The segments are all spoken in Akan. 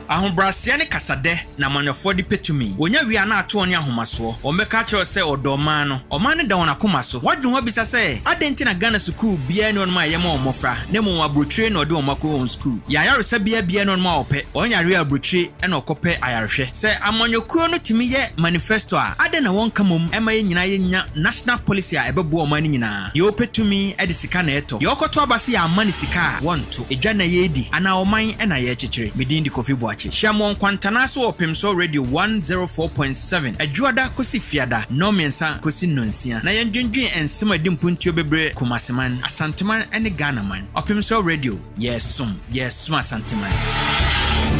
Ahobrɛaseɛ ne kasadɛ na amanyɔfoɔ de pɛ tumi. Wɔnya wie a na ato wɔn ne ahomasoɔ. Wɔbɛka akyerɛ wo sɛ wɔdɔ ɔman no. Ɔman no da wɔn akoma so. Woadwene ho abisa sɛ, adɛn nti na Ghana sukuu biara nni hɔnom a ɛyɛ ma wɔn mmɔfra, na mmom aburokyire na wɔde wɔn akɔ wɔn sukuu? Yɛn ayaresabea biara nni hɔnom a wɔpɛ. Wɔn yareɛ a aburokyire na wɔkɔpɛ ayarehwɛ. Sɛ amanyɔkuo no tumi yɛ manifesto a, adɛn na wɔnka mmom mma yɛn nyinaa yɛnnya national policy a ɛbɛboa ɔman no nyinaa? Deɛ ɔpɛ tumi de sika na ɛtɔ. Deɛ ɔkɔto aba sɛ yɛamma no sika a, wɔnto. Edwa na yɛredi anaa ɔman na yɛrekyekyere? Me din de Kofi Boakye. Hyia me wɔ Nkwantanaa so wɔ Ɔpemsoɔ Radio 104.7, Adwuada kɔsi Fiada, nnɔnmiɛnsa kɔsi nnɔnsia, na yɛndwendwen nsɛm a ɛdi mpuntuo bebree Kumaseman, Asanteman ne Ghanaman. Ɔpemsoɔ Radio, yɛresom, yɛresom Asanteman.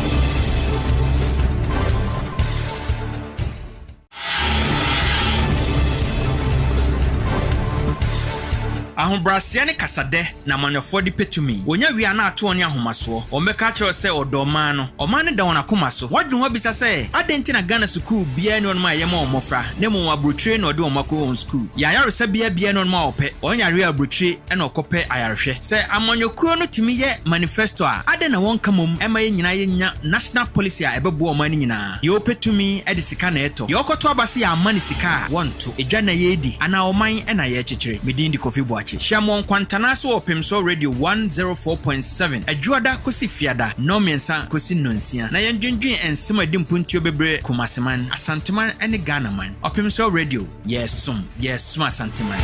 Ahobrɛaseɛ ne kasadɛ na amanyɔfoɔ de pɛ tumi. Wɔnya wie a na ato wɔn ne ahomasoɔ. Wɔbɛka akyerɛ wo sɛ wɔdɔ ɔman no. Ɔman no da wɔn akoma so. Woadwene ho abisa sɛ, adɛn nti na Ghana sukuu biara nni hɔnom a ɛyɛ ma wɔn mmɔfra, na mmom aburokyire na wɔde wɔn akɔ wɔn sukuu? Yɛn ayaresabea biara nni hɔnom a wɔpɛ. Wɔn yareɛ a aburokyire na wɔkɔpɛ ayarehwɛ. Sɛ amanyɔkuo no tumi yɛ manifesto a, adɛn na wɔnka mmom mma yɛn nyinaa yɛnnya national policy a ɛbɛboa ɔman no nyinaa? Deɛ ɔpɛ tumi de sika na ɛtɔ. Deɛ ɔkɔto aba sɛ yɛamma no sika a, wɔnto. Edwa na yɛredi anaa ɔman na yɛrekyekyere? Me din de Kofi Boakye. Hyia me wɔ Nkwantanaa so wɔ Ɔpemsoɔ Radio 104.7, Adwuada kɔsi Fiada, nnɔnmiɛnsa kɔsi nnɔnsia, na yɛndwendwen nsɛm a ɛdi mpuntuo bebree Kumaseman, Asanteman ne Ghanaman. Ɔpemsoɔ Radio, yɛresom, yɛresom Asanteman.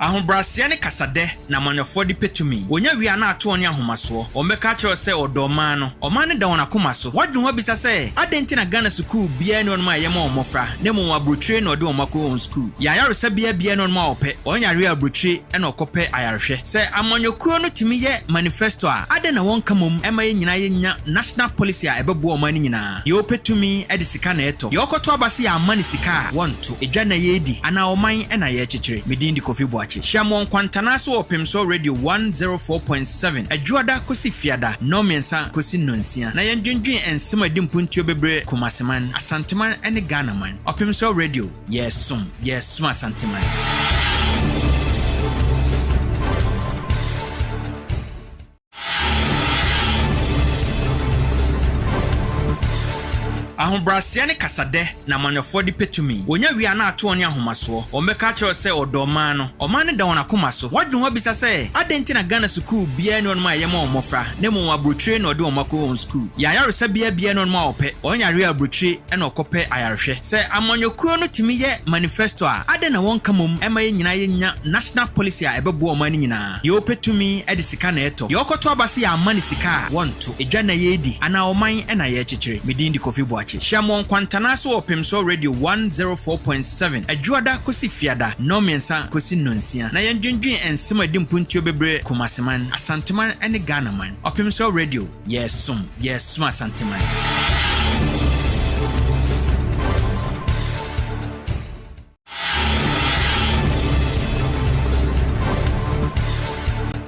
Ahobrɛaseɛ ne kasadɛ na amanyɔfoɔ de pɛ tumi. Wɔnya wie a na ato wɔn ne ahomasoɔ. Wɔbɛka akyerɛ wo sɛ wɔdɔ ɔman no. Ɔman no da wɔn akoma so. Woadwene ho abisa sɛ, adɛn nti na Ghana sukuu biara nni hɔnom a ɛyɛ ma wɔn mmɔfra, na mmom aburokyire na wɔde wɔn akɔ wɔn sukuu? Yɛn ayaresabea biara nni hɔnom a wɔpɛ. Wɔn yareɛ a aburokyire na wɔkɔpɛ ayarehwɛ. Sɛ amanyɔkuo no tumi yɛ manifesto a, adɛn na wɔnka mmom mma yɛn nyinaa yɛnnya national policy a ɛbɛboa ɔman no nyinaa? Deɛ ɔpɛ tumi de sika na ɛtɔ. Deɛ ɔkɔto aba sɛ yɛamma no sika a, wɔnto. Edwa na yɛredi anaa ɔman na yɛrekyekyere? Me din de Kofi Boakye. Hyia me wɔ Nkwantanaa so wɔ Ɔpemsoɔ Radio 104.7, Adwuada kɔsi Fiada, nnɔnmiɛnsa kɔsi nnɔnsia, na yɛndwendwen nsɛm a ɛdi mpuntuo bebree Kumaseman, Asanteman ne Ghanaman. Ɔpemsoɔ Radio, yɛresom, yɛresom Asanteman. Ahobrɛaseɛ ne kasadɛ na amanyɔfoɔ de pɛ tumi. Wɔnya wie a na ato wɔn ne ahomasoɔ. Wɔbɛka akyerɛ wo sɛ wɔdɔ ɔman no. Ɔman no da wɔn akoma so. Woadwene ho abisa sɛ, adɛn nti na Ghana sukuu biara nni hɔnom a ɛyɛ ma wɔn mmɔfra, na mmom aburokyire na wɔde wɔn akɔ wɔn sukuu? Yɛn ayaresabea biara nni hɔnom a wɔpɛ. Wɔn yareɛ a aburokyire na wɔkɔpɛ ayarehwɛ. Sɛ amanyɔkuo no tumi yɛ manifesto a, adɛn na wɔnka mmom mma yɛn nyinaa yɛnnya national policy a ɛbɛboa ɔman no nyinaa? Deɛ ɔpɛ tumi de sika na ɛtɔ. Deɛ ɔkɔto aba sɛ yɛamma no sika a, wɔnto. Edwa na yɛredi anaa ɔman na yɛrekyekyere? Me din de Kofi Boakye. Hyia me wɔ Nkwantanaa so wɔ Ɔpemsoɔ Radio 104.7, Adwuada kɔsi Fiada, nnɔnmiɛnsa kɔsi nnɔnsia, na yɛndwendwen nsɛm a ɛdi mpuntuo bebree Kumaseman, Asanteman ne Ghanaman. Ɔpemsoɔ Radio, yɛresom, yɛresom Asanteman.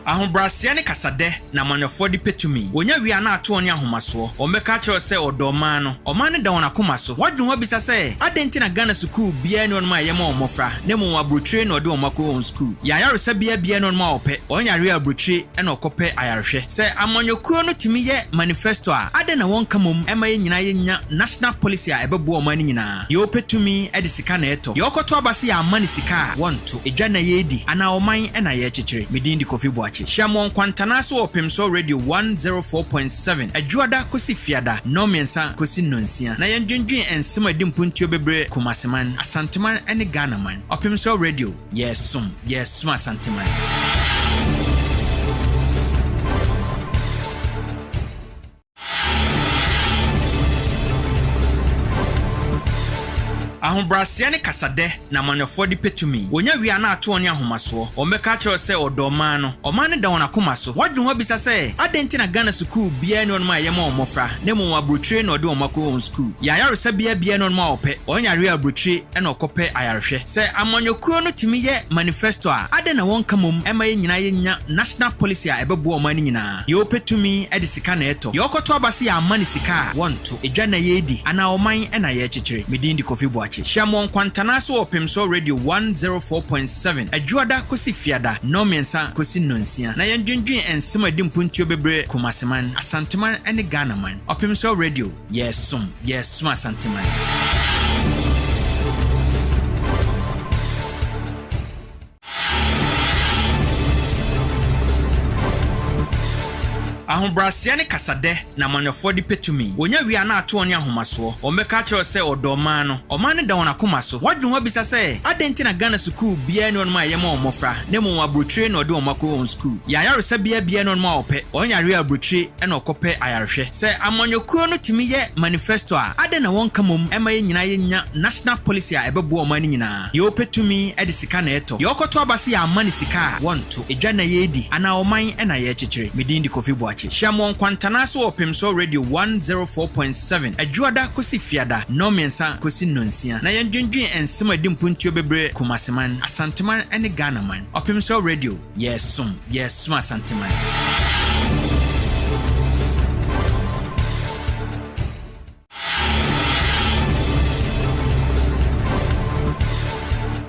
Ahobrɛaseɛ ne kasadɛ na amanyɔfoɔ de pɛ tumi. Wɔnya wie a na ato wɔn ne ahomasoɔ. Wɔbɛka akyerɛ wo sɛ wɔdɔ ɔman no. Ɔman no da wɔn akoma so. Woadwene ho abisa sɛ, adɛn nti na Ghana sukuu biara nni hɔnom a ɛyɛ ma wɔn mmɔfra, na mmom aburokyire na wɔde wɔn akɔ wɔn sukuu? Yɛn ayaresabea biara nni hɔnom a wɔpɛ. Wɔn yareɛ a aburokyire na wɔkɔpɛ ayarehwɛ. Sɛ amanyɔkuo no tumi yɛ manifesto a, adɛn na wɔnka mmom mma yɛn nyinaa yɛnnya national policy a ɛbɛboa ɔman no nyinaa? Deɛ ɔpɛ tumi de sika na ɛtɔ. Deɛ ɔkɔto aba sɛ yɛamma no sika a, wɔnto. Edwa na yɛredi anaa ɔman na yɛrekyekyere? Me din de Kofi Boakye. Hyia me wɔ Nkwantanaa so wɔ Ɔpemsoɔ Radio 104.7, Adwuada kɔsi Fiada, nnɔnmiɛnsa kɔsi nnɔnsia, na yɛndwendwen nsɛm a ɛdi mpuntuo bebree Kumaseman, Asanteman ne Ghanaman. Ɔpemsoɔ Radio, yɛresom, yɛresom Asanteman. Ahobrɛaseɛ ne kasadɛ na amanyɔfoɔ de pɛ tumi. Wɔnya wie a na ato wɔn ne ahomasoɔ. Wɔbɛka akyerɛ wo sɛ wɔdɔ ɔman no. Ɔman no da wɔn akoma so. Woadwene ho abisa sɛ, adɛn nti na Ghana sukuu biara nni hɔnom a ɛyɛ ma wɔn mmɔfra, na mmom aburokyire na wɔde wɔn akɔ wɔn sukuu? Yɛn ayaresabea biara nni hɔnom a wɔpɛ. Wɔn yareɛ a aburokyire na wɔkɔpɛ ayarehwɛ. Sɛ amanyɔkuo no tumi yɛ manifesto a, adɛn na wɔnka mmom mma yɛn nyinaa yɛnnya national policy a ɛbɛboa ɔman no nyinaa? Deɛ ɔpɛ tumi de sika na ɛtɔ. Deɛ ɔkɔto aba sɛ yɛamma no sika a, wɔnto. Edwa na yɛredi anaa ɔman na yɛrekyekyere? Me din de Kofi Boakye. Boakye. Hyia me wɔ Nkwantana ase wɔ Ɔpemsoɔ Radio 104.7, Adwuada kɔsi Fiada, nnɔnmiɛnsa kɔsi nnɔnsia, na yɛndwendwen nsɛm a ɛdi mpuntuo bebree Kumaseman, Asanteman ne Ghanaman. Ɔpemsoɔ Radio, yɛresom, yɛresom Asanteman. Ahobrɛaseɛ ne kasadɛ na amanyɔfoɔ de pɛ tumi. Wɔnya wie a na ato wɔn ne ahomasoɔ. Wɔbɛka akyerɛ wo sɛ wɔdɔ ɔman no. Ɔman no da wɔn akoma so. Woadwene ho abisa sɛ, adɛn nti na Ghana sukuu biara nni hɔnom a ɛyɛ ma wɔn mmɔfra, na mmom aburokyire na wɔde wɔn akɔ wɔn sukuu? Yɛn ayaresabea biara nni hɔnom a wɔpɛ. Wɔn yareɛ a aburokyire na wɔkɔpɛ ayarehwɛ. Sɛ amanyɔkuo no tumi yɛ manifesto a, adɛn na wɔnka mmom mma yɛn nyinaa yɛnnya national policy a ɛbɛboa ɔman no nyinaa? Deɛ ɔpɛ tumi de sika na ɛtɔ. Deɛ ɔkɔto aba sɛ yɛamma no sika a, wɔnto. Edwa na yɛredi anaa ɔman na yɛrekyekyere? Me din de Kofi Boakye. Hyia me wɔ Nkwantana ase wɔ Ɔpemsoɔ Radio 104.7, Adwuada kɔsi Fiada, nnɔnmiɛnsa kɔsi nnɔnsia, na yɛndwendwen nsɛm a ɛdi mpuntuo bebree Kumaseman, Asanteman ne Ghanaman. Ɔpemsoɔ Radio, yɛresom, yɛresom Asanteman.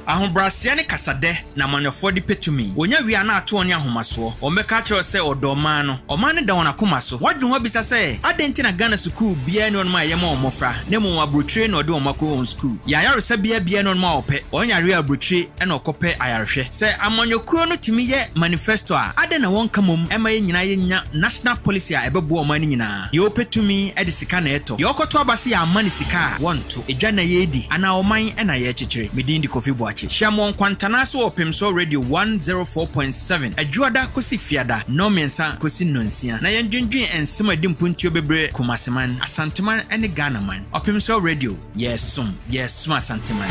Ahobrɛaseɛ ne kasadɛ na amanyɔfoɔ de pɛ tumi. Wɔnya wie a na ato wɔn ne ahomasoɔ. Wɔbɛka akyerɛ wo sɛ wɔdɔ ɔman no. Ɔman no da wɔn akoma so. Woadwene ho abisa sɛ, adɛn nti na Ghana sukuu biara nni hɔnom a ɛyɛ ma wɔn mmɔfra, na mmom aburokyire na wɔde wɔn akɔ wɔn sukuu? Yɛn ayaresabea biara nni hɔnom a wɔpɛ. Wɔn yareɛ a aburokyire na wɔkɔpɛ ayarehwɛ. Sɛ amanyɔkuo no tumi yɛ manifesto a, adɛn na wɔnka mmom mma yɛn nyinaa yɛnnya national policy a ɛbɛboa ɔman no nyinaa? Deɛ ɔpɛ tumi de sika na ɛtɔ. Deɛ ɔkɔto aba sɛ yɛamma no sika a, wɔnto. Edwa na yɛredi anaa ɔman na yɛrekyekyere? Me din de Kofi Boakye. Hyia me wɔ Nkwantana ase wɔ Ɔpemsoɔ Radio 104.7, Adwuada kɔsi Fiada, nnɔnmiɛnsa kɔsi nnɔnsia, na yɛndwendwen nsɛm a ɛdi mpuntuo bebree Kumaseman, Asanteman ne Ghanaman. Ɔpemsoɔ Radio, yɛresom, yɛresom Asanteman.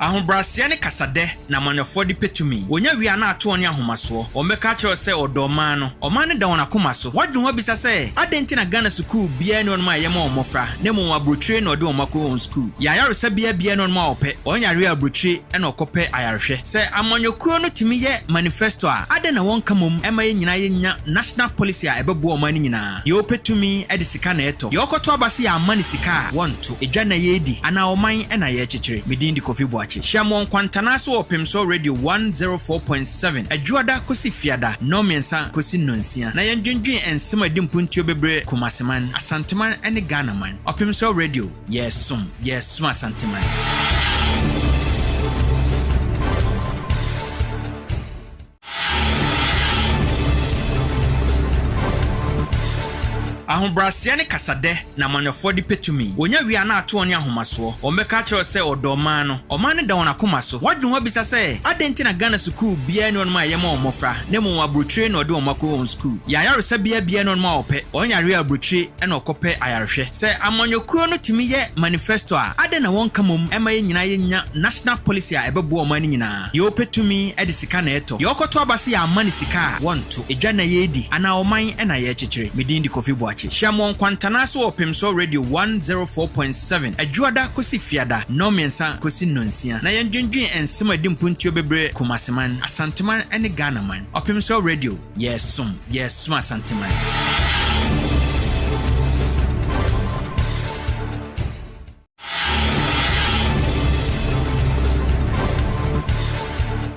Ahobrɛaseɛ ne kasadɛ na amanyɔfoɔ de pɛ tumi. Wɔnya wie a na ato wɔn ne ahomasoɔ. Wɔbɛka akyerɛ wo sɛ wɔdɔ ɔman no. Ɔman no da wɔn akoma so. Woadwene ho abisa sɛ, adɛn nti na Ghana sukuu biara nni hɔnom a ɛyɛ ma wɔn mmɔfra, na mmom aburokyire na wɔde wɔn akɔ wɔn sukuu? Yɛn ayaresabea biara nni hɔnom a wɔpɛ. Wɔn yareɛ a aburokyire na wɔkɔpɛ ayarehwɛ. Sɛ amanyɔkuo no tumi yɛ manifesto a, adɛn na wɔnka mmom mma yɛn nyinaa yɛnnya national policy a ɛbɛboa ɔman no nyinaa? Deɛ ɔpɛ tumi de sika na ɛtɔ. Deɛ ɔkɔto aba sɛ yɛamma no sika a, wɔnto. Edwa na yɛredi anaa ɔman na yɛrekyekyere? Me din de Kofi Boakye. Hyia me wɔ Nkwantana ase wɔ Ɔpemsoɔ Radio 104.7, Adwuada kɔsi Fiada, nnɔnmiɛnsa kɔsi nnɔnsia, na yɛndwendwen nsɛm a ɛdi mpuntuo bebree Kumaseman, Asanteman ne Ghanaman. Ɔpemsoɔ Radio, yɛresom, yɛresom Asanteman. Ahobrɛaseɛ ne kasadɛ na amanyɔfoɔ de pɛ tumi. Wɔnya wie a na ato wɔn ne ahomasoɔ. Wɔbɛka akyerɛ wo sɛ wɔdɔ ɔman no. Ɔman no da wɔn akoma so. Woadwene ho abisa sɛ, adɛn nti na Ghana sukuu biara nni hɔnom a ɛyɛ ma wɔn mmɔfra, na mmom aburokyire na wɔde wɔn akɔ wɔn sukuu? Yɛn ayaresabea biara nni hɔnom a wɔpɛ. Wɔn yareɛ a aburokyire na wɔkɔpɛ ayarehwɛ. Sɛ amanyɔkuo no tumi yɛ manifesto a, adɛn na wɔnka mmom mma yɛn nyinaa yɛnnya national policy a ɛbɛboa ɔman no nyinaa? Deɛ ɔpɛ tumi de sika na ɛtɔ. Deɛ ɔkɔto aba sɛ yɛamma no sika a, wɔnto. Edwa na yɛredi anaa ɔman na yɛrekyekyere? Me din de Kofi Boakye. Hyia me wɔ Nkwantana ase wɔ Ɔpemsoɔ Radio 104.7, Adwuada kɔsi Fiada, nnɔnmiɛnsa kɔsi nnɔnsia, na yɛndwendwen nsɛm a ɛdi mpuntuo bebree Kumaseman, Asanteman ne Ghanaman. Ɔpemsoɔ Radio, yɛresom, yɛresom Asanteman.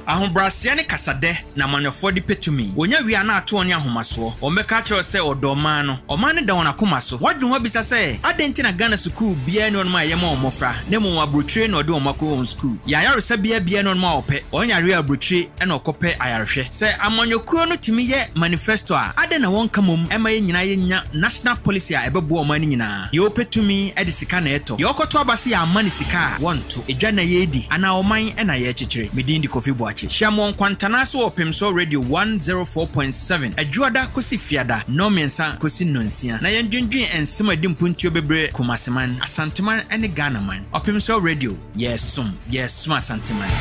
Ahobrɛaseɛ ne kasadɛ na amanyɔfoɔ de pɛ tumi. Wɔnya wie a na ato wɔn ne ahomasoɔ. Wɔbɛka akyerɛ wo sɛ wɔdɔ ɔman no. Ɔman no da wɔn akoma so. Woadwene ho abisa sɛ, adɛn nti na Ghana sukuu biara nni hɔnom a ɛyɛ ma wɔn mmɔfra, na mmom aburokyire na wɔde wɔn akɔ wɔn sukuu? Yɛn ayaresabea biara nni hɔnom a wɔpɛ. Wɔn yareɛ a aburokyire na wɔkɔpɛ ayarehwɛ. Sɛ amanyɔkuo no tumi yɛ manifesto a, adɛn na wɔnka mmom mma yɛn nyinaa yɛnnya national policy a ɛbɛboa ɔman no nyinaa? Deɛ ɔpɛ tumi de sika na ɛtɔ. Deɛ ɔkɔto aba sɛ yɛamma no sika a, wɔnto. Edwa na yɛredi anaa ɔman na yɛrekyekyere? Me din de Kofi Boakye. Hyia me wɔ Nkwantana ase wɔ Ɔpemsoɔ Radio 104.7, Adwuada kɔsi Fiada, nnɔnmiɛnsa kɔsi nnɔnsia, na yɛndwendwen nsɛm a ɛdi mpuntuo bebree Kumaseman, Asanteman ne Ghanaman. Ɔpemsoɔ Radio, yɛresom, yɛresom Asanteman.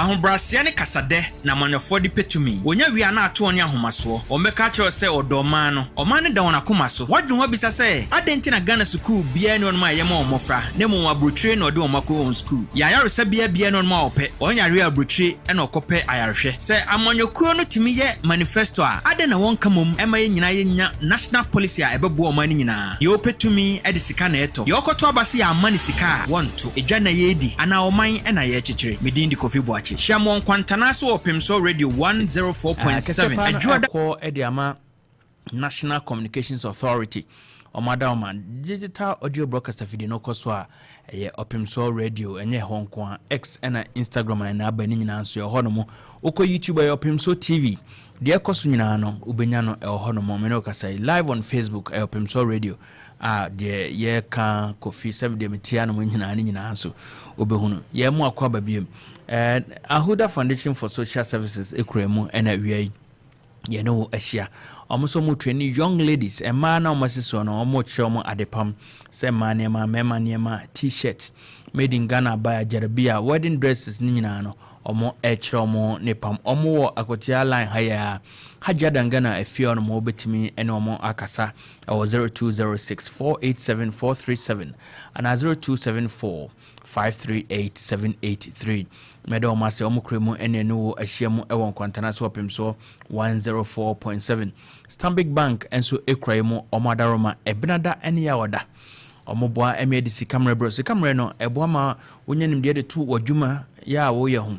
Ahobrɛaseɛ ne kasadɛ na amanyɔfoɔ de pɛ tumi. Wɔnya wie a na ato wɔn ne ahomasoɔ. Wɔbɛka akyerɛ wo sɛ wɔdɔ ɔman no. Ɔman no da wɔn akoma so. Woadwene ho abisa sɛ, adɛn nti na Ghana sukuu biara nni hɔnom a ɛyɛ ma wɔn mmɔfra, na mmom aburokyire na wɔde wɔn akɔ wɔn sukuu? Yɛn ayaresabea biara nni hɔnom a wɔpɛ. Wɔn yareɛ a aburokyire na wɔkɔpɛ ayarehwɛ. Sɛ amanyɔkuo no tumi yɛ manifesto a, adɛn na wɔnka mmom mma yɛn nyinaa yɛnnya national policy a ɛbɛboa ɔman no nyinaa? Deɛ ɔpɛ tumi de sika na ɛtɔ. Deɛ ɔkɔto aba sɛ yɛamma no sika a, wɔnto. Edwa na yɛredi anaa ɔman na yɛrekyekyere? Me din de Kofi Boakye. Hyia me wɔ Nkwantanaa so wɔ Ɔpemsoɔ Radio Kɛseɛ 104.7 paa no Adwoada. ɛkɔ de ama National Communications Authority. Wɔn ada wɔn a digital audio broadcast afidie no kɔ so a ɛyɛ Ɔpemsoɔ Radio. Ɛnyɛ ɛhɔ nko a, X ɛna Instagram a ɛna aba ne nyinaa nso ɛwɔ hɔ nom. Wokɔ YouTube, ɛyɛ Ɔpemsoɔ TV. Deɛ ɛkɔ so nyinaa no, wobɛnya no ɛwɔ hɔ nom. Mene wokasa yi, live on Facebook, ɛyɛ Ɔpemsoɔ Radio a deɛ yɛka Kofi sɛ deɛ metia no mu nyinaa ne nyinaa nso wobɛhunu. Yɛn mu akɔ aba biom. Ahuda Foundation for Social Services ekura mu ɛna awia yi yɛne wo ahyia. Ɔmo nso ɔmo train young ladies, mmaa na ɔmo asi soɔ no, ɔmo kyerɛ ɔmo adepam sɛ mmaa nneɛma, mmarima nneɛma, T-shirt made in Ghana by Ajarabia, wedding dresses ne nyinaa no, ɔmo ɛkyerɛ ɔmo ne pam. Ɔmo wɔ Akotia Line ha yɛ a Hajj Adangana efie hɔ nom. Wobɛtumi ɛne ɔmo akasa ɛwɔ 0206 487 437 anaa 0274 538 783. Mɛda ɔmo ase, ɔmo kura mu ɛne ɛne wo ahyia mu ɛwɔ Nkwantana so, ɔpem so 104.7. Stanbic Bank nso ekura yi mu. Ɔmo adaroma ɛbenada ɛne yɛawɔda ɔmo boa ɛmi ɛde sika mmerɛ brɛ. Sika mmerɛ no ɛboa ma wonya nimdeɛ de to w'adwuma yɛ a woyɛ ho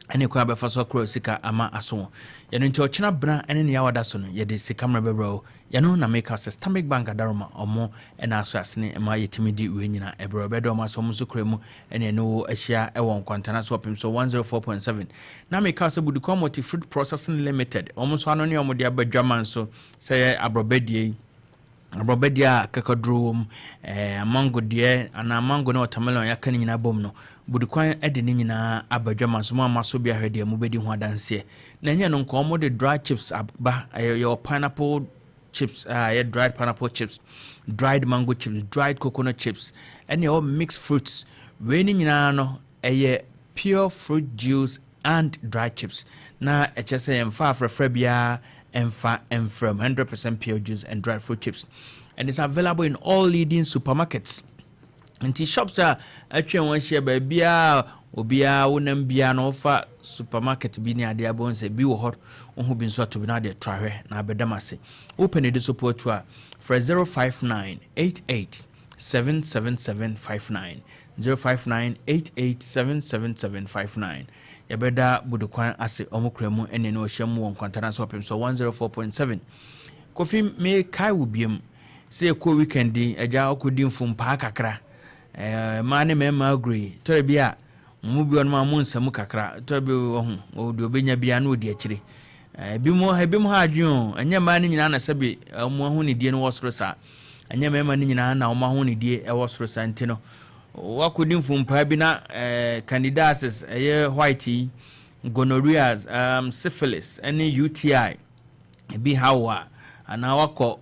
ɛne kwan bɛfa so akora sika ama aso yɛno. Nti ɔkyena bena ɛne ne yɛawɔda so no, yɛde sika mmerɛ bɛbrɛ wo. Yɛno na meka sɛ Stanbic Bank adaroma ɔmo ɛna aso asene ma yɛtumi di wei nyina ɛberɛ. Ɔbɛdɛ ɔmo asɛ ɔmo nso kura mu ɛne ɛne wo ahyia ɛwɔ Nkwantana so, ɔpem so 104.7. Na meka sɛ Budukɔ Multi Fruit Processing Limited, ɔmo nso ano ne ɔmo de aba dwama nso sɛ yɛ aborɔbɛdie yi, aborɔbɛdeɛ a kakaduro wɔ mu, mango deɛ anaa mango ne watermelon yɛaka ne nyinaa bom no, Budukwan de ne nyinaa aba dwama so. Mo ama so bi ahwɛ deɛ mobɛdi ho adanseɛ. Na ɛnyɛ no nka, ɔmo de dry chips aba. Yɛwɔ pineapple chips a ɛyɛ dried pineapple chips, dried mango chips, dried coconut chips, ɛne ɛwɔ mixed fruits. Wei ne nyinaa no ɛyɛ pure fruit juice and dry chips, na ɛkyerɛ sɛ yɛmfa afrɛfrɛ biara ɛmfa ɛmfrɛ mu, 100% pure juice and dried fruit chips, and it's available in all leading supermarkets. Nti shops a atwa wɔn ahyia baabiara, obiara wonam biara na wɔfa supermarket bi ne adeɛ abɔ sɛ bi wɔ hɔ, wohu bi nso ato bi na adeɛ to ahwɛ na abɛdam ase. Wopɛ ne de so po atu a, frɛ 059 88 77759, 059 88 77759. Yɛbɛda Budukwan ase, ɔmo kura mu ɛne ne ɔhyɛ mu wɔ Nkwantana so, ɔpem so 104.7. Kofi, mekae wo biam sɛ yɛkɔ weekend yi, agya ɔkɔdi mfompaa kakra. Mmaa ne mmarima agorɔ yi tɔrɔ bi a mo mu bi wɔnom a mo nsa mu kakra tɔrɔ bi wɔ ho, deɛ ɔbɛnya biara na ɔdi akyire. Ebi mu ha adwene o. Ɛnyɛ mmaa no nyinaa na sɛbi ɔmo aho ne die no wɔ soro saa, ɛnyɛ mmarima no nyinaa na ɔmo aho ne die ɛwɔ soro saa. Nti no wakɔdi mfompaa bi na candidiasis, ɛyɛ white yi, gonorrhea, syphilis ɛne UTI ebi ha wɔ a, anaa wakɔ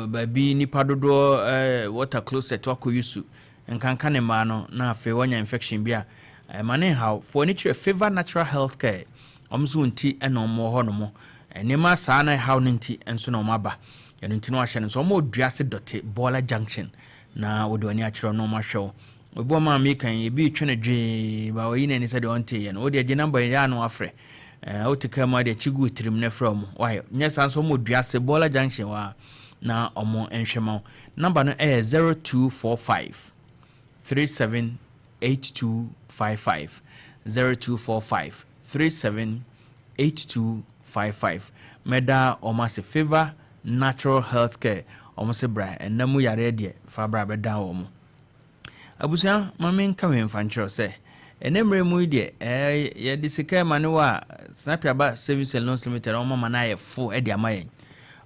baabi nipa dodoɔ water closet wakɔ yusu nkanka ne mmaa no, na afei wanya infection bi a ɛma ne nhaw fo ani kyerɛ Favour Natural Health Care. Ɔmo nso nti ɛna ɔmo wɔ hɔ nom nneɛma saa na ɛhaw no nti nso na ɔmo aba. Ɛno nti no wahyɛ no nso, ɔmo wɔ Duase Dɔte Bɔɔla Junction na wɔde w'ani akyerɛ no, ɔmo ahwɛ wo. Obi ɔma mi kan ebi retwe no dwee ba ɔyi n'ani sɛ deɛ ɔnte yɛ no. Wode agye number yɛ ano afrɛ wote kaa mu ade akyi gu tirim ne frɛ ɔmo wayɛ nyɛ saa nso. Ɔmo Duase Bɔɔla Junction hɔ a na ɔmo nhwɛ ma wo. Number no ɛyɛ 0245 378255, 0245 378255. Mɛda ɔmo ase, Favour Natural Health Care. Ɔmo sɛ bra, ɛnna mu yareɛ deɛ fa bra bɛda wɔn. Abusua, ma menka wei mfa nkyerɛw sɛ ɛnɛ mmerɛ mu yi deɛ yɛde sika ma ne wɔ a Snap Aba Savings and Loans Limited, ɔmo ma no ayɛ fo de ama yɛn.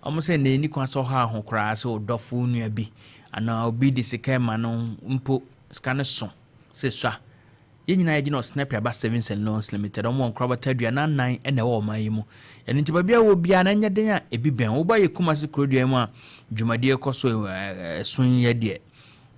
Ɔmo sɛ na ɛni kwan sɛ ɔha ho koraa sɛ ɔdɔfo nua bi anaa obi de sika ma no mpo, sika no so sɛ sua. Yɛn nyinaa yɛgyina Snap Aba Savings and Loans Limited. Ɔmo wɔ nkorabata 44 ɛna ɛwɔ ɔman yi mu. Ɛno nti baabi a wɔ biara na ɛnyɛ den a ebi bɛn woba yɛ Kumase kurodua mu a dwumadie kɔ so ɛso yɛ deɛ,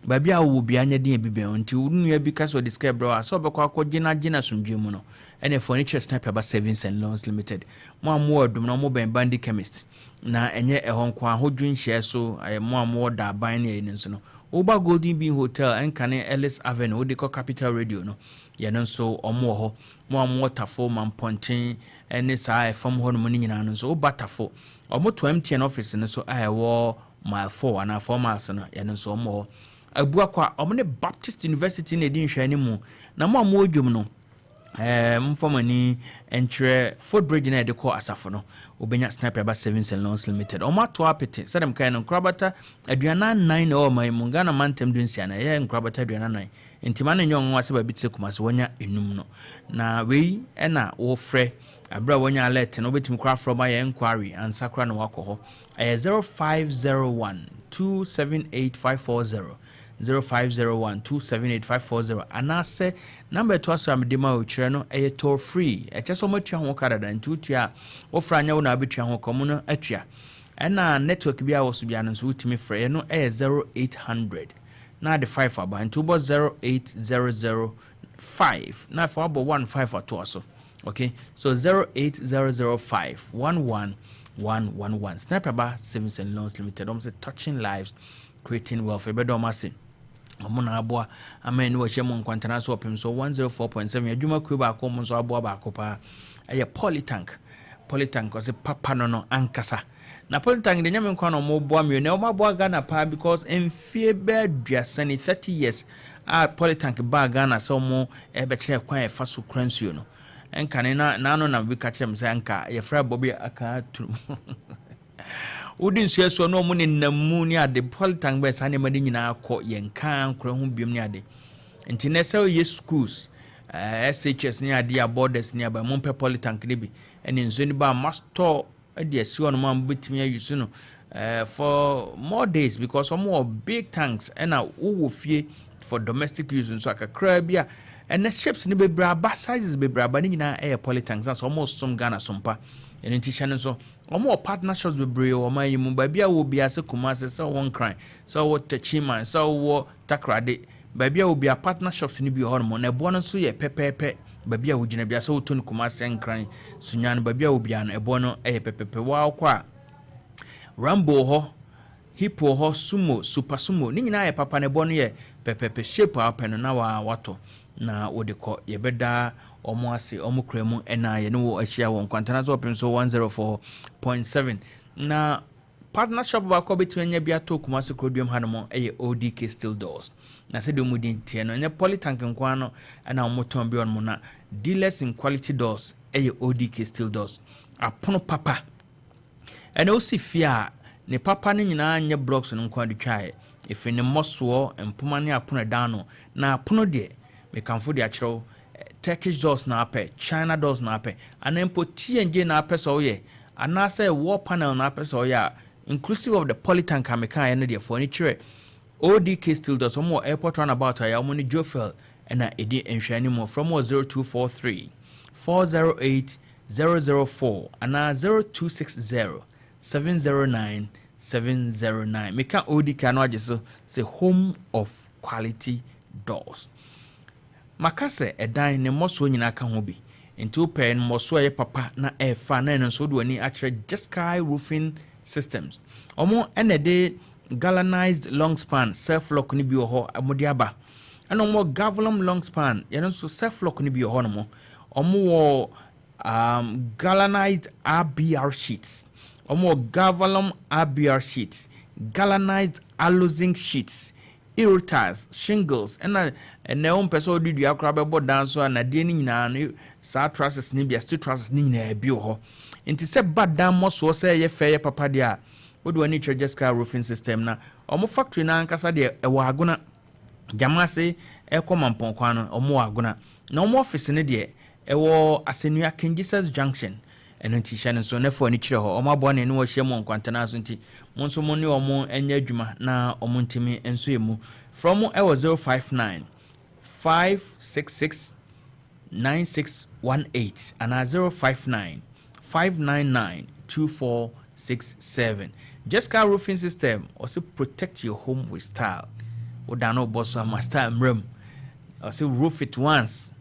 baabi a wowɔ biara nyɛ den ebi bɛn. Nti wo nua bi ka sɛ ɔde sika brɛ wo a, sɛ ɔbɛkɔ akɔgye no agye no asomdwe mu no. Ɛne ɛfɔ ani kyerɛ Sniper Aba Savings and Loans Limited. Mo a mowɔ Adum na mobɛn Bandi Chemist, na ɛnyɛ ɛhɔ nko a, ahodwo nhyɛɛ so, ɛyɛ mo a mowɔ Daaban ne ɛyi no nso no. Woba Golden Bean Hotel, ɛnkane Ellis Avenue, wode kɔ Capital Radio no, yɛno nso ɔmo wɔ hɔ. Mo a mowɔ Tafo, Mampɔnten ne saa ɛfam hɔ nom no nyinaa no nso, woba Tafo, ɔmo to MTN office no so a ɛwɔ Mile 4 anaa 4 Miles no, yɛno nso ɔmo wɔ hɔ. Abuakwa, ɔmo ne Baptist University na ɛdi nhwɛ anim. Na mo a mowɔ dwom no, momfa mo ani nkyerɛ footbridge na yɛde kɔ Asafo no, wobɛnya Sniper Aba Savings and Loans Limited. Ɔmo ato apete sɛdeɛ mkae no, nkorabata 44 na ɛwɔ ɔman mu. Ghana mantam 16 na ɛyɛ nkorabata 44, nti ma no nyɛ ɔnwanwa sɛ baabi te sɛ Kumase wɔnya enum no. Na wei ɛna wɔfrɛ aberɛ a wɔnya alert no, wobɛtumi koraa frɛ ma yɛ enquiry ansa koraa na wakɔ hɔ. Ɛyɛ 0501 278 540, 0501 278 540, anaasɛ number ɛtoa so a mede ma ɔkyerɛ no, ɛyɛ toll free. Ɛkyɛ sɛ ɔmatua ho ka dada, nti wotua a wofra nyɛ wo na wobɛtua ho ka, ɔmo no atua. Ɛna network bi a wɔ so bia no nso wotumi frɛ ɛno, ɛyɛ 0800 na ade 5 aba, nti wobɔ 08005 na afei wabɔ 15 atoa so. Okay, so 08005 11 111. Sniper Ba Savings and Loans Limited, ɔmo sɛ touching lives, creating wealth. Ɛbɛdɔ ɔmo ase, ɔmo na aboa ama ɛne wɔhyɛ mu nkwantana so ɔpem so 104.7. Adwuma kuo baako ɔmo nso aboa baako paa ɛyɛ Polytank. Polytank, ɔsɛ papa no ankasa na Polytank de nyame nkwa na ɔmo boa mmienu na ɔmo aboa Ghana paa, because mfie bɛɛ 30 ni, 30 years a Polytank baa Ghana sɛ ɔmo ɛbɛkyerɛ kwan a ɛfa so kura nsuo no. Ɛnkane na n'ano na bi ka kyerɛ m sɛ nka yɛfrɛ abɔ bi aka aturu wodi nsuo soɔ na ɔmo nenam mu ne ade. Polytank bɛɛ saa nneɛma no nyinaa kɔ yɛn kaa nkora ho biom ne ade. Nti nɛ sɛ ɔyɛ schools, SHS ne ade a borders ne aba, mompɛ Polytank no bi ɛne nsuo no ba a mastɔ de asi hɔ nom a mobɛtumi ayi so no for more days, because ɔmo wɔ big tanks. Ɛna wowɔ fie for domestic use nso akakraa bi a, ɛnɛ ships no bebree aba, sizes bebree aba, ne nyinaa ɛyɛ polytanks na sɛ ɔmo som Ghana sompa. Ɛno nti hyɛ no nso, ɔmo wɔ partnerships bebree wɔ ɔman yi mu. Baabi a wɔ biase, Kumase, sɛ ɔwɔ Nkran, sɛ ɔwɔ Techiman, sɛ ɔwɔ Takrade, baabi a wɔ bia, partnerships no bi wɔ hɔnom na ɛboɔ no nso yɛ pɛpɛɛpɛ. Baabi a wogyina bia, sɛ wotɔ no Kumase, Nkran, Sunyani, baabi a wɔ bia no, ɛboɔ no ɛyɛ pɛpɛɛpɛ. Wɔakɔ a, Rambo hɔ, Hippo hɔ, Sumo, Super Sumo ne nyinaa yɛ papa na ɛboɔ no yɛ pɛpɛɛpɛ. Shape a wopɛ no na watɔ na wode kɔ. Yɛbɛda ɔmo ase, ɔmo kura mu ɛna yɛne wɔ ahyia wɔ nkwantana so ɔpem so 104.7. Na partnership baako a bɛtumi anya bi atɔ Kumase kuroduam hanom ɛyɛ ODK Steel Doors. Na sɛdeɛ ɔmu din teɛ no, ɛnyɛ polytank nko ara no ɛna ɔmo tɔn bi ɔnom, na dealers in quality doors ɛyɛ ODK Steel Doors. Apono papa ɛna osi fie a ne papa no nyinaa nyɛ blocks no nko ade twaeɛ, ɛfiri ne mmɔsoɔ, mpoma ne apono ɛdan no. Na apono deɛ, mekamfo de akyerɛw, Turkish doors na apɛ, China doors na apɛ, anaa mpo TNG na apɛ sɛ ɔyɛ, anaasɛ wall panel na apɛ sɛ ɔyɛ a, inclusive of the polytank a mekaeɛ no deɛ, fo ani kyerɛ ODK Steel Doors. Ɔmo wɔ Airport roundabout a ɔmo ne Jofel ɛna ɛdi nhwɛani mu. Frɛ mo wɔ 0243 408 004 anaa 0260 709 709. Meka ODK no agye so sɛ home of quality doors. Maka sɛ ɛdan ne mmɔsoɔ nyinaa ka ho bi, nti wopɛ mmɔsoɔ a ɛyɛ papa na ɛɛfa na ɛno nso wode w'ani akyerɛ Jesky Roofing Systems. Ɔmo ɛna ɛde galvanized long span self lock no bi wɔ hɔ ɔmo de aba, ɛna ɔmo galvalum long span yɛno nso self lock no bi wɔ hɔ nom. Ɔmo wɔ galvanized ABR sheets, ɔmo wɔ galvalum ABR sheets, galvanized aluzinc sheets, aerotiles, shingles, ɛna ɛnɛ wɔn mpɛ sɛ ɔde dua koraa bɛbɔ dan so a, nadeɛ no nyinaa no, saa trusses no bi, steel trusses no nyinaa bi wɔ hɔ. Nti sɛ ba dan mmɔsoɔ sɛ ɛyɛ fɛ, yɛ papa deɛ a, wode w'ani kyerɛ Jesca Roofing System. Na ɔmo factory no ankasa deɛ, ɛwɔ Agona Gyamase ɛkɔ Mampɔnkwan no, ɔmo wɔ Agona. Na ɔmo office no deɛ, ɛwɔ Asɛnnua King Jesus Junction. Ɛno nti hyɛ no nso ne fo ani kyerɛ hɔ. Ɔmo aboa ne ne wɔahyia mu nkwantana so, nti mo nso mo ne ɔmo nyɛ adwuma na ɔmo ntumi nso yɛ mu. Frɛ mo ɛwɔ 059 566 9618 anaa 059 599 2467. Jessica Roofing System, ɔsɛ protect your home with style. Woda no wobɔ so ama style mmerɛ mu. Ɔsɛ roof it once.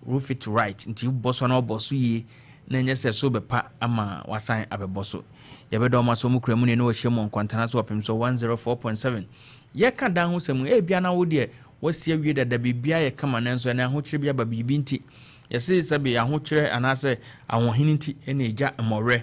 Roof it right. Nti wobɔ so na wobɔ so yie na ɛnyɛ sɛ so bɛpa ama wasan abɛbɔ so. Yɛbɛdɔ ɔma so mu kura mu ne ne wɔhyɛ mu nkwantana so ɔpem so 104.7. Yɛka dan ho sɛm, ebia na wo deɛ wasi awie dada, biribia yɛ kama, nanso ɛnɛ ahokyerɛ bi aba. Biribi nti yɛse sɛbe ahokyerɛ anaasɛ ahoɔhene nti ɛna ɛgya mmɔwerɛ.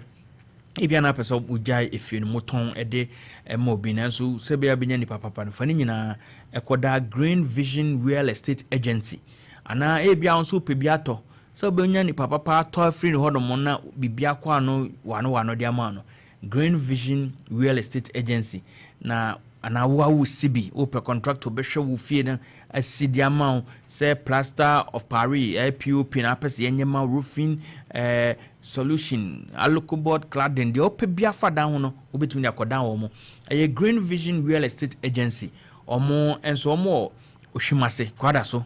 Ebia na apɛ sɛ wogyae efie no motɔn de ma obi, nanso sɛbea bɛnya nipa papa no fa ne nyinaa ɛkɔda Green Vision Real Estate Agency. Anaa ebia nso wopɛ bi atɔ, sɛ wobɛnya nipa papa atɔ afiri ne hɔnom na biribi akɔ ano wano wano de ama no, Green Vision Real Estate Agency. Na anaa wo a wosi bi, wopɛ contractor bɛhwɛ wo fie no asi de ama wo, sɛ plaster of Paris, POP na apɛ sɛ yɛnyɛ ma, roofing solution, alucoboard cladding, deɛ wopɛ bi afa dan ho no, wobɛtumi de akɔdan wɔ mo. Ɛyɛ Green Vision Real Estate Agency. Ɔmo nso ɔmo wɔ Ohwimase, Kwada so,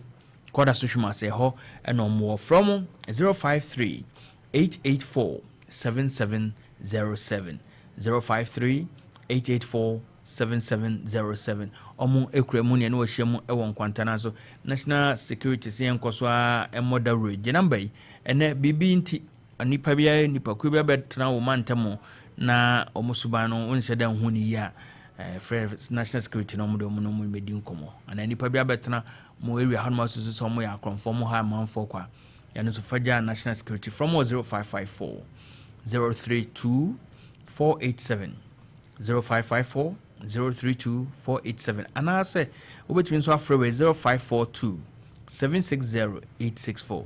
Kwada so Hwimase ɛhɔ ɛna ɔmo wɔ. Frɛ mo 053 884 7707, 053 884 7707. Ɔmo ekura mu nea ne wɔahyia mu ɛwɔ nkwantana so. National Security sɛ yɛnkɔ so a ɛmmɔ dawuro gye number yi. Ɛnɛ biribi nti nipa bi, nipakuo bi abɛtena wɔn mantam na ɔmo suban no nhyɛ dɛ nho ne yie a, frɛ National Security na ɔmo de ɔmo no ɔmo bɛdi nkɔmɔ. Anaa nipa bi abɛtena mo area hɔ nom asusu sɛ ɔmo yɛ akorɔmfoɔ, ɔmo ha amanfoɔ kɔ a, yɛno nso fagya National Security from 0554 032 487, 0554 032 487. Anaasɛ wobɛtumi nso afrɛ wɔ 0542 760 864.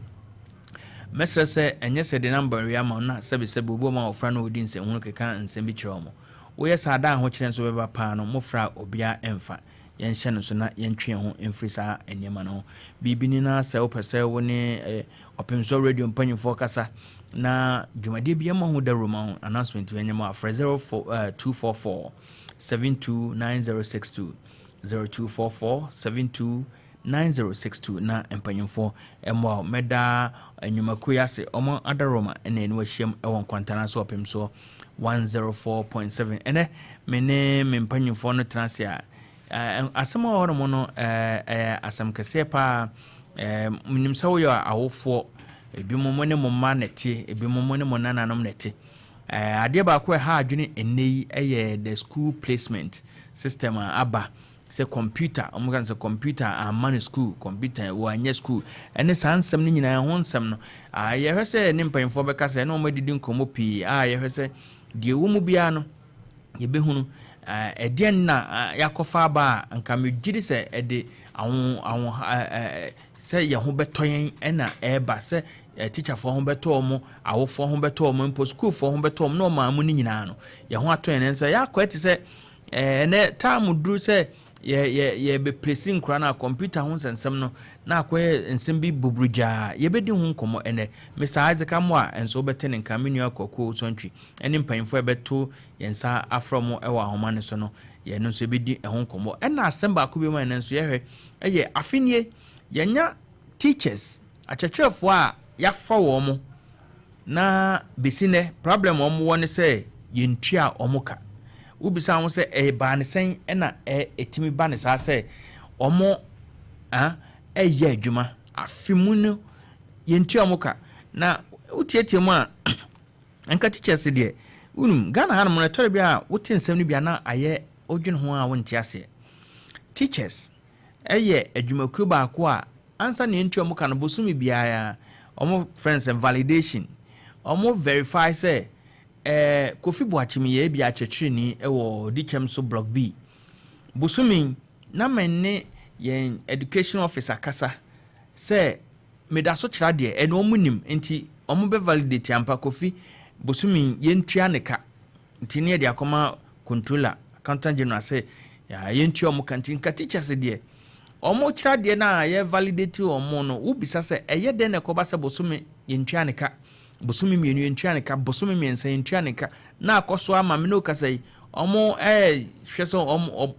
Mɛsrɛ sɛ ɛnyɛ sɛ de number wi ama na sɛbesɛbe obi ɔma wɔfra no ɔdi nsɛmhunu keka nsɛm bi kyerɛ ɔmo. Woyɛ saa da, ahokyerɛ nso bɛba paa no. Mofra a obiara ɛmfa yɛnhyɛ no so na yɛntwe yɛn ho mfiri saa nneɛma no ho. Biribi ni na sɛ wopɛ sɛ wo ne Ɔpemsoɔ Radio mpanyimfoɔ kasa na dwumadeɛ bi ɛma ho dawuro ma ho announcement bi ɛnyɛ mu, afrɛ 0244 729062, 0244 729062 na mpanyimfoɔ ɛmmoa wo. Mɛda nnwumakuo yi ase, ɔmo adaroma ɛna ɛne wahyiam ɛwɔ nkwantana so ɔpem soɔ 104.7. Ɛnɛ me ne me mpanyimfoɔ no tena ase a, asɛm a ɔwɔ hɔ no ɛyɛ asɛm kɛseɛ paa. Menim sɛ woyɛ awofoɔ, ebi mo mo ne mo mma nɛte, ebi mo mo ne mo nananom nɛte. Adeɛ baako a ɛha adwene ɛnnɛ yi ɛyɛ the school placement system a aba sɛ computer, ɔmo ka sɛ computer ama no school computer wɔanyɛ school, ɛne saa nsɛm no nyinaa ho nsɛm no. Yɛhwɛ sɛ ne mpanyinfoɔ bɛka sɛ ɛne wɔn adidi nkɔmmɔ pii a, yɛhwɛ sɛ deɛ ɛwɔ mu biara no yɛbɛhunu ɛdeɛn na yɛakɔfa aba a nka megye di sɛ ɛde aho aho sɛ yɛn ho bɛtɔ yɛn ɛna ɛreba, sɛ tikyafoɔ ho bɛtɔ wɔn, awofoɔ ho bɛtɔ wɔn, mpo sukuufoɔ ho bɛtɔ wɔn na ɔman mu no nyinaa no yɛn ho atɔ yɛn. Nsa yɛakɔ ɛte sɛ ɛnɛ time duru sɛ yɛ yɛ yɛbɛplesi nkora no a computer ho nsɛnsɛm no na akɔyɛ nsɛm bi buburugyaa. Yɛbɛdi ho nkɔmmɔ ɛnɛ. Mr Isaac Amoa nso wobɛte ne nka, me nua Kwakuo Sɔntwi ɛne mpanyinfoɔ a ɛbɛto yɛn nsa afrɛ mo ɛwɔ ahoma no so no, yɛn nso yɛbɛdi ɛho nkɔmmɔ. Ɛna asɛm baako bi mu a ɛnɛ nso yɛhwɛ ɛyɛ afenie yɛnya teachers, akyerɛkyerɛfoɔ a yɛafa wɔn mo na besi nɛ problem a wɔn wɔ ne sɛ yɛntua wɔn ka. Wobisa wɔn sɛ ɛbaa ne sɛn ɛna ɛtumi ba ne saa sɛ wɔn a ɛyɛ adwuma afe mu no yɛntua wɔn ka? Na wotietie mu a, nka teachers deɛ, wonum Ghana hanom no, ɛtɔre bi a wote nsɛm no bi a na ayɛ wodwene ho a wonte aseɛ. Teachers ɛyɛ adwumakuo baako a ansa na yɛntua wɔn ka no, bosome biara wɔn frɛ no sɛ validation, wɔn verify sɛ Kofi Boakyem yɛ ebi akyerɛkyerɛni ɛwɔ Dikyɛm so Block B. Bosome na mɛ ne yɛn education officer kasa sɛ meda so kyerɛ adeɛ, ɛna wɔn nim nti wɔn bɛ validate ampa Kofi bosome yɛntua ne ka. Nti ne yɛde akɔma controller, accountant general sɛ yɛntua wɔn ka. Nti nka teachers deɛ, wɔn kyerɛ adeɛ no a yɛ validate wɔn no, wobisa sɛ ɛyɛ dɛn na ɛkɔba sɛ bosome yɛntua ne ka, bosome 2 yɛntua ne ka, bosome 3 yɛntua ne ka, na akɔ so ama me ne okasa yi wɔn ɛɛhwɛ sɛ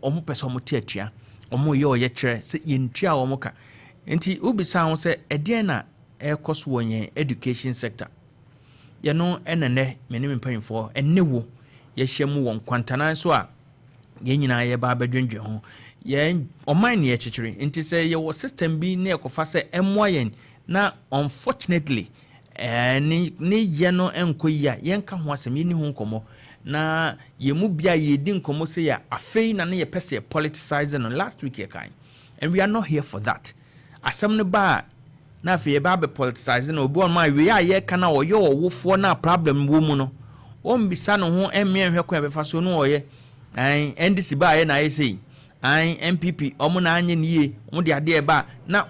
wɔn pɛ sɛ wɔn te atua, wɔn yɛ ɔyɛ kyerɛ sɛ yɛntua wɔn ka. Nti wobisa ho sɛ ɛdeɛn na ɛrekɔ so wɔ yɛn education sector? Yɛno ɛna nɛ me ne me mpanyinfoɔ ɛne wo yɛhyɛ mu wɔ nkwantanan so a yɛn nyinaa yɛba abɛdwendwen ho. Yɛn ɔman ne yɛkyekyere, nti sɛ yɛwɔ system bi ne yɛkɔfa sɛ ɛmmoa yɛn. Na unfortunately, ne yɛ no nkɔ yi a, yɛnka ho asɛm, yɛni ho nkɔmmɔ. Na yɛn mu bia yɛdi nkɔmmɔ sɛ yɛ afei na ne yɛpɛ sɛ yɛ politicize no. Last week yɛkan, and we are not here for that. Asɛm no ba a, na afei yɛbɛ abɛ politicize no. Obi wɔn a wei a yɛka na ɔyɛ ɔwofoɔ na problem wɔ mu no, ɔmbisa ne ho mmea nhwɛ kwan yɛbɛfa so no. Ɔyɛ ɛn NDC ba a, yɛ na ayɛ sei, ɛn NPP ɔmo na anyɛ ne yie, ɔmo de adeɛ ba na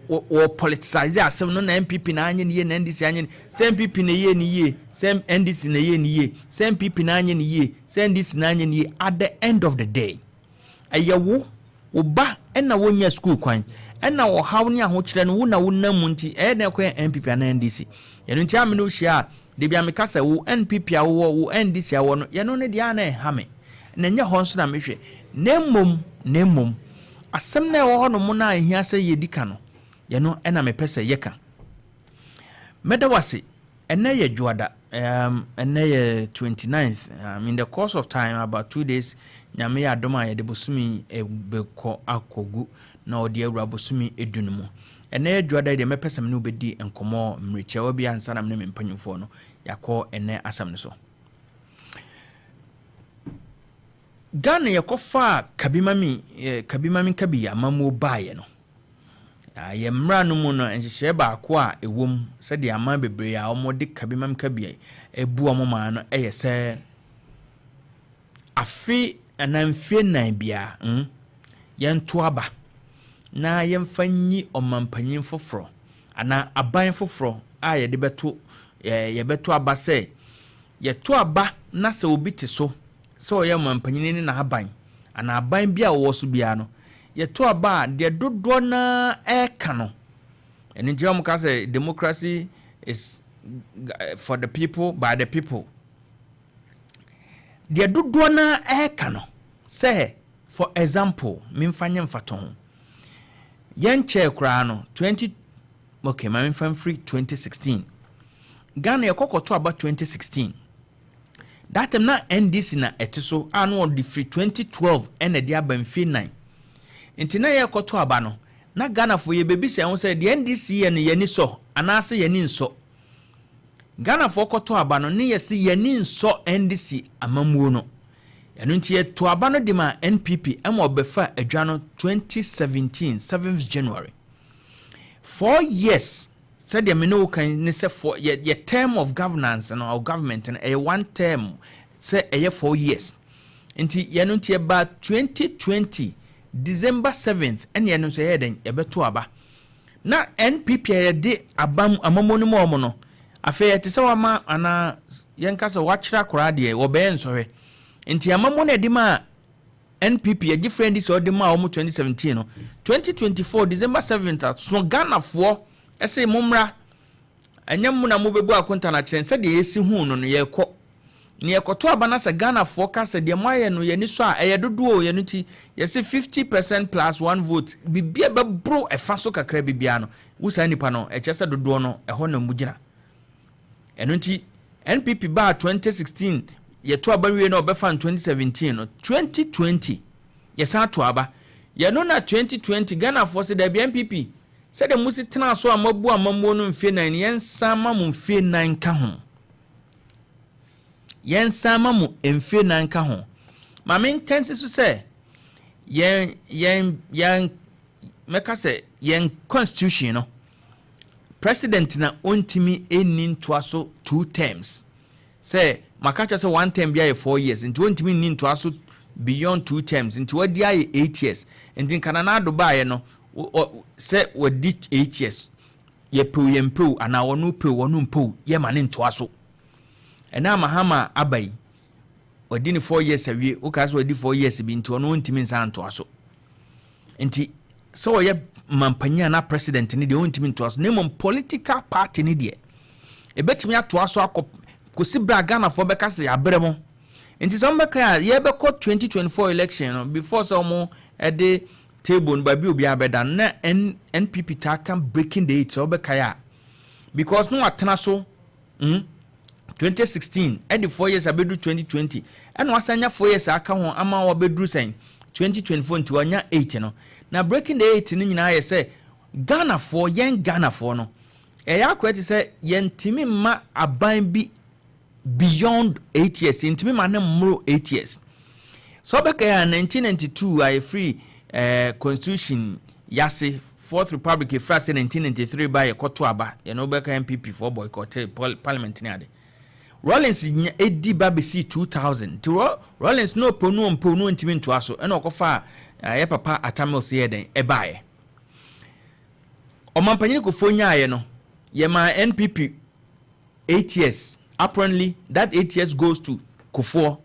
wɔ politicize asɛm no, na NPP na anyɛ ne yie na NDC anyɛ ne sɛ, NPP na yie ne yie sɛ, NDC na yie ne yie sɛ, NPP na anyɛ ne yie sɛ, NDC na anyɛ ne yie. At the end of the day, ɛyɛ wo ba ɛna wonya school kwan ɛna ɔhaw ne ahokyerɛ no wo na wonam mu. Nti ɛyɛ dɛ kɔyɛ NPP anaa NDC yɛno. Nti ame no wohyia a, debi ameka sɛ wo NPP a wowɔ, wo NDC a wɔ no, yɛno no deɛ ana ɛha me na ɛnyɛ hɔ nso na mehwɛ. Na mmom asɛm na ɛwɔ hɔ nom no a ɛhia sɛ yɛdi ka no, yɛno ɛna mepɛ sɛ yɛka. Mɛda wase. Ɛnɛ yɛ Dwoada, ɛnɛ yɛ 29th. In the course of time, about 2 days, Nyame yɛ adom a, yɛde bosome bɛkɔ akɔgu na ɔde awura bosome 10 no mu. Ɛnɛ yɛ Dwoada yi deɛ, mɛpɛ sɛ me ne wobɛdi nkɔmmɔ mmerekyɛwa bi ansa na me ne me mpanyimfoɔ no yɛakɔ ɛnɛ asɛm no so. Ghana yɛkɔfaa kabimami kabi amammuo baeɛ no, yɛ mmara no mu no, nhyehyɛeɛ baako a ɛwɔ mu sɛdeɛ aman bebree a wɔde kabimami kabi ebu wɔn maa no yɛ sɛ afe anaa mfie 4 biara, yɛnto aba na yɛmfa nyi ɔmanpanyin foforɔ anaa aban foforɔ a yɛde bɛto yɛbɛto aba. Sɛ yɛto aba na sɛ obi te so sɛ ɔyɛ ɔmanpanyin ne n'aban anaa aban bi a wɔwɔ so biara no, yɛto aba a, deɛ dodoɔ naa ɛreka no. Ɛno nti wɔn ka sɛ democracy is for the people, by the people. Deɛ dodoɔ naa ɛreka no, sɛ for example, memfa nyɛ mfato ho, yɛn kyɛɛ koraa no 20, okay, ma memfa mfiri 2016. Ghana yɛkɔkɔto aba 2016. That time na NDC na ɛte so a, na wɔde firi 2012 ɛna ɛde aba mfie 4. Nti na yɛkɔto aba no na Ghanafoɔ yɛbɛbisa ɛho sɛ deɛ NDC yɛ no, yɛni sɔ anaasɛ yɛni nsɔ. Ghanafoɔ kɔto aba no ne yɛsi yɛni nsɔ NDC amammuo no. Ɛno nti yɛto aba no de ma NPP ɛma ɔbɛfa adwa no 2017 7th January. 4 years, sɛdeɛ me ne wo kan ne sɛ for yɛ term of governance no or government no, ɛyɛ one term sɛ ɛyɛ 4 years. Nti yɛno nti yɛba 2020 December 7th, ɛne yɛno nso yɛyɛ dɛn? Yɛbɛto aba na NPP a yɛde aba amammuo no mu ɔmo no. Afei yɛte sɛ wama anaa yɛnka sɛ wakyerɛ akoraa deɛ wɔbɛyɛ nsɔhwɛ. Nti amammuo no yɛde ma NPP, yɛgye friend sɛ ɔde ma ɔmo 2017 no, 2024 December 7th aso Ghanafoɔ ɛsɛ mommra, ɛnyɛ mu na mobɛbu akonta no akyerɛ sɛdeɛ yɛsi hu no yɛkɔ ne yɛkɔto aba no sɛ Ghanafoɔ ka sɛ deɛ moayɛ no yɛni so a, ɛyɛ dodoɔ o. Yɛno nti yɛsɛ 50% plus one vote, biribia bɛboro ɛfa so kakra biribiara no, wo saa nipa no ɛkyerɛ sɛ dodoɔ no ɛhɔ na mu gyina. Ɛno nti NPP baa 2016, yɛto aba wie na ɔbɛfa no 2017 no, 2020 yɛsan to aba. Yɛno na 2020 Ghanafoɔ sɛ dabi, NPP, sɛdeɛ mo si tena so a moabu amammuo no mfie 4, yɛnsan ma mo mfie 4 ka ho, yɛnsan ma mo mfie 4 ka ho. Maame nkansi so sɛ yɛn mɛka sɛ yɛn constitution no, president na ɔntumi ɛnni ntoa so two terms. Sɛ maka kyerɛ sɛ one term bi ayɛ 4 years, nti ɔntumi nni ntoa so beyond two terms. Nti wadi ayɛ 8 years. Nti nka Nana Addo baayɛ no sɛ wadi 8 years, yɛpew yɛn pew anaa wɔn pew wɔn mpew, yɛma ne ntoa so. Ɛna Mahama aba yi, wadi ne 4 years awie. Wokaa sɛ wadi 4 years bi, nti ɔno ɔntumi nsa ntoa so. Nti sɛ ɔyɛ mampanyin anaa president ne deɛ, ɔntumi ntoa so, na mmom political party ne deɛ, ɛbɛtumi atoa so akɔ kɔsi berɛ a Ghanafoɔ bɛka sɛ yɛabrɛ mo. Nti sɛ wɔbɛka a, yɛbɛkɔ 2024 election no, before sɛ wɔn ɛde table no baabi obiara bɛda no, na NPP taa ka breaking the eight. Sɛ wɔbɛkae a, because no watena so 2016 ɛde 4 years abɛduru 2020, ɛna wasan nya 4 years aka ho ama wabɛduru sɛn? 2024. Nti wanya 8 no. Na breaking the eight no nyinaa yɛ sɛ Ghanafoɔ, yɛn Ghanafoɔ no Ɛyɛ akɔɛ te sɛ yɛntumi mma aban bi beyond 8 years, yɛntumi ma ne mmoro 8 years. So ɔbɛka yɛ a, 1992 a yɛfiri constitution yase, Fourth Republic efiri ase 1993 ba, yɛkɔto aba, yɛn wobɛka NPP foɔ boycott parliament ne ade. Rawlings nya edi ba bɛsi 2000, nti Rawlings no ɔpɛ no, ɔmpɛ no, ntumi ntoa so. Ɛna ɔkɔfa a ɛyɛ papa Atta Mills yɛ dɛn ɛbaeɛ. Ɔmampanyini Kufuor nyaayɛ no, yɛma NPP 8 years. Apparently that 8 years goes to Kufuor.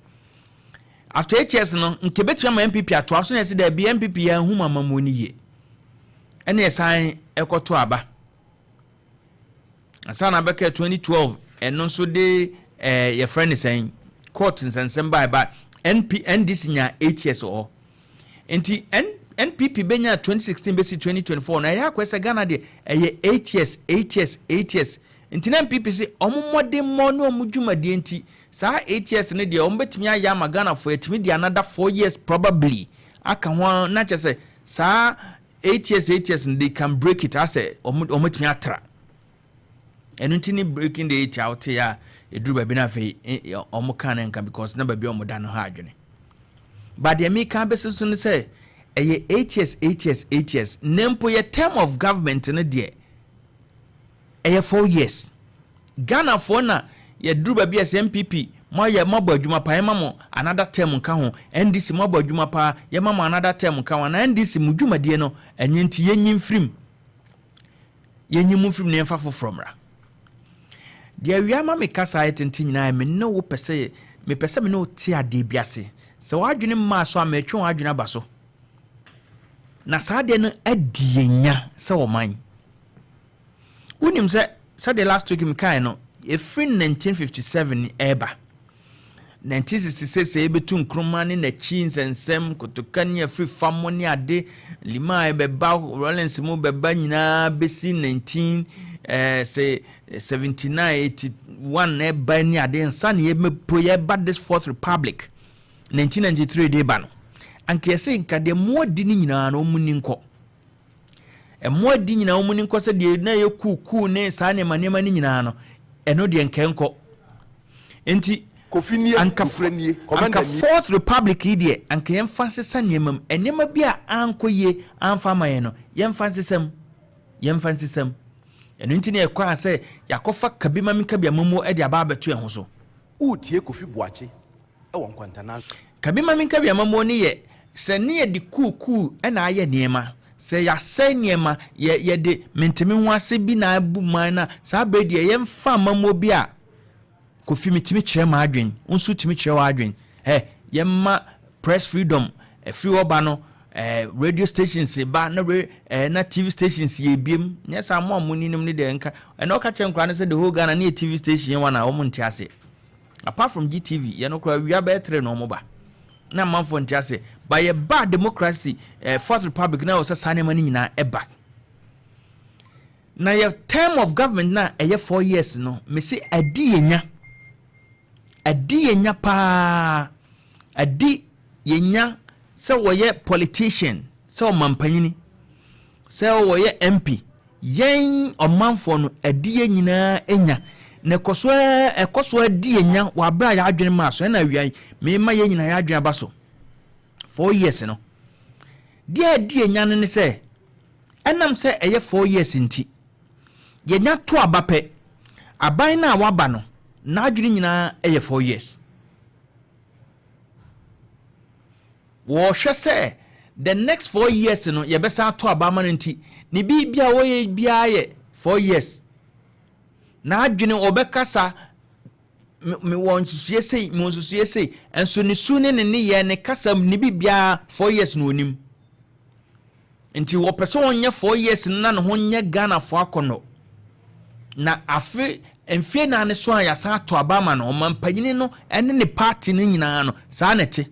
After 8 years no, nke bɛtumi ama NPP atoa so na yɛsɛ daabi, NPP yɛn ahu amamuo no yie. Ɛna yɛsan ɛkɔto aba ansa na abɛka 2012. Ɛno nso de yɛfrɛ no sɛn, court nsɛnsɛm baa ba. NP NDC nya 8 years wɔ hɔ, nti NPP bɛnya 2016 bɛsi 2024 na ɛyɛ akɔ sɛ Ghana deɛ ɛyɛ 8 years, 8 years, 8 years. Nti na NPP sɛ ɔmo mmɔden mmɔ ne ɔmo dwumadie, nti saa 8 years no deɛ, ɔmo bɛtumi ayɛ ama Ghanafoɔ, yɛtumi de another 4 years probably aka ho, na kyerɛ sɛ saa 8 years, 8 years no, they can break it, asɛ ɔmo tumi atra. Ɛno nti ne breaking the eight a wote a ɛduru baabi no, afei ɔmo ka ne nka because na baabi a ɔmo da no ha adwene. But deɛ meka bɛsi so no sɛ ɛyɛ 8 years, 8 years, 8 years, na mpo yɛ term of government no deɛ, ɛyɛ 4 years. Ghanafoɔ na yɛduru baabi a sɛ NPP moayɛ, moabɔ adwuma paa, yɛma mo another term nka ho. NDC, moabɔ adwuma paa, yɛma mo another term nka ho. Na NDC mo dwumadie no ɛnyɛ, nti yɛnyi mfirim, yɛnyi mu mfirim na yɛmfa foforɔ mmra. Deɛ awia ma me kasa ayɛ tenten nyinaa, me ne wo pɛ sɛ, mepɛ sɛ me ne wo te adeɛ bi ase. Sɛ w'adwene mmaa so a, metwe w'adwene aba so na saa adeɛ no adi yɛn nya sɛ ɔman. Wonim sɛ sɛdeɛ last week mekae no, ɛfiri 1957 ɛreba 1966, yɛbɛtu Nkrumah ne n'akyi nsɛnsɛm, Kotoka ne afiri fam ne ade lima a ɛbɛba, Rawlings mu bɛba nyinaa bɛsi 19 sɛ 79, 81 na ɛba ne ade nsa ne yɛmɛpo yɛba this Fourth Republic 1993 de ba no, anka yɛsɛ nka deɛ mmoa di no nyinaa no, ɔmu ni nkɔ. Mmoa di nyinaa ɔmu ni nkɔ, sɛ deɛ na yɛ kuukuu ne saa nneɛma nneɛma no nyinaa no, ɛno deɛ nkɛ nkɔ. Nti Kofi nie. Anka Kofre nie. Anka Commander nie. Fourth Republic yi deɛ, anka yɛmfa nsesa nneɛma mu. Nneɛma bi a ankɔ yie amfa ama yɛn no, yɛmfa nsesa mu, yɛmfa nsesa mu. Ɛno nti ne yɛkɔ a sɛ yɛakɔfa kabi ma menka bi amamuo de aba abɛto yɛn ho so. Wotie Kofi Boakye ɛwɔ Nkwantana. Kabi ma menka bi amamuo no yɛ sɛ ne yɛde kuukuu ɛna ayɛ nneɛma, sɛ yɛasɛe nneɛma, yɛde menteme ho ase bi na abu man no a, saa berɛ deɛ yɛmfa amamuo bi a Kofi metumi kyerɛ ma adwen, wo nso tumi kyerɛ w'adwen. Yɛma press freedom ɛfiri hɔ ba no, radio stations ba na na TV stations yɛ biem. Nyɛ saa mo a mo ninim ne deɛ nka ɛna ɔka kyerɛ nkora no sɛ the whole Ghana ne yɛ TV station yɛ wɔn a wɔn nte ase, apart from GTV. Yɛn no koraa wia bɛyɛ tere na wɔn ba na amanfoɔ nte ase ba. Yɛ ba democracy, Fourth Republic, na ɛwɔ sɛ saa nneɛma no nyinaa ɛba. Na yɛ term of government na ɛyɛ 4 years no, mesi adi yɛ nya, adi yɛ nya paa, adi yɛ nya sɛ wɔyɛ politician, sɛ ɔmampanyini, sɛ wɔyɛ MP, yɛn ɔmanfoɔ no adi yɛ nyinaa nya na ɛkɔ so, ɛkɔ so adi yɛ nya wɔ abere a yɛadwene maa so. Ɛna awia yi mema yɛn nyinaa yɛadwene aba so. 4 years no deɛ, adi yɛ nya no ne sɛ ɛnam sɛ ɛyɛ 4 years nti, yɛnya to aba pɛ, aban no a waba no n'adwene nyinaa ɛyɛ 4 years. Wɔhwɛ sɛ the next 4 years no yɛbɛsan ato aba ama no, nti ne biribi a wɔyɛ biara yɛ 4 years. N'adwene ɔbɛkasa, mewɔ nsusue sei, mewɔ nsusue sei, nso ne su ne ne nneyɛɛ, ne kasa, ne biribiara 4 years na onim. Nti wɔpɛ sɛ wɔnyɛ 4 years no na ne ho nyɛ Ghanafoɔ akɔnɔ. Na afe mfie nan ne so a yɛasan ato aba ama no, ɔmampanyini no ne ne party no nyinaa no, saa na ɛte.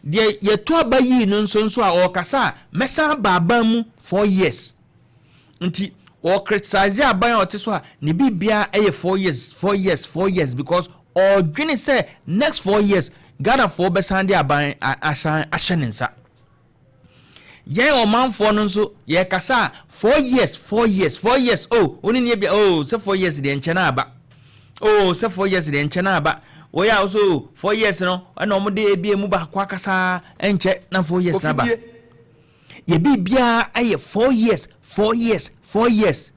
Deɛ yɛto aba yii no nso a ɔrekasa a mɛsan aba aban mu 4 years, nti ɔcriticize aban a ɔte so a ne biribiara ɛyɛ 4 years, 4 years, 4 years, because ɔdwene sɛ next 4 years Ghanafoɔ bɛsan de aban asan ahyɛ ne nsa. Yɛn ɔmanfoɔ no nso yɛkasa a, 4 years, 4 years, 4 years. Oh, oni nie bia. Oh, sɛ 4 years deɛ, nkyɛn aba. Oh, sɛ 4 years deɛ, nkyɛn aba. Wɔyɛ a so 4 years no ɛna wɔn de ebi emu baako akasa, nkyɛ na 4 years n'aba. Yɛ biribiara ayɛ 4 years, 4 years, 4 years.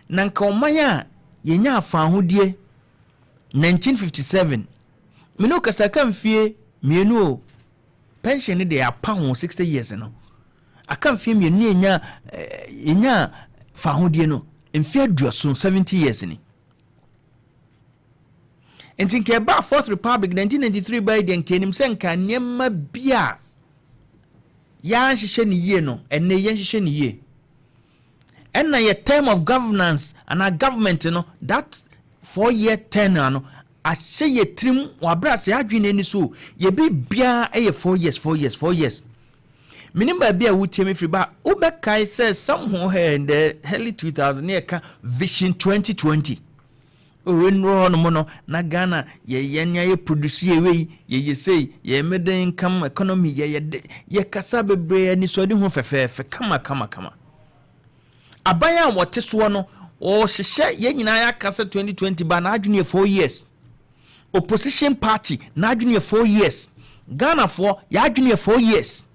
Na nka ɔman a yɛnya afahodie 1957, mene kasa ka mfie 2 o, pension ne deɛ apa ho 60 years no, aka mfie 2 ne yɛnya fahodie no mfie 70, 70 years ni. Nti nka ɛba Fourth Republic 1993 bɛyɛ deɛ, nka anim sɛ nka nneɛma bi a yɛanhyehyɛ ne yie no, ɛnɛ yɛnhyehyɛ ne yie. Ɛna yɛ term of governance anaa government no, that 4 year tenure no ahyɛ yɛ tirim wabere ase adwene ani so. Yɛbi biara ɛyɛ 4 years, 4 years, 4 years. Menim baabi a wotie me firi ba, wobɛkae sɛ somewhere in the early 2000 ne yɛka Vision 2020 ɔwɔ hɔ nom no, na Ghana yɛyɛ nea yɛ produce, yɛ wei, yɛyɛ sei, yɛyɛ middle income economy, yɛyɛ de yɛkasa bebree, anisɔde ho fɛfɛɛfɛ, kama kama kama. Aban a wɔte soɔ no, ɔhyehyɛ yɛn nyinaa yɛaka sɛ 2020 ba, n'adwene yɛ 4 years. Opposition party n'adwene yɛ 4 years. Ghanafoɔ yɛadwene yɛ 4 years.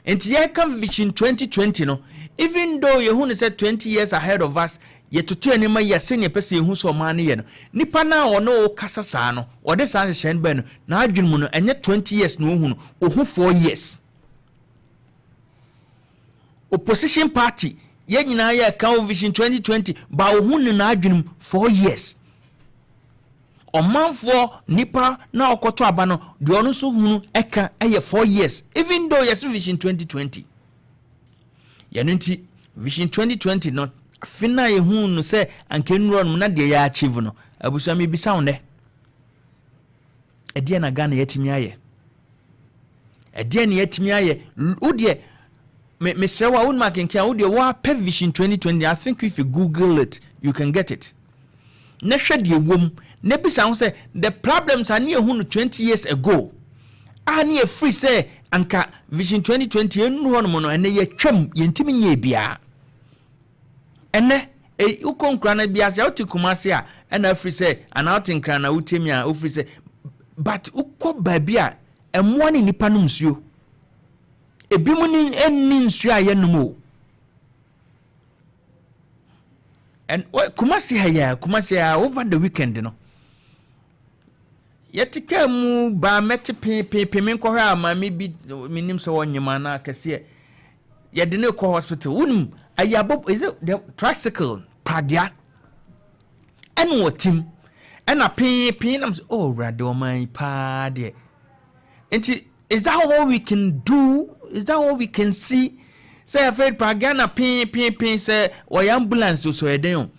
Nti yɛka Vision 2020 no, even though yɛhu no sɛ 20 years ahead of us, yɛtoto nneɛma yɛ sɛnea ɛpɛ sɛ yɛhu sɛ ɔman no yɛ no, nipa no a ɔne wo kasa saa no, ɔde saa nhyehyɛ no bɛn no, n'adwene mu no ɛnyɛ 20 years na ohu no, ohu 4 years. Opposition party, yɛn nyinaa yɛ ka wo Vision 2020 ba, ohu no n'adwene mu 4 years. Ɔmanfoɔ nipa na ɔkɔtɔ aba no deɛ, ɔno nso hunu ɛka ɛyɛ 4 years, even though yɛsɛ Vision 2020. Yɛno nti Vision 2020 no, afe no a yɛhu no sɛ anka nnuro no na deɛ yɛ achieve no, abusua, mebisa wo nnɛ, ɛdeɛ na Ghana yɛatumi ayɛ? Ɛdeɛ na yɛatumi ayɛ? Wo deɛ, mesrɛ wo a wonim akenkan a, wo deɛ woapɛ Vision 2020, I think if you Google it, you can get it, na hwɛ deɛ wom na bisa ho sɛ the problems a ne yɛhu no 20 years ago a ne yɛfiri sɛ anka Vision 2020 ɛnnu hɔ nom no, ɛnɛ yɛtwam, yɛntumi nyɛ biara. Ɛnɛ wokɔ nkura no bi ase a, wote Kumase a, ɛna afiri sɛ anaa wote Nkra na wotie mi a, wofiri sɛ, but wokɔ baabi a ɛmmoa ne nnipa nom nsuo, ebi mu ni ɛnni nsuo a yɛnom o. And Kumasi ha yɛ, Kumasi ha, over the weekend no, yɛte kaa mu baa, mɛte peepeepe, me nkɔhwɛ a maame bi, menim sɛ wɔnyem anaa kɛseɛ, yɛde ne kɔ hospital. Wonim ayabɔ, is it the tricycle pragea ɛna wɔtim ɛna peepee nam sɛ, oh, Awurade, ɔman yi paa deɛ. Nti is that all we can do? Is that all we can see? Sɛ yɛfɛ pragea na peepeepee sɛ ɔyɛ ambulance o, sɛ ɔyɛ den o,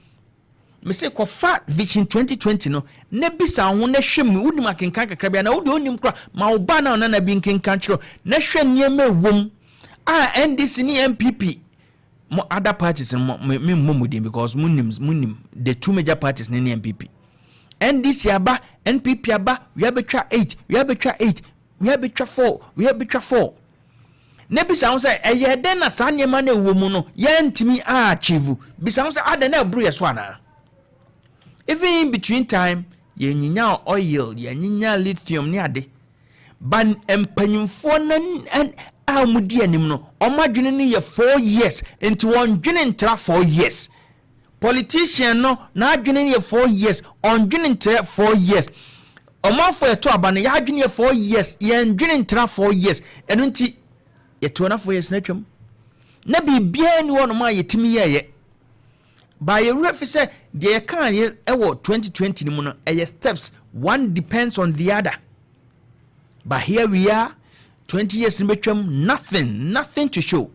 mese kɔfa Vision 2020 no na bisa ho na hwɛ mu. Wonim akenkan kakra bia na wode wonim kora ma wo ba na ɔnana bi nkenkan kyerɛ na hwɛ nneɛma ɛwom a NDC ne NPP, mo other parties no, mo me mmɔ mo din because mo nim the two major parties ne NPP. NDC aba, NPP aba, wia bɛtwa 8, wia bɛtwa 8, wia bɛtwa 4, wia bɛtwa 4, na bisa ho sɛ ɛyɛ dɛn na saa nneɛma no ɛwɔ mu no yɛntumi achieve? Bisa ho sɛ adɛn na ɛboro yɛ so anaa? Even in between time, yɛnyinya oil, yɛnyinya lithium ne ade ba. Mpanyimfoɔ no a wɔdi anim no, wɔn adwene no yɛ 4 years, nti wɔn dwene ntra 4 years. Politician no n'adwene no yɛ 4 years, ɔndwene ntra 4 years. Ɔmanfoɔ yɛto aba no, yɛadwene yɛ 4 years, yɛn dwene ntra 4 years. Ɛno nti yɛto na 4 years na atwam na biribiara ni hɔnom a yɛtumi yɛɛyɛ ba. Yɛwura fi sɛ deɛ yɛka yɛ ɛwɔ 2020 no mu no, ɛyɛ steps, one depends on the other. But here we are, 20 years no bɛtwam, nothing, nothing to show.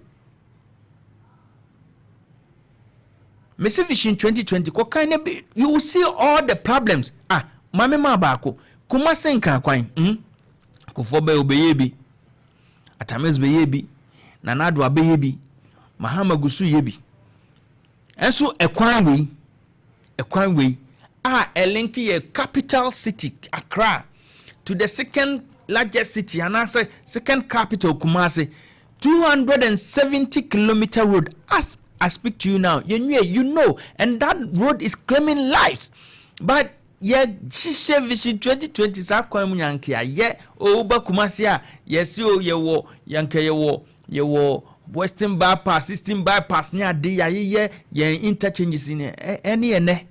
Mese Vision 2020, kɔkan na bi, you will see all the problems. Ah, maame maa baako Kumase Nkran Kofoɔ bɛyɛ, ɔbɛyɛ bi, Atames bɛyɛ bi, Nana Addo abɛyɛ bi, Mahama gu so yɛ bi. Ɛnso ɛkwan wei a ɛlink yɛ capital city Accra to the second largest city anaasɛ second capital Kumase. 270 kilometer road, as I speak to you now, yɛnwie. And that road is claiming lives, but yɛhyehyɛ Vision 2020 saa kwan mu nyanke a yɛ owuba Kumase a yɛsi o, yɛwɔ yanka, yɛwɔ Western Bypass, Eastern Bypass ne ade, yɛayeyɛ yɛn interchanges ne ɛne yɛ nɛ,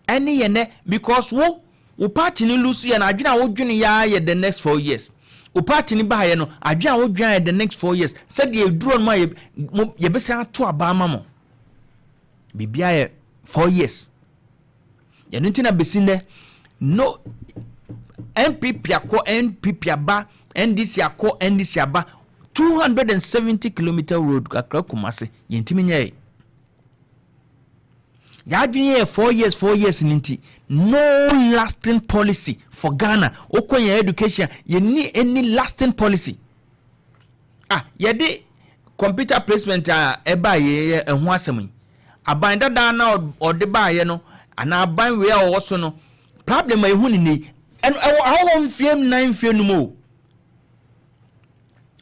ɛne yɛ nɛ, because wo party no lose yɛ no, adwene a wodwene yɛ yɛ the next 4 years. Wo party no baayɛ no, adwene a wodwene yɛ the next 4 years, sɛdeɛ eduro no mu a yɛbɛsan ato aba ama mo. Biribiara yɛ 4 years. Yɛno nti na bɛsi nnɛ no, NPP akɔ, NPP aba, NDC akɔ, NDC aba, 270 kilometer road Kakra Kumase yɛntumi nyɛe. Yɛadwene yɛ 4 years, 4 years no nti no lasting policy for Ghana. Wokɔ yɛn education, yɛnni any lasting policy. Ah, yɛde computer placement a ɛbaa yɛyɛ ɛho asɛm yi, aban dadaa na ɔde baayɛ no anaa aban wei a ɔwɔ so no, problem a ɛhu ne nei ɛno ɛwɔ ahɔhɔ mfie 4, mfie 5 o.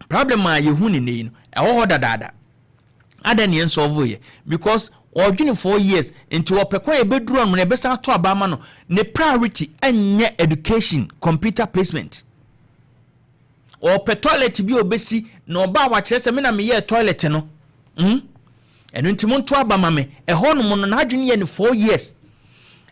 Problem a yɛhu ne nei no ɛwɔ hɔ dadaada. Adɛn ne yɛn solve yɛ? Because ɔdwene 4 years nti ɔpɛ kwan yɛ bɛduru ɔno na ɛbɛsan ato aba ama no. Ne priority ɛnyɛ education, computer placement. Ɔpɛ toilet bi a ɔbɛsi na ɔba a wakyerɛ sɛ me na meyɛɛ toilet no. Ɛno nti monto aba ma me. Ɛhɔ nom no n'adwene yɛ ne 4 years,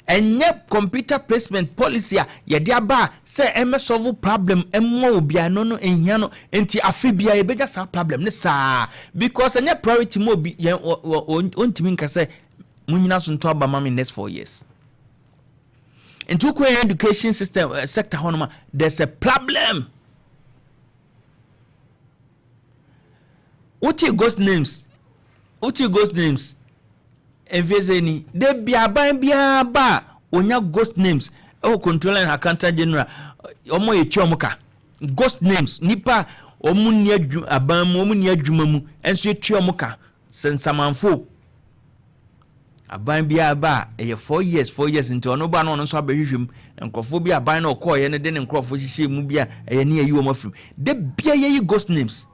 ɛnyɛ computer placement policy a yɛde aba a sɛ ɛmɛ solve problem ɛmma obiara no nhia no. Nti afe bia yɛbɛgya saa problem ne saa because ɛnyɛ priority mu. Obi yɛn ɔntumi nka sɛ mo nyina so nto aba ma me next 4 years. Nti wokɔ yɛn education system sector hɔ nom a, there's a problem. Wote ghost names, wote ghost names mfie sɛ ni de bi aban biara ba a onya ghost names ɛwɔ Controller and Accountant General. Ɔmo yɛ tua ɔmo ka ghost names, nipa a ɔmo ni adwuma aban mu, ɔmo ni adwuma mu ɛnso etua ɔmo ka sɛ nsamanfo. Aban biara ba a ɛyɛ 4 years, 4 years. Nti ɔno ba no, ɔno nso abɛhwehwɛ mu nkurɔfoɔ bi. Aban no ɔkɔɔyɛ no de ne nkurɔfoɔ hyehyɛ mu bi a ɛyɛ ne yɛyi wɔn afiri mu de bia yɛyi ghost names.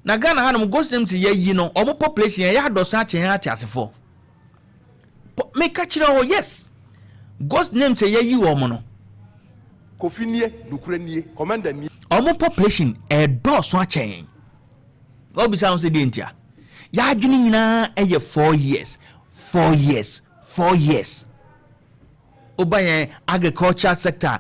Na Ghana hanom ghost names yɛyi no, ɔmo population yɛyɛ adɔso akyɛn yɛn ate asefoɔ. Meka kyerɛ hɔ, yes, ghost names a yɛyi wɔn no, Kofi nie, nukure nie, commander nie. Ɔmo population ɛdɔɔso akyɛn. Ɔbisa ho sɛ deɛ ntia yɛadwene nyinaa ɛyɛ 4 years, 4 years, 4 years. Woba yɛn agriculture sector,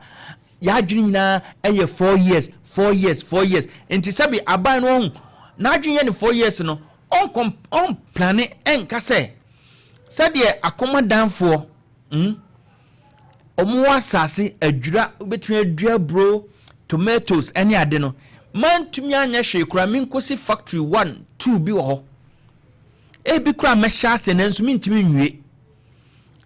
yɛadwene nyinaa ɛyɛ 4 years, 4 years, 4 years. Nti sɛbi aban no ɔhu n'adwene yɛ ne 4 years no, ɔnkɔm ɔm plan ɛnka sɛ sɛdeɛ akɔmadanfoɔ ɔmo wɔ asase adwira, wobɛtumi adua aburo, tomatoes ɛne ade no, mantumi anyɛ hwee koraa, menkɔsi factory one two bi wɔ hɔ. Ebi koraa mɛhyɛ ase nanso mentumi nwie.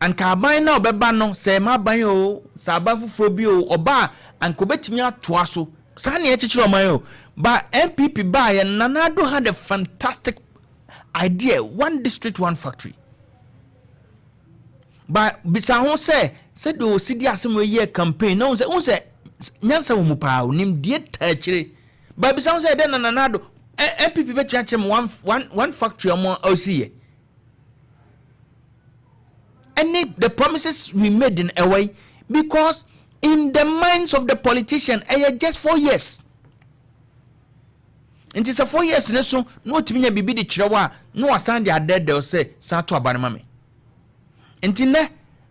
Anka aban na ɔbɛba no, sɛ ɛma aban o, sɛ aban foforɔ bi o, ɔba a anka obɛtumi atoa so. Saa nea ɛkyekyere ɔman o. Ba NPP baayɛ, Nana Addo had a fantastic idea, one district, one factory. Ba bisa ho sɛ sɛdeɛ osi di asɛm yɛ campaign na ho sɛ nyansa wɔ mu paa, onim deɛ taa akyire. Ba bisa ho sɛ ɛdɛ na Nana Addo NPP bɛtumi akyerɛ mu one factory ɔmo ɔsi yɛ ɛne the promises we made in ɛwɔ yi, because in the minds of the politician ɛyɛ just 4 years. Nti sɛ 4 years ne so na otumi nya biribi de kyerɛ wɔ a, na wasan de adɛɛdɛw sɛ san to aba no ma me. Nti nnɛ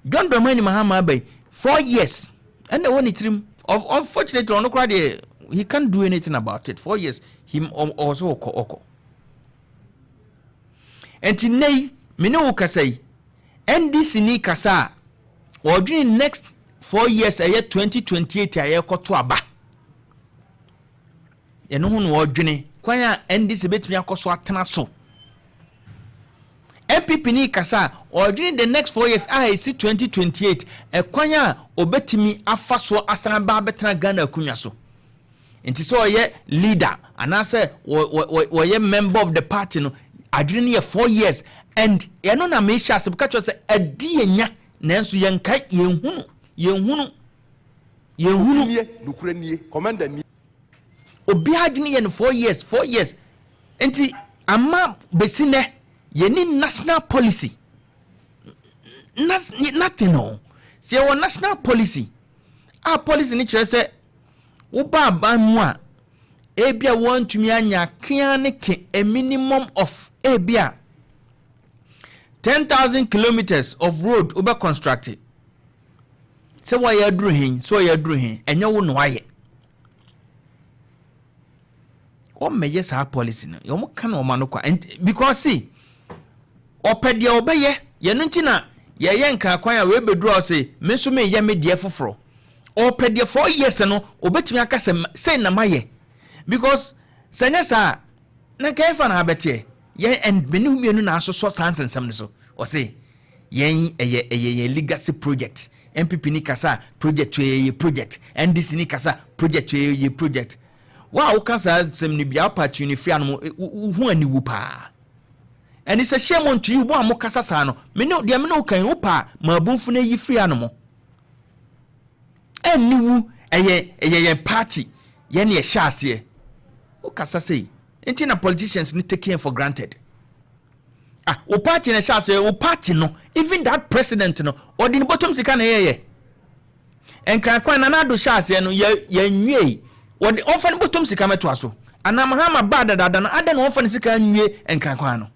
John Dramani Mahama aba yi, 4 years ɛna ɛwɔ ne tirim. Unfortunately, ɔno koraa deɛ, he can't do anything about it. 4 years he ɔwɔ sɛ ɔkɔ. Nti nnɛ yi me ne wo kasa yi, NDC ni kasa a ɔdwene next 4 years, ɛyɛ 2028 a yɛrekɔto aba. Ɛno ho na ɔdwene kwan a NDC bɛtumi akɔ so atena so. NPP ni kasa a ɔdwene the next 4 years a ɛsi 2028, ɛkwan a ɔbɛtumi afa so asan ba abɛtena Ghana akonnwa so. Nti sɛ ɔyɛ leader anaasɛ wɔyɛ member of the party no, adwene no yɛ 4 years. And ɛno na mehyɛ ase ka kyerɛ sɛ adi yɛ nya, nanso yɛnkae, yɛnhunu, yɛnhunu, yɛnhunu. Nie, nukure nie, commander nie. Obiara adwene yɛ no 4 years, 4 years. Nti ama bɛsi nɛ yɛni national policy. Nothing o. Sɛ yɛwɔ national policy a, policy no kyerɛ sɛ woba aban mu a, ebi a wɔntumi anya kea ne ke a minimum of ebi a 10,000 kilometres of road wobɛ construct, sɛ wɔyɛ aduru hen, sɛ wɔyɛ aduru hen, ɛnyɛ wo na wayɛ. Wɔmmɛyɛ saa policy no, wɔn ka na wɔn ano kwa, because see, ɔpɛ deɛ ɔbɛyɛ yɛn nti na yɛyɛ nkrakwan a wɔebɛduru a ɔsɛ me nso meyɛ me deɛ foforɔ. Ɔpɛ deɛ 4 years no obɛtumi aka sɛ sɛ na mayɛ, because sɛ nyɛ saa na nka yɛfa na abɛteɛ yɛn and mene mmienu na asosɔ saa nsɛnsɛm no so. Ɔse yɛn ɛyɛ yɛn legacy project. NPP ni kasa, project yɛ project. NDC ni kasa, project yɛ project. Wa a woka saa nsɛm no bia wopa tuni firi anom, wo ho aniwu paa. Ɛne sɛ shame on to you, mo a mokasa saa no. Mene deɛ mene wo kan wopa ma abomfo no ayi firi anom ɛnni wu. Ɛyɛ yɛn party, yɛne yɛhyɛ aseɛ. Wokasa sei nti na politicians no taking for granted. Ah, wo party na ɛhyɛ aseɛ, wo party no, even that president no, ɔde ne bɔtɔm sika na ɛyɛyɛ Nkran na Nana hyɛ aseɛ no, yɛ yɛnwie, wɔde ɔmfa ne bɔtɔm sika mɛtoa so. Anaa Mahama baa dadaada no, adɛn na ɔmfa ne sika nwie Nkran no?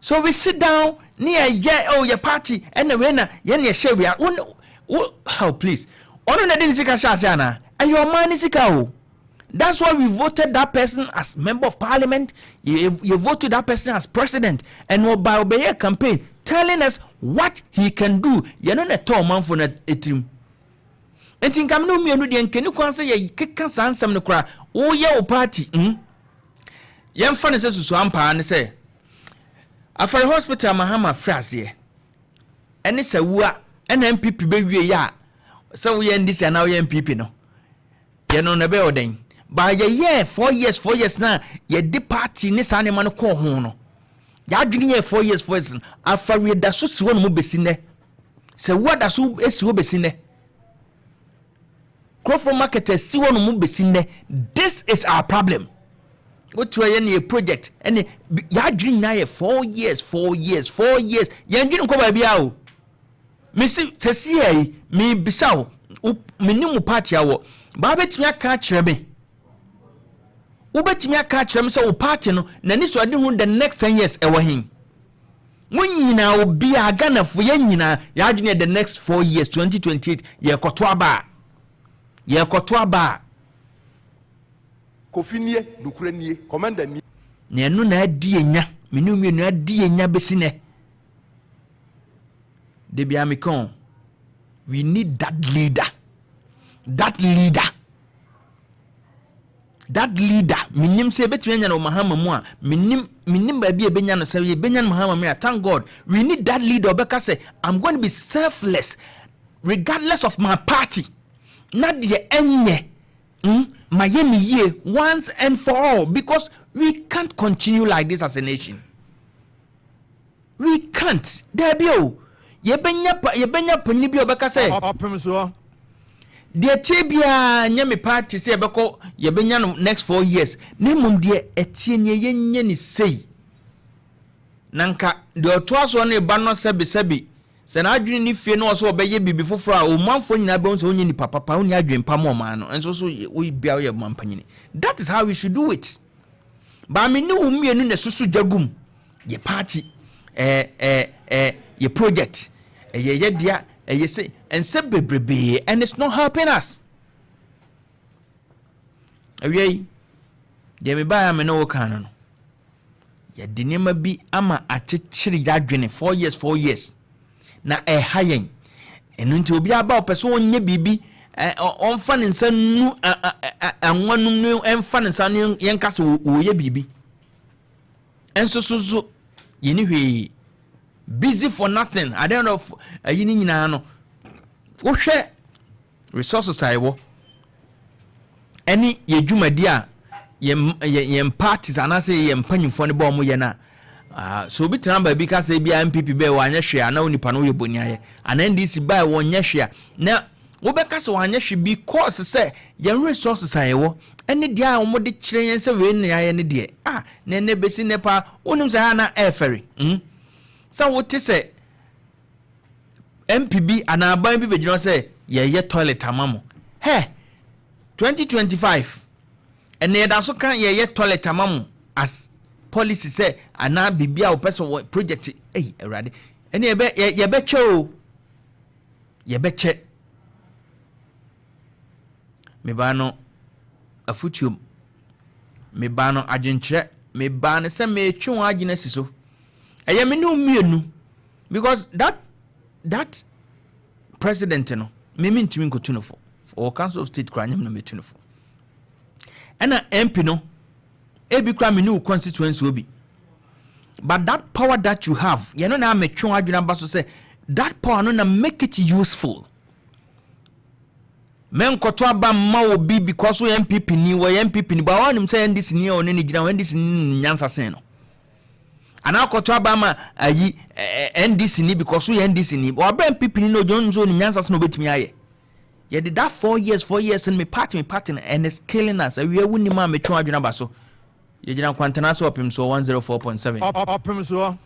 So we sit down ne yɛyɛ, oh, yɛ party ɛna wei na yɛn na yɛhyɛ wia wo wo. Oh please, ɔno na de ne sika hyɛ ase anaa? Ɛyɛ ɔman ne sika o. That's why we voted that person as member of parliament. You voted that person as president, and ɔba ɔbɛyɛ campaign telling us what he can do. Yɛn no na ɛtɔ ɔmanfo na etirim. Nti nkam ne mmienu deɛ nkani kwan sɛ yɛ keka saa nsɛm no koraa. Woyɛ wo party, Yɛmfa ne sɛ susu ampaa ne sɛ Afari Hospital, Mahama firi aseɛ ɛne sɛ wua ɛna NPP bɛwie yɛ a, sɛ woyɛ NDC anaa woyɛ NPP no, yɛno no ɛbɛyɛ ɔdɛn ba? Yɛyɛ 4 years, 4 years na yɛde party ne saa nneɛma no kɔɔ ho no, yɛadwene yɛ 4 years, 4 years no. Afareɛ da so si hɔ no mu bɛsi nnɛ, sɛ wua da so si hɔ bɛsi nnɛ, Kurɔfoɔ market asi hɔ no mu bɛsi nnɛ. This is our problem. Wotu ɛyɛ ne yɛ project ɛne yɛadwene nyinaa yɛ 4 years, 4 years, 4 years. Yɛndwene nkɔ baabi a o mesi sɛsi yɛ yi. Mebisa wo, menim mo party awɔ baa bɛtumi aka akyerɛ me, wobɛtumi aka akyerɛ me sɛ wo party no n'ani so ade ho the next 10 years ɛwɔ hen? Mo nyinaa, obiara, Ghanafoɔ, yɛn nyinaa yɛadwene yɛ the next 4 years, 2028, yɛkɔto aba a, yɛkɔto aba a. Kofi nie, nokorɛ nie, commander nie. Na ɛno na adi enya mene mmienu adi enya bɛsi nɛ. De bia meka o, we need that leader, that leader, that leader. Menim sɛ yɛbɛtumi anya no wɔ Mahama mu a, menim baabi a yɛbɛnya no. Sɛ yɛbɛnya no Mahama mu a, thank God. We need that leader ɔbɛka sɛ, "I'm going to be selfless regardless of my party," na deɛ ɛnyɛ ma yɛ ne yie once and for all, because we can't continue like this as a nation. We can't. Daabi o, yɛbɛnya pa, yɛbɛnya panyin bi a ɔbɛka sɛ ɔpem soɔ. Deɛ tie biara nyɛ me party sɛ yɛbɛkɔ, yɛbɛnya no next 4 years, na mmom deɛ ɛtie neɛ yɛnyɛ ne sei na nka deɛ ɔtoa soɔ no ba no, sɛbesɛbe, sɛ n'adwene ne fie no, ɔsɛ ɔbɛyɛ biribi foforɔ a, ɔmanfoɔ nyinaa bɛhu sɛ wonyɛ nipa papa, wonyɛ adwene pa ma ɔman no. Nso so woyɛ bia woyɛ mampanyini. That is how we should do it. Baame ne wo mmienu na ɛsoso gya gum yɛ party, ɛɛ ɛɛ ɛɛ yɛ project, ɛyɛ yɛ dea, ɛyɛ sɛ nsɛm bebrebee, and it's not helping us. Awia yi deɛ, mebaeɛ a me ne wo ka no, yɛde nneɛma bi ama akyekyere yɛadwene 4 years, 4 years na ɛha yɛn. Ɛno nti obi aba, ɔpɛ sɛ ɔnyɛ biribi, ɔmfa ne nsa nu anwa num no, ɛmfa ne nsa no yɛnka sɛ wɔyɛ biribi. Ɛnso so yɛni hwee, busy for nothing. At the end of ayi ne nyinaa no, wohwɛ resources a yɛwɔ ɛne yɛ dwumadi a yɛn parties anaasɛ yɛn mpanyinfoɔ no bɔ ɔmo yɛ no a, so obi tena baabi ka sɛ bia NPP bɛɛ wɔanyɛ hwee a, na onipa no woyɛ boni ayɛ, anaa NDC baa wɔnyɛ hwee a, na Wobɛka sɛ wanyɛ hwee because sɛ yɛn resources a yɛwɔ ɛne deɛ a wɔde kyerɛ yɛn sɛ wei na yɛayɛ ne deɛ a na ɛnɛ bɛsi nnɛ paa, wonim sɛ ha na ɛɛfɛre sɛ wote sɛ MP bi anaa aban bi bɛgyina hɔ sɛ yɛyɛ toilet ama mo. Hɛ, 2025 ɛnna yɛda so ka yɛyɛ toilet ama mo as policy sɛ anaa biribi a wɔpɛ sɛ wɔ project. Ɛyi, Awurade, ɛne yɛbɛ yɛbɛkyɛ o, yɛbɛkyɛ. Mebaa no afutuom, mebaa no adwenkyerɛ, mebaa no sɛ metwe wɔn adwene asi so. Ɛyɛ me ne wo mmienu because that president no, me mentumi nkɔtu no fo. Ɔwɔ Council of State koraa, nyɛ me na mɛtu no fo. Ɛna MP no, ebi koraa me ne wo constituency obi, but that power that you have, yɛno na ametwe wɔn adwene aba so sɛ that power no na make it useful. Mɛnkɔtɔ aba mma obi because woyɛ NPP ni, wɔyɛ NPP ni, but wɔnim sɛ NDC ni a ɔne ne gyina hɔ, NDC ni nyansa sen no, anaa kɔtɔ aba ma ayi NDC ni because woyɛ NDC ni, wɔabɛ NPP ni na ogyina onim sɛ onim nyansa sen na obɛtumi ayɛ. Yɛde that 4 years, 4 years no, me party, me party no, and it's killing us. Awia wo nim a metwe adwene aba so. Yɛgyina Kwantena so, Ɔpem Soɔ 104.7. Ɔpem Soɔ.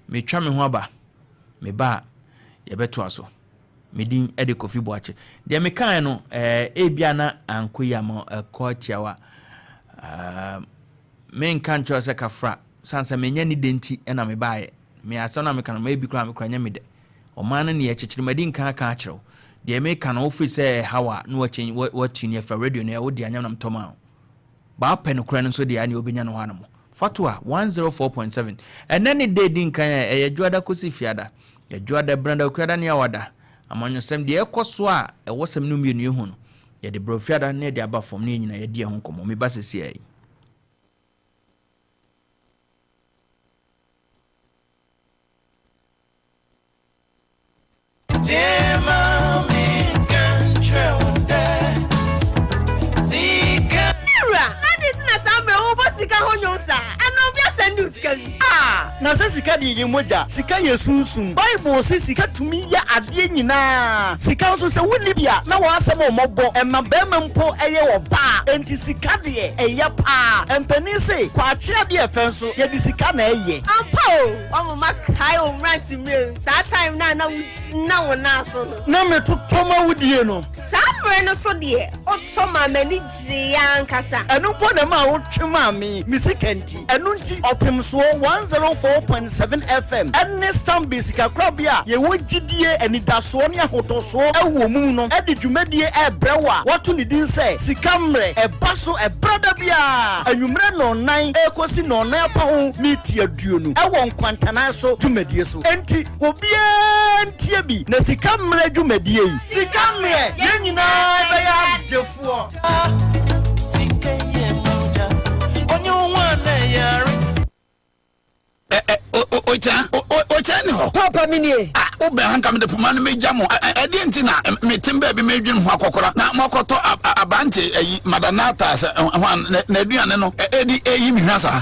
Metwa me ho aba, meba a yɛbɛtoa so. Medin de Kofi Boakye. Deɛ mekae no, ebia na ankɔ yi ama ɛkɔ atiawa. Menka nkyerɛ sɛ kafra sane sɛ menya ne de nti ɛna mebaeɛ. Me asɛm na meka no ma ebi koraa mekora nyɛ me dɛ. Ɔman no ne yɛkyekyere madi nka aka akyerɛ wo. Deɛ meka no, wofiri sɛ ɛhaw a na wakyɛn watuni afira radio no, ɛwo deɛ anyam na metɔ ma wo. Baapɛ nokorɛ no nso deɛ ane wobɛnya no hɔ anom. Fatoa 104.7. Ɛnɛ ne da di nkan a ɛyɛ Dwoada kɔsi Fiada. Yɛdwoada, Branda, Okuada ne Awada. Amanyɔsɛm deɛ ɛkɔ so a ɛwɔ sɛm no mmienu ehu no. Yɛde brɛ Fiada ne yɛde aba fam ne yɛn nyinaa yɛdi ɛho nkɔmmɔ. Meba sɛsi yi. Mira, na de na saa mmerɛ wobɔ sika ho nwom saa ana obi asɛn de sika bi? Ah, na sɛ sika deɛ yɛ mogya, sika yɛ sunsum. Bible sɛ sika tumi yɛ adeɛ nyinaa. Sika nso, sɛ wonni bi a na wɔasɛm ɔmmɔbɔ ɛma bɛrima mpo ɛyɛ ɔbaa. Enti sika deɛ ɛyɛ paa. Mpanin se kwakye adeɛ ɛfɛ nso yɛde sika na ɛyɛ. Ampa o, wamoma kae wo mmerante mmerɛ saa time na na wogyina wo nan so no. Na metotɔ ma wodie no. Saa mmerɛ no so deɛ, wotɔ ma m'ani gyeeɛ ankasa. Ɛno mpo na ma wotwe maa me me sika nti. Ɛno nti Ɔpem Soɔ 104.7 FM ɛne Stanbic sikakorabea a yɛwɔ gyidie, anidasoɔ ne ahotɔsoɔ ɛwɔ mu no ɛde dwumadie ɛrebrɛ wo a wɔato ne din sɛ Sika Mmerɛ. Ɛba so ɛberɛ da biara anwummerɛ nnɔnnan ɛrekɔsi nnɔnnan apa ho miti 20 ɛwɔ nkwantanan so dwumadie so. Enti obiara ntie bi na Sika Mmerɛ dwumadie yi. Sika Mmerɛ, yɛn nyinaa bɛyɛ adefoɔ. Sika yɛ mogya, onye wo a na ɛyare. Ɔkyɛ ɔkyɛ ne hɔ. Papa mi nie. A wobɛn ha nka mede poma no megya mo. Ɛdeɛ nti na metem baabi medwene ho akɔkora na moakɔtɔ aberante ayi madanata sɛ hwan n'aduane no ɛdi ɛyi me hwa saa.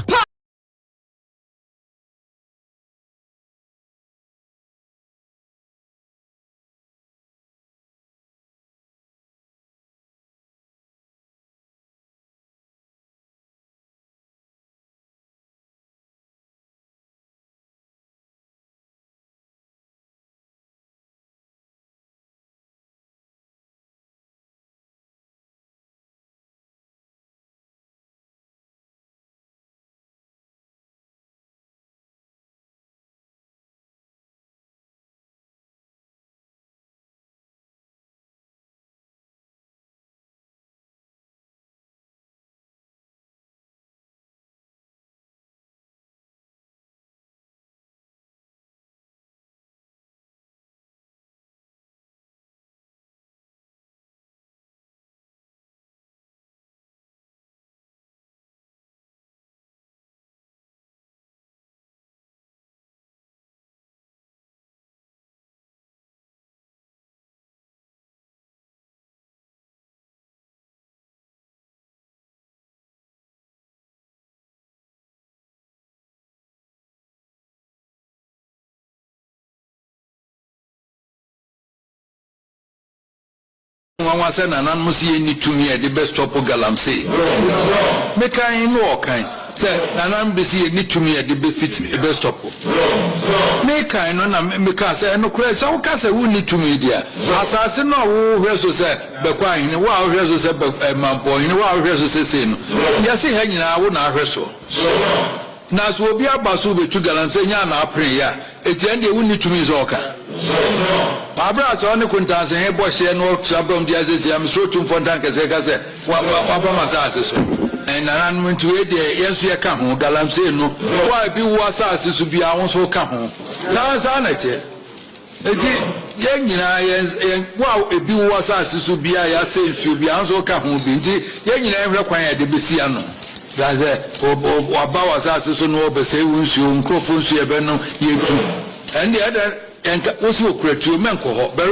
Nwanwa sɛ nananom se yɛnni tumi a yɛde bɛ stop galamsey. Mekan ne ɔkan sɛ nananom bi se yɛnni tumi a yɛde bɛ fit bɛ stop. Mekan no na mekaa sɛ ɛnokorɛ sɛ woka sɛ wonni tumi deɛ a, asaase no a wohwɛ so sɛ bɛkɔ ahene, wo a wohwɛ so sɛ bɛ mampɔnhene, wo a wohwɛ so sɛ sei no, yɛse ha nyinaa wo na ahwɛ soɔ. Na sɛ obi aba so rebetu galamsey nya na apene yɛ a, enti ɛndeɛ wonni tumi sɛ ɔka. Aberɛ a sɛ ɔne kontansehe bɔ hyeɛ na ɔtra bam di asɛsi a, mesrɛ Otumfoɔ Ntankɛseɛ ka sɛ, Wa, wa, waba m'asaase so. Nananom, nti wei deɛ yɛn nso yɛka ho, galamsey no, wo a ebi wo asaase so biara wo nso woka ho. Saa, saa na ɛteɛ. Enti yɛn nyinaa, yɛn, yɛn, wo a ebi wɔ asase so biara a yɛasɛe nsuo biara nso woka ho bi. Nti yɛn nyinaa yɛnhwɛ kwan a yɛde bɛsi ano. Na sɛ wɔaba w'asase so na wɔbɛsɛe wo nsuo, wo nkurɔfoɔ nsuo a yɛbɛnom, yɛtu. Ɛndeɛ ɛdɛ yɛnka, wo se wɔkura tuo, mɛnkɔ hɔ. Bɛ,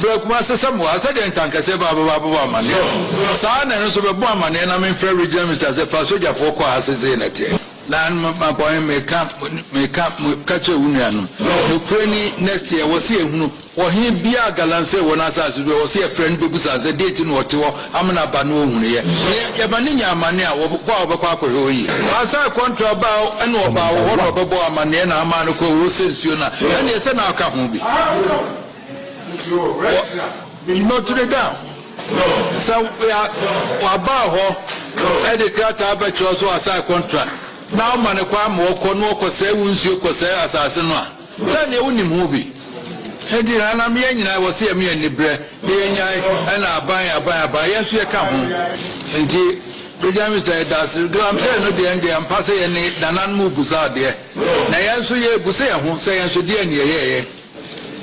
brɛ Kumase sɛ mewɔ ha, sɛdeɛ ntankɛseɛ ba bɛba abɛbɔ amaneɛ. Saa na ɛno nso bɛbɔ amaneɛ na memfrɛ regional minister sɛ fa sogyafoɔ kɔ ha sesei na ɛteɛ. Na mabɔne meka meka ka kyerɛ wo nuanom. Nokorɛ ni, next year wɔse yɛhunu ɔhene biaa a galamsey wɔ n'asase so wɔse yɛfrɛ no bɛbusa no sɛ deɛ nti na ɔte hɔ amena aba na ɔhunuiɛ. Na yɛma no nya amane a, wɔkɔ a wɔbɛkɔ akɔhwɛ hɔ yie. Ansa kɔntra baa ɛna ɔbaa wɔ hɔ na ɔbɛbɔɔ amaneɛ na amaa no kɔɔ wɔ sɛ nsuo no a, ɛneɛ sɛ na aka ho bi. Wɔ Notre Dame. Sɛ waba hɔ de krataa bɛkyerɛw sɛ wasae kɔntra na woma no kwan ma ɔkɔ na ɔkɔsɛe wo nsuo kɔsɛe asase no a, sɛ neɛ wonim ho bi. Enti nananom yɛn nyinaa wɔ sɛ yɛma yɛn ani brɛ na yɛnyae ɛna aban aban aban yɛn nso yɛka ho. Enti Benjamin sɛ yɛda ase galamsey no deɛ ɛndeɛ ampa sɛ yɛne nananom rebusa adeɛ na yɛn nso yɛrebusa yɛn ho sɛ yɛn nso deɛn ne yɛyɛeɛ.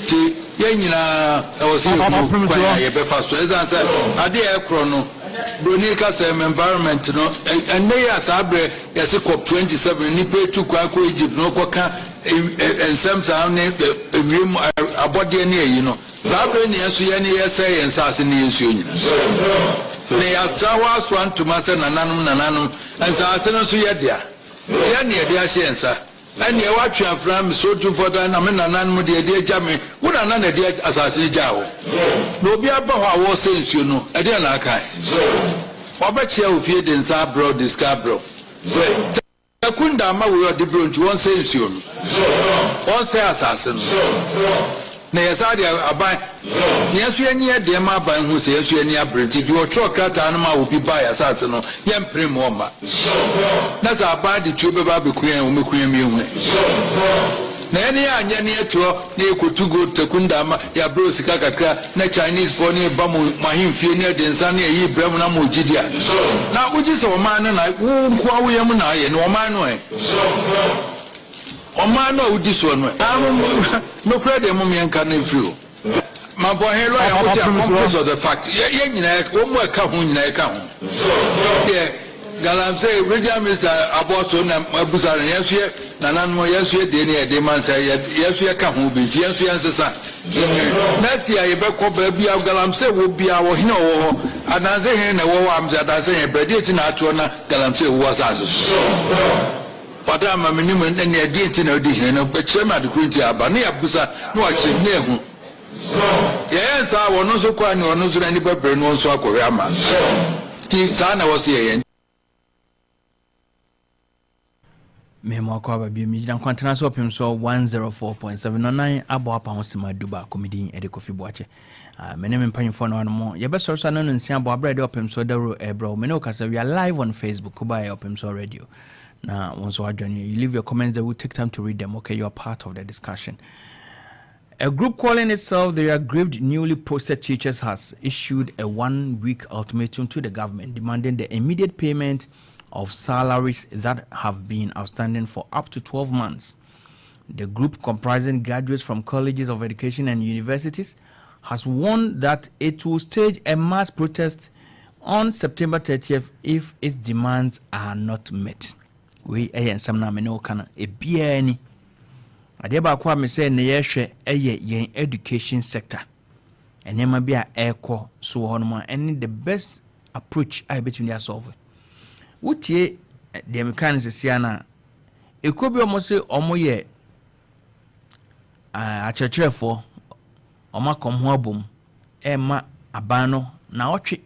Nti yɛn nyinaa ɛwɔ sɛ yɛhu kwan a yɛbɛfa so. Ɛsiane sɛ adeɛ a ɛkorɔ no, Buroni ka sɛ environment no, ɛnnɛ yi a saa berɛ yɛse cop 27 nnipa etu kwan kɔ Egypt no kɔka nsɛm saa ne ewiem abɔdeɛ ne ayi no, saa berɛ ne yɛn nso yɛn yɛsɛe yɛn nsaase ne yɛn nsuo nyinaa. Na yɛatra hɔ asoa ntoma sɛ nananom nananom, nsaase no nso yɛ dea, yɛn ne yɛde ahyɛ yɛn nsa. Ɛnneɛ woatwe afena me so Otumfoɔ dan na me nananom deɛ de agya me, wo nana na ɛde asase no gyaa wo. Na obi aba hɔ a wɔresɛ nsuo no, ɛdeɛn na akae? Wabɛkyea wo fie de nsa abrɛ wo, de sika abrɛ wo. Takunda ama wei ɔde brɛ wo nti wɔnsɛe nsuo no, wɔnsɛe asase no. Na yɛsan de aban, na yɛn nso yɛnyɛ yɛn deɛ ma aban hu sɛ yɛn nso yɛn ani abere nti, deɛ ɔtwerɛ krataa no maa obi baeɛ asase no, yɛmpere mma ɔmma. Na sɛ aban de tuo bɛba abɛku yɛn a, wɔmmɛku yɛn ma yɛnhunu. Na yɛn yɛanyɛ ne yɛte hɔ na yɛkɔtu gold takunda ama yɛabrɛ sika kakra na Chinese foɔ ne ba mo mo ahemfie ne ɛde nsa ne ayi brɛ mo na mo gye di a, na wogye sɛ ɔman no na wo nkoa wo yam na ayɛ na ɔman no ɛ? Ɔman no a wodi soɔ no ɛ? Nokorɛ deɛ mom yɛnka no mfiri o. Mampɔnhe lawyer mo se accomplice of the fact yɛ yɛ nyinaa wɔn mu a ɛka ho nyinaa ɛka ho. Deɛ galamsey regional minister aboa so na abusa no yɛn nso yɛ nananom yɛn nso yɛ deɛ ne yɛde ma nsɛ yɛ yɛn nso yɛka ho bi nti yɛn nso yɛn nsesa. Next year yɛbɛkɔ baabi a galamsey wɔ biara ɔhene ɔwɔ hɔ adanse hene na ɛwɔ hɔ a mesɛ adanse hene brɛ deɛ ti na atoɔ na galamsey wɔ asase so. Ɔda ama me nim ne nea ɛdeɛn nti na ɔdi hene no bɛkyerɛ me ade koro nti a aba ne yɛabusa na wakyerɛ mu na yɛahu. Yɛyɛ nsaa a ɔno nso kɔ a ne ɔno nso n'ani bɛbere no nso akɔhwɛ ama nti saa na ɛwɔ sɛ yɛyɛ. Mema wakɔ aba bio megyina nkwantena so ɔpem so 104.7 no nan abɔ apa ho sima du baako me din ɛde Kofi Boakye. Ah, me ne me mpanyinfoɔ no anom yɛbɛsɔre so ano no nsia bɔ aberɛ de ɔpem so dawuro ɛbrɛ wo me ne wo kasa we are live on Facebook koba ɔpem so radio na wɔn nso adwane you leave your comments there we'll take time to read them okay you are part of the discussion. A group calling itself the Aggrieved Newly Posted Teachers has issued a one-week ultimatum to the government demanding the immediate payment of salaries that have been outstanding for up to 12 months. The group, comprising graduates from colleges of education and universities, has warned that it will stage a mass protest on September 30th if its demands are not met. Wei ɛyɛ nsɛm no a me ne wo ka no ebiara ni. Adeɛ baako a me sɛ ne yɛhwɛ ɛyɛ yɛn education sector. Nneɛma bi a ɛrekɔ so wɔ hɔnom a ɛne the best approach a yɛbɛtumi de asolve. Wotie deɛ meka no sesia no a, ekuo bi a wɔn se wɔn yɛ akyerɛkyerɛfoɔ, wɔn aka wɔn ho abom ɛrema aban no Naawɔtwe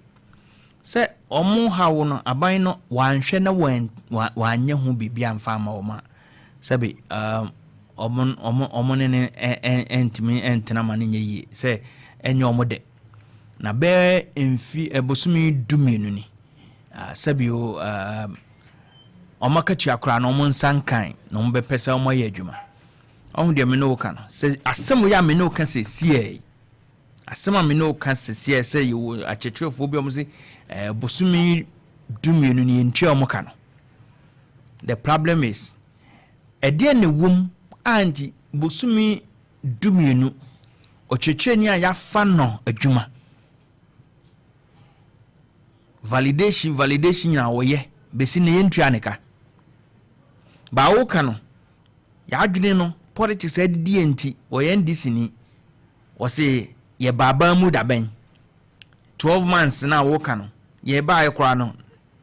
sɛ wɔn haw no aban no wanhwɛ na wanyɛ ho biribi amfa ama wɔn a, sɛbe wɔn wɔn wɔn ne no ntumi ntena ma no nyɛ yie sɛ ɛnyɛ wɔn dɛ. Na bɛyɛ mfi bosome 12 ni, sɛbe o, wɔn akatua koraa no wɔn nsa nkan na wɔn bɛpɛ sɛ wɔn ayɛ adwuma. Ɔho deɛ me ne wo ka no, sɛ asɛm yi a me ne wo ka sɛsiɛ yi, asɛm a me ne wo ka sɛsiɛ sɛ yɛwɔ akyerɛkyerɛfoɔ bi a wɔn se bosome 12 ni yɛntua wɔn ka no. The problem is, ɛdeɛn na ɛwɔ mu a nti bosome 12 ɔkyerɛkyerɛni a yɛafa no adwuma, validation nyinaa wɔyɛ bɛsi na yɛntua ne ka. Baa wo ka no, yɛadwene no politics adidi yɛ nti wɔyɛ NDC ni, wɔse yɛ baaban mu dabɛn 12 months na woka no, yɛ baayɛ koraa no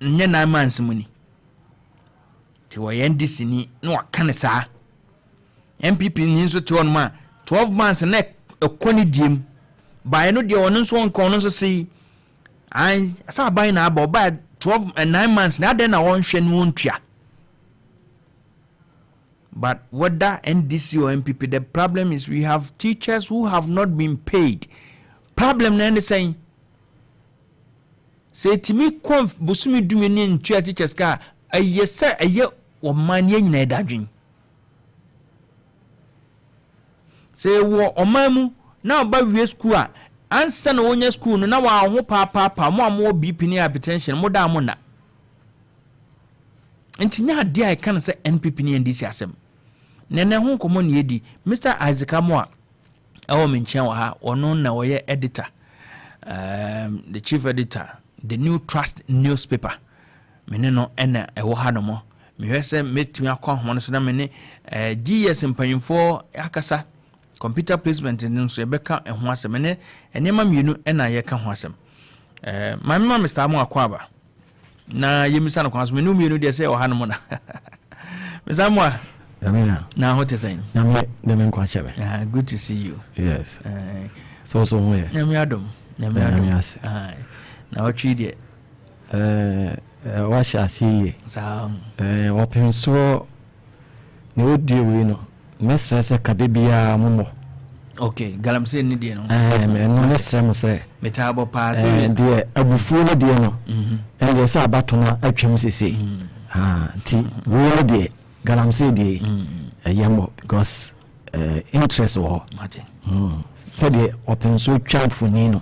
nyɛ 9 months mu ni. Nti wɔyɛ NDC ni na waka ne saa. NPP ni nso te hɔnom a 12 months na ɛkɔ ne diem. Baayɛ no deɛ ɔno nso ɔnka, ɔno nso se ayi sɛ aban na aba ɔbaa 12 9 months na adɛn na wɔnhwɛ no wɔntua. But whether NDC or NPP, the problem is we have teachers who have not been paid. Problem na ɛne sɛn? Sɛ etimi kɔ bosome 12 ne ntua teachers ka a, ɛyɛ sɛ ɛyɛ ɔman ne nyinaa ɛda adwen. Sɛ ɛwɔ ɔman mu na ɔba wie school a, ansa na wɔnya school no na wɔn ho paapaapa mo a mowɔ BP ne hypertension mo da mo na. Nti nyɛ adeɛ a ɛka no sɛ NPP ne NDC asɛm. Na ɛnɛ ho nkɔmmɔ ne yɛdi. Mr. Isaac Amoah ɛwɔ me nkyɛn wɔ ha, ɔno na ɔyɛ editor, the chief editor, the New Trust newspaper. Me ne no ɛna ɛwɔ ha nom. Mehwɛ sɛ mɛtumi akɔ ahoma no so na me ne GS mpanyinfoɔ akasa. Computer placement no nso yɛbɛka ɛho asɛm. Ɛnɛ nneɛma mmienu ɛna yɛka ho asɛm. Maame ma Mr. Amoah akɔ aba na yɛmisa no kwan so. Mene mmienu deɛ sɛ ɛwɔ ha nom na Mr. Amoah, na ho te sɛn? Nyame de me nkwa kyɛ me. Ah, good to see you. Yes. So so ho yɛ. Nyame adom. Nyame adom. Ase. Na ɔtwe deɛ. Wahyɛ ase yie. Saa. Wɔpem soɔ na wɔdue wei no, mɛsrɛ sɛ kade biara mommɔ. Okay, galamsey ni deɛ no. Ɛno mɛsrɛ mo sɛ. Metaa bɔ paa sɛ. Deɛ abufuo no deɛ no, ɛndeɛ sɛ abato no atwam sese. Nti wei no deɛ galamsey deɛ ɛyɛ mmɔ because interest wɔ hɔ. Sɛdeɛ ɔpem so twa mfoni no.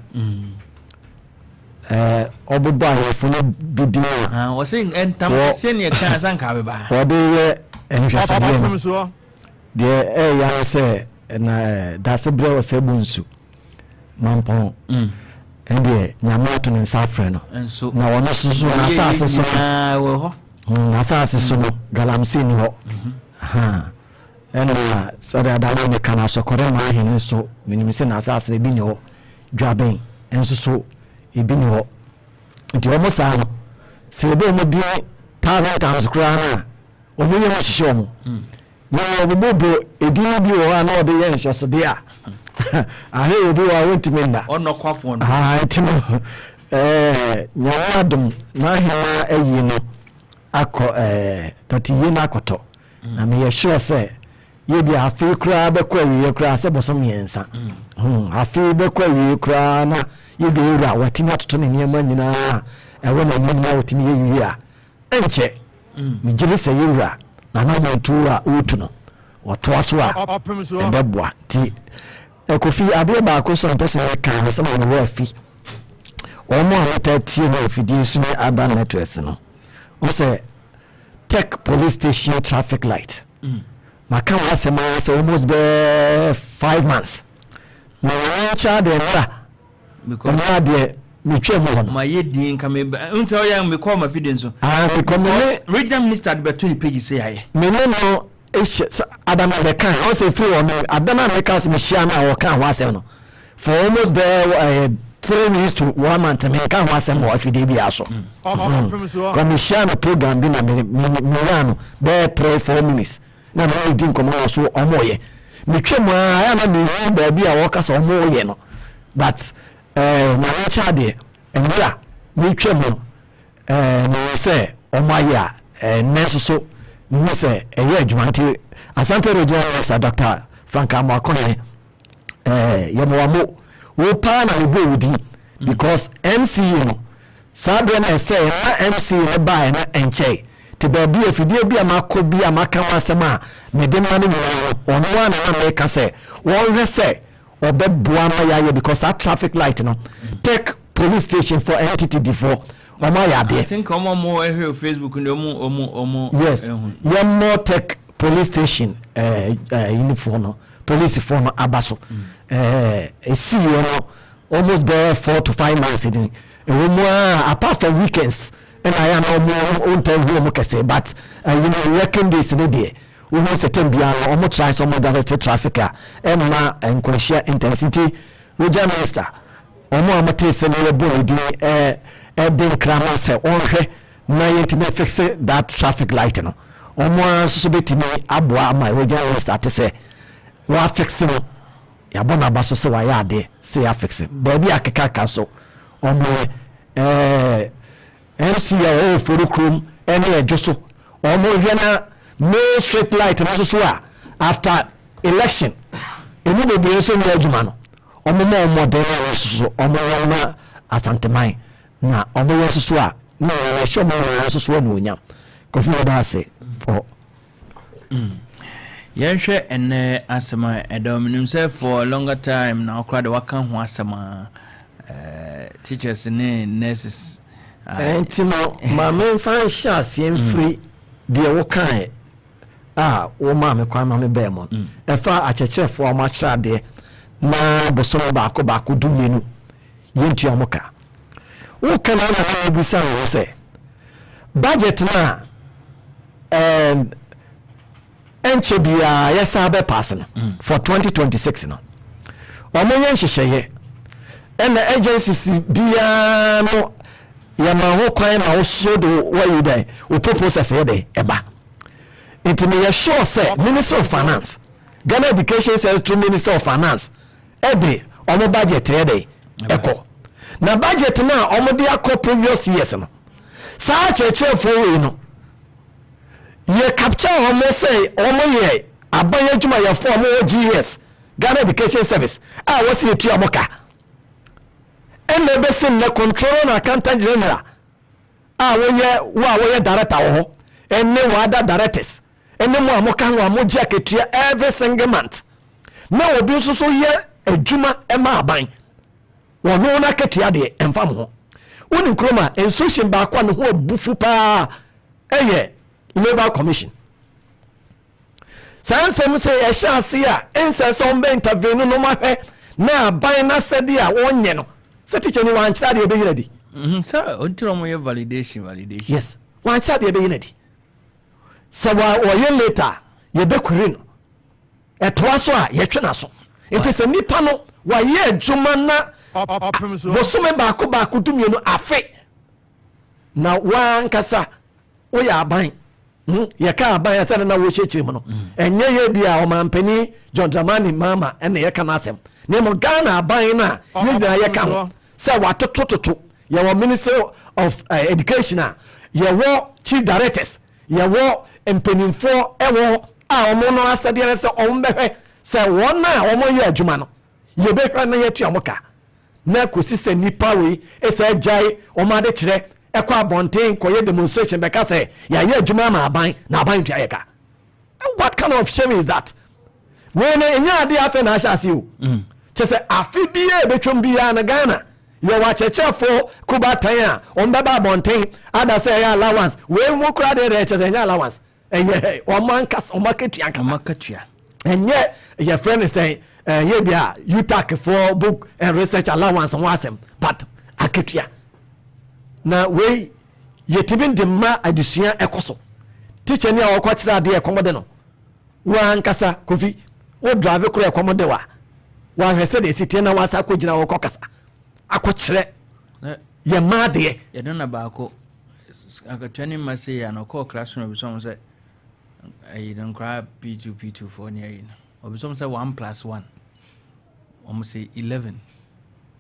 Ɔbobɔ ahemfo no bi din a wɔse ntam sɛneɛ ka sɛ nka bɛba. Wɔde yɛ nhwɛsodeɛ no deɛ ɛyɛ ne sɛ na dase berɛ wɔ sɛ bu nsu mampɔn ɛdeɛ Nyame ato ne nsa afrɛ no na ɔno nso so n'asase so no n'asase so no galamsey ni hɔ. Ɛna sɛdeɛ adama meka no asɔkɔre ma ahene nso menim sɛ n'asase no ebi ni hɔ, dwaben nso so ebi ni hɔ. Nti wɔn saa no sɛ ebi wɔn din 1000 times koraa no a wɔn yɛ wɔn hyehyɛ wɔn na wɔbobɔ edin no bi wɔ hɔ a na wɔde yɛ nhwɛsodeɛ a ahe obi wɔ a wɔntumi nna. Ɔnɔkwafoɔ no. Nti no Nyame adom n'ahema ayi no akɔ dɔte yie no akɔtɔ na meyɛ sure sɛ yɛbi afei koraa bɛkɔ awie koraa sɛ bɔsɔm 3 afei bɛkɔ awie koraa na yɛbi ewura watumi atoto ne nneɛma nyinaa ɛwɔ n'anim na watumi yɛ wie a ɛnkyɛ megye di sɛ yɛwura na anammɔntuo a ɔretu no wɔtoa so a ɛbɛboa. Nti Kofi adeɛ baako so mpɛ sɛ yɛka ne sɛ ma mewɔ afi wɔn a wɔtaa tie no afidie so ne other networks no wɔn sɛ Tech police station traffic light maka wɔn asɛm ara sɛ almost bɛɛ 5 months na wɔn nkyɛn adeɛ mmra mmra deɛ metwa mu hɔ no. Ma yɛ din nka me nsɛ ɔyɛ me kɔɔ ma fidie nso. Mekɔ me ne regional minister de bɛto ne page sɛ yɛayɛ. Me ne no ehyɛ Adam abɛka ɔsɛ firi wɔ no Adam a meka sɛ mehyia no a wɔka ho asɛm no for almost bɛɛ 3 weeks to 1 month menka ho asɛm wɔ afidie biara so. Kɔ mehyia no program bi na meyaa no bɛɛ 3-4 minutes na mene di nkɔmmɔ wɔ so ɔmo yɛ metwa mu a ayɛ na mehu baabi a wɔka sɛ ɔmo yɛ no but na wɔkyɛ adeɛ. Mmerɛ a meretwam no, mehuu sɛ wɔayɛ a ɛnnɛ nso so mehu sɛ ɛyɛ adwuma. Nti Asante Regional Minister Dr. Frank Amoakohene, yɛmmoa mo, wo paa na mebɔɔ wo din because MCE no saa berɛ no ɛsɛ na MCE no baeɛ no ɛnkyɛe te baabi afidie bi a makɔ bi a maka ho asɛm a mede ma no nyinaa no, ɔno a na na meka sɛ wɔnhwɛ sɛ ɔbɛboa ma yɛayɛ because saa traffic light no, Tech police station for NTTD foɔ, wɔn ayɛ adeɛ. I think wɔn a wɔn ɛhwɛ Facebook no wɔn wɔn wɔn. Yes, yɛn mɔ Tech police station ɛɛ ɛɛ no, polisifoɔ no aba so ɛɛ esi yɛ no almost bɛyɛ 4 to 5 months ni ɛwɔ mu a, apart from weekends ɛna ayɛ na wɔn ntɛn hu wɔn kɛse, but working days ne deɛ, wohu sɛ time biara no wɔn try sɛ wɔn direct traffic a ɛmma nkwanhyia intensity. Regional minister, wɔn a wɔte sɛ no yɛbɔ ne din ɛde nkrama sɛ wɔnhwɛ na yɛntumi fix that traffic light no, wɔn a nso so bɛtumi aboa ama regional minister te sɛ wɔafix no, yɛabɔ n'aba so sɛ wɔayɛ adeɛ sɛ yɛafix baabi a kekaka so. Wɔn yɛ MCE a wɔwɔ Fori kurom ɛne ɛdwo so, wɔn hwɛ na main street light no nso so a after election emu bebree nso nyɛ adwuma no, wɔn ma wɔn mmɔden na wɔn nso so wɔn yɛ ma Asanteman na wɔn yɛ nso so a na wɔn ɛhyɛ wɔn nyinaa nso so anuonyam. Kofi, wɔda ase for. Yɛnhwɛ ɛnɛ asɛm a ɛda. Menim sɛ for a longer time na wokora de waka ho asɛm a teachers ne nurses. Nti no maame mfa nhyɛ aseɛ mfiri deɛ wokae a womaa me kwan ma me bɛɛ mu no, ɛfa akyerɛkyerɛfoɔ a wɔakyerɛ adeɛ na bosome baako baako 12 yɛntua mo ka. Woka no na mebisa wo sɛ budget no a ɛnkyɛ biara yɛsa bɛpass no for 2026 no, ɔmo yɛ nhyehyɛeɛ ɛna agencies biara no yɛma ho kwan ma woso de wɔyi dɛ wo proposals yɛ dɛ ɛba. Nti meyɛ sure sɛ Ministry of Finance, Ghana Education Service through Ministry of Finance, ɛde ɔmo budget yɛ dɛ ɛkɔ na budget no a ɔmo de akɔ previous years no, saa akyerɛkyerɛfoɔ wei no yɛ capture ɔmo sɛ ɔmo yɛ aban adwumayɛfoɔ a ɔmo wɔ GES, Ghana Education Service, a wɔsi etua ɔmo ka. Ɛna ebesi nnɛ, Controller and Accountant General a wɔyɛ wo a wɔyɛ director wɔ hɔ ɛne wɔn other directors ɛne mo a mo ka ho a mo gye akatua every single month, na obi nso so yɛ adwuma ɛma aban, wɔn no n'akatua deɛ ɛnfa mo ho. Wɔn kurom a institution baako a ne ho abufu paa ɛyɛ Labour Commission. Saa nsɛm sɛ ɛhyɛ ase a ɛnsɛ sɛ wɔn bɛ intervene no mahwɛ na aban n'asɛdeɛ a wɔnyɛ no sɛ teacher ni wankyerɛ adeɛ ɛbɛyi n'adi. Sɛ ɔnti na ɔmo yɛ validation validation. Yes, wankyerɛ adeɛ ɛbɛyi n'adi sɛ wɔyɛ late a, yɛbɛkuri no ɛtoa so a yɛtwe n'aso. Nti sɛ nipa no wayɛ adwuma na bosome baako baako 12 afe na wankasa woyɛ aban, yɛka aban sɛ na wɔkyerɛkyerɛ mu no, ɛnyɛ yɛ bi a ɔmampanin John Dramani Mahama ɛna yɛka no asɛm, na mmom Ghana aban no a yɛn nyinaa yɛka ho sɛ watotototo. Yɛwɔ Ministry of Education a yɛwɔ chief directors, yɛwɔ mpanimfoɔ ɛwɔ a wɔn no asɛdeɛ no sɛ wɔn bɛhwɛ sɛ wɔn a wɔn yɛ adwuma no yɛbɛhwɛ na yɛtua wɔn ka, na kòsi sɛ nipa wei ɛsɛ agyae wɔn ade kyerɛ ɛkɔ abɔnten kɔyɛ demonstration bɛka sɛ yɛayɛ adwuma ama aban na aban tua yɛ ka. What kind of shame is that? Wei no ɛnyɛ adeɛ afei na ahyɛ ase o. Kyɛ sɛ afe biara ebɛtwam biara na Ghana yɛwɔ akyerɛkyerɛfoɔ kubatan a wɔn bɛba abɔnten ada sɛ ɛyɛ allowance. Wei mu koraa deɛ kyɛ sɛ ɛnyɛ allowance, ɛyɛ wɔn ankasa wɔn akatua ankasa. Wɔn akatua. Ɛnyɛ yɛfrɛ no sɛn, ɛyɛ bi a UTAG for book and research allowance ho asɛm, but akatua na wei yɛtumi de ma adesua ɛkɔ so. Teacher ni a wɔkɔ kyerɛ adeɛ ɛkɔm de no, wɔn ankasa Kofi wo drive koro ɛkɔm de wa wahwɛ sɛ de esi tie na wasa akɔ gyina wɔkɔ kasa akɔkyerɛ yɛ mmaa adeɛ. Yɛde na baako akatua ne mma sɛ yɛ ana ɔkɔɔ classroom obisɔm sɛ ɛyi no nkoraa P2 P2 foɔ ne ayi no, obisɔm sɛ 1 plus 1, wɔn sɛ 11,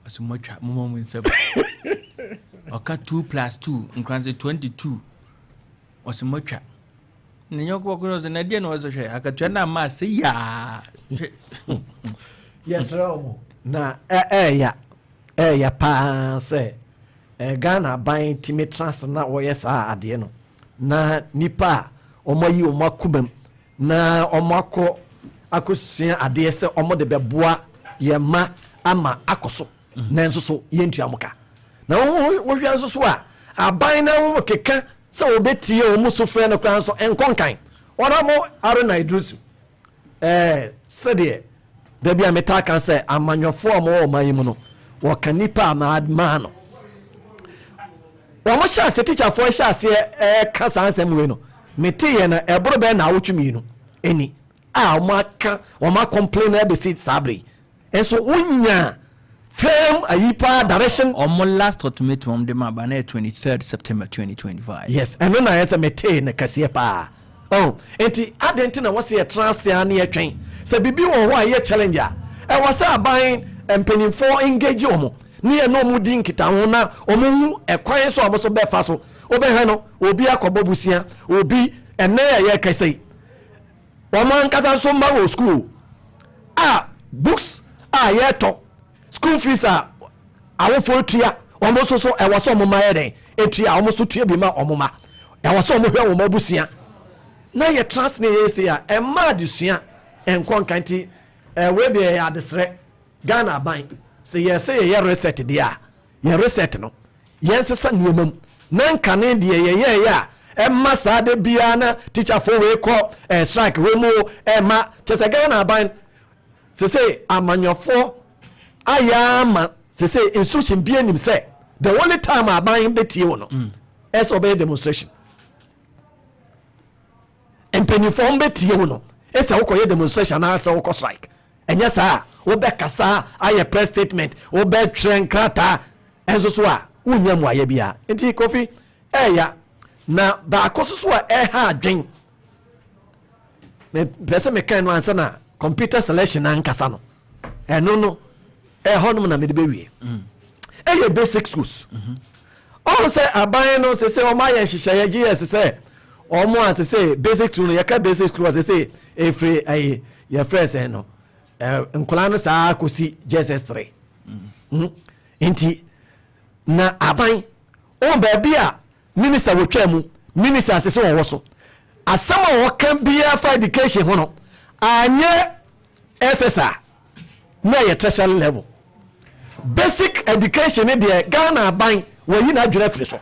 ɔsɛ mɔtwa moma mu nsɛm. Ɔka 2 plus 2 nkranse 22, ɔsɛ mɔtwa ne nyɔnko bɔkɔ no sɛ na deɛ na ɔsɛ hwɛ akatua no ama sɛ yaa. Yɛsrɛ wɔn na ɛɛya paa sɛ Ghana aban tumi tena ase na wɔyɛ saa adeɛ no, na nipa a wɔn ayi wɔn akoma mu na wɔn akɔ akɔsua adeɛ sɛ wɔn de bɛboa yɛn mma ama akɔ so, nanso so yɛntua mo ka. Na wohwɛ nso so a, aban na wɔn keka sɛ wɔbɛtie wɔn so frɛ no koraa nso nkɔ nkan. Wɔn mo Haruna Iddrisu, sɛdeɛ dabi a metaa ka sɛ amanyɔfoɔ a wɔwɔ ɔman yi mu no, wɔka nipa a maa no wɔn hyɛ ase, tikyafoɔ hyɛ aseɛ ɛɛka saa nsɛm wei no, mete yɛ no ɛboro bɛyɛ na awotwe 2 ɛni a wɔn aka, wɔn acomplain na ɛbɛsi saa bere yi nso wonya firm ayi paa direction. Ɔmo last ultimatum ɔmo de ma aba na yɛ 23rd September 2025. Yes, ɛno na yɛ sɛ metee ne kɛseɛ paa. Oh, nti adɛn nti na wɔsɛ yɛtena ase a ne yɛtwɛn sɛ biribi wɔ hɔ a ɛyɛ challenge a ɛwɔ sɛ aban mpanimfoɔ engage wɔn ne yɛ ne wɔn di nkitaho na wɔn hu ɛkwan so a wɔn so bɛfa so? Wobɛhwɛ no, obi akɔbɔ busia obi ɛnɛ yɛ yɛ kɛse yi, wɔn ankasa nso mma wɔ school a books a yɛtɔ, school fees a awofoɔ tua, wɔn nso so ɛwɔ sɛ wɔn mma yɛ dɛn etua, wɔn nso tua bi ma wɔn mma. Ɛwɔ sɛ wɔn hwɛ wɔn abusua na yɛ trans ne yɛ ese a ɛmma adesua nkɔ nkan. Ti ɛwɛ deɛ yɛ adesrɛ Ghana aban sɛ yɛ sɛ yɛyɛ reset deɛ a, yɛ reset no, yɛn sesa nneɛma mu na nkane deɛ yɛyɛɛyɛ a ɛma saa de biara na teacherfoɔ wei kɔ strike wei mu, ɛma kyɛ sɛ Ghana aban sese amanyɔfoɔ ayɛ ama sese instruction bi anim sɛ the only time aban bɛtie wo no ɛsɛ ɔbɛyɛ demonstration. Mpanyinfoɔ bɛtie wo no ɛsɛ wokɔyɛ demonstration anaasɛ wokɔ strike. Ɛnyɛ saa, wobɛkasa ayɛ press statement, wobɛtwerɛ nkrataa ɛnso so a, wonya mu ayɛ biara. Nti Kofi, ɛɛya na baako so so a ɛha adwen pɛ sɛ mekan no ansa na computer selection ankasa no, ɛno no ɛhɔ nom na mede bɛwie. Ɛyɛ basic schools. Ɔn sɛ aban no sɛ ɔmo ayɛ nhyehyɛeɛ gs sɛ ɔmo a sɛ basic school no, yɛka basic school a, sɛ ɛfiri ɛyɛ yɛfrɛ sɛ no nkwadaa no saa kɔsi JSS 3. Nti na aban ɔn baabi a minister wotwa mu, minister asese wɔwɔ so, asɛm a wɔka biara fa education ho no anyɛ SSA na ɛyɛ tertiary level. Basic education ne deɛ, Ghana aban wɔyi n'adwene afiri so.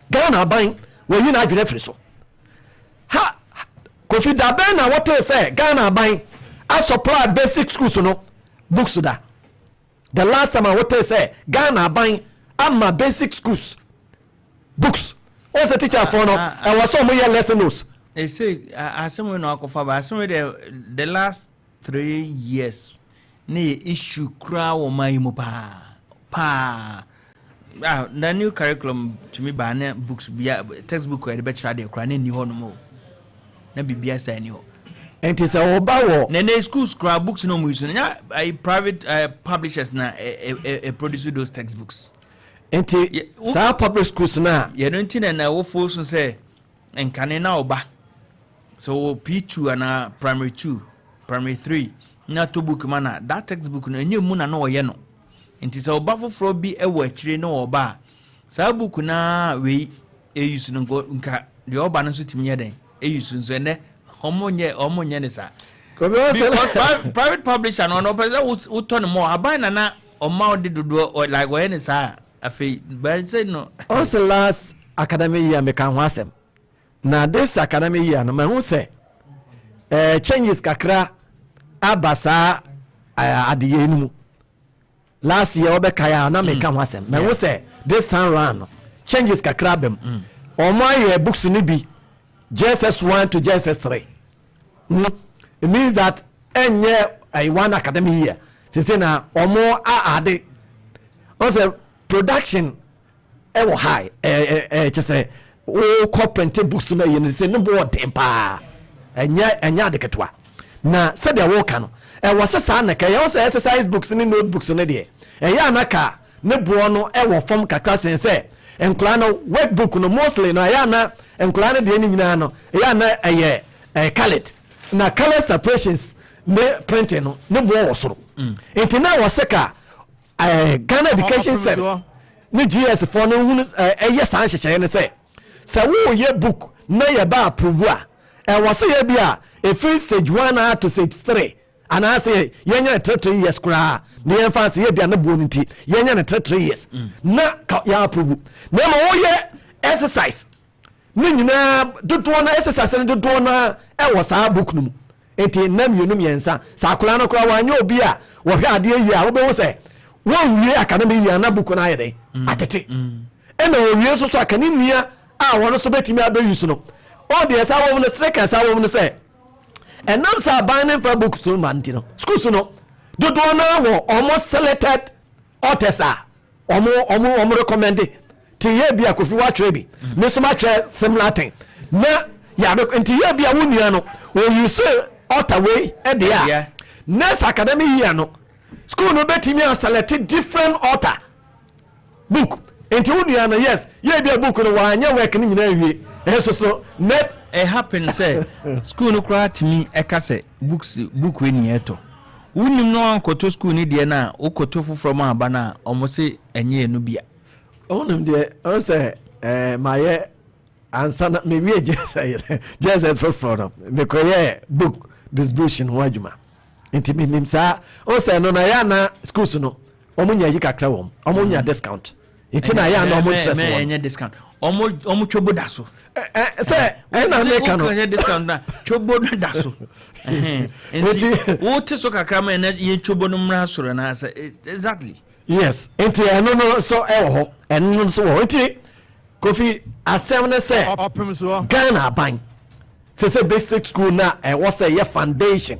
Ghana aban wɔyi n'adwene afiri so ha. Kofi, dabɛn na wɔte sɛ Ghana aban asupply basic schools no books da? The last time a wɔte sɛ Ghana aban ama basic schools books, wɔn sɛ teacher fɔ no ɛwɔ sɛ wɔn yɛ lesson notes. Ɛsɛ asɛm wei na wakɔfa ba asɛm wei deɛ, the last 3 years ne yɛ issue koraa wɔ ɔman yi mu paa paa. Ah, na new curriculum tumi baa ne books bia, textbook a yɛde bɛkyerɛ adeɛ koraa ne nni hɔ nom o, na biribia saa ni hɔ. Nti sɛ wɔba wɔ Na ne schools koraa books no ɔmo use no nya private publishers na ɛ ɛ ɛ produce those textbooks. Nti saa public schools na Yɛno nti na wofo so sɛ nkane na ɔba sɛ wɔ P2 anaa primary 2, primary 3 na to book ma na that textbook no ɛnyɛ mu na na ɔyɛ no. Nti sɛ ɔba foforɔ bi wɔ akyire na ɔba a, saa book na wei ɛyi so no, nka deɛ ɔba no nso tumi yɛ dɛn ɛyi so nso. Ɛnɛ ɔmo nyɛ ne saa because private publisher no, ɔno ɔpɛ sɛ wotɔ ne mɔ aban nana ɔma ɔde dodoɔ, like ɔyɛ ne saa. Afei bɛn sɛ no. Ɔsɛ last academic year meka ho asɛm, na this academic year no mahu sɛ changes kakra aba saa adeyɛ no mu. Last year wɔbɛkae a na meka ho asɛm, mahu sɛ this time round no changes kakra aba mu. Ɔmo ayɛ books no bi JSS 1 to JSS 3. It means that ɛnyɛ one academic year sese na ɔmo a ade ɔsɛ production ɛwɔ high. Ɛɛ ɛɛ kyɛ sɛ wokɔ print books no yɛ no sɛ ne bo ɔden paa, ɛnyɛ ade ketewa. Na sɛdeɛ wɔka no, ɛwɔ sɛ saa naka ɛyɛ sɛ exercise books ne notebooks no deɛ ɛyɛ anaka. ne boɔ no ɛwɔ fam kakra sen sɛ nkwadaa no workbook no. Mostly no, ɛyɛ ana nkwadaa no deɛ no nyinaa no, ɛyɛ ana ɛyɛ coloured, na colour separations ne printing no ne boɔ wɔ soro. Nti na wɔ sɛ ka Ghana Education Service ne GES foɔ no hunu ɛyɛ saa nhyehyɛeɛ no sɛ woyɛ book na yɛba approve a, ɛwɔ sɛ yɛ bi a ɛfiri stage 1 a to stage 3, anaasɛ yɛnya no 3 3 years koraa na yɛmfa sɛ yɛ bia ne boɔ no nti yɛnya no 3 3 years na ka yɛ approve. Na ma woyɛ exercise ne nyinaa dodoɔ no, exercise no dodoɔ no ɛwɔ saa book no mu. Nti nna mmienu mmiɛnsa sɛ akwadaa no koraa wanyɛ obi a wɔhwɛ adeɛ yie a, wobɛhu sɛ wɔnwie academic yie ana book no ayɛ dɛn atete, ɛna wɔwie nso so aka ne nua a wɔn nso bɛtumi abɛyi so no. Ɔdeɛ saa wɔm no sreka saa wɔm no sɛ ɛnam sɛ aban ne mfa book so ma nti no, schools no dodoɔ no wɔ ɔmo selected authors a ɔmo recommend te. Yɛ bi a Kofi watwerɛ bi, me nso matwerɛ similar thing na yàrá. Nti yɛ bi a wo nua no wɔyi author wei ɛdeɛ a, next academic year no, school no bɛtumi a select different author book. Nti wo nua no, yes, yɛ bi a book no wanyɛ work no nyinaa wie ɛnso so net. Ɛ happen sɛ school no koraa tumi ɛka sɛ books, book wei ni ɛtɔ, wonim no ankɔtɔ school no deɛ no a, wokɔtɔ foforɔ ma aba no a, ɔmo se ɛnyɛ ɛno bia. Wonim deɛ ɔno sɛ mayɛ ansa na mewie JSS foforɔ no, mekɔyɛ book distribution ho adwuma, nti menim saa. Wo sɛ no na yɛ ana schools no ɔmo nya yi kakra wɔ m, ɔmo nya discount, nti na yɛ ana ɔmo kyerɛ so wɔ. Ɛnyɛ discount, ɔmo twɛbo da so. Sɛ ɛna meka no. Ɛnyɛ discount na twɛbo no da so, nti wote so kakra ma ɛnɛ yɛ twɛbo no mmra soro na sɛ exactly. Yes, nti ɛno no nso ɛwɔ hɔ, ɛno no nso wɔ hɔ. Nti Kofi, asɛm ne sɛ Ghana aban sɛ basic school na ɛwɔ sɛ yɛ foundation,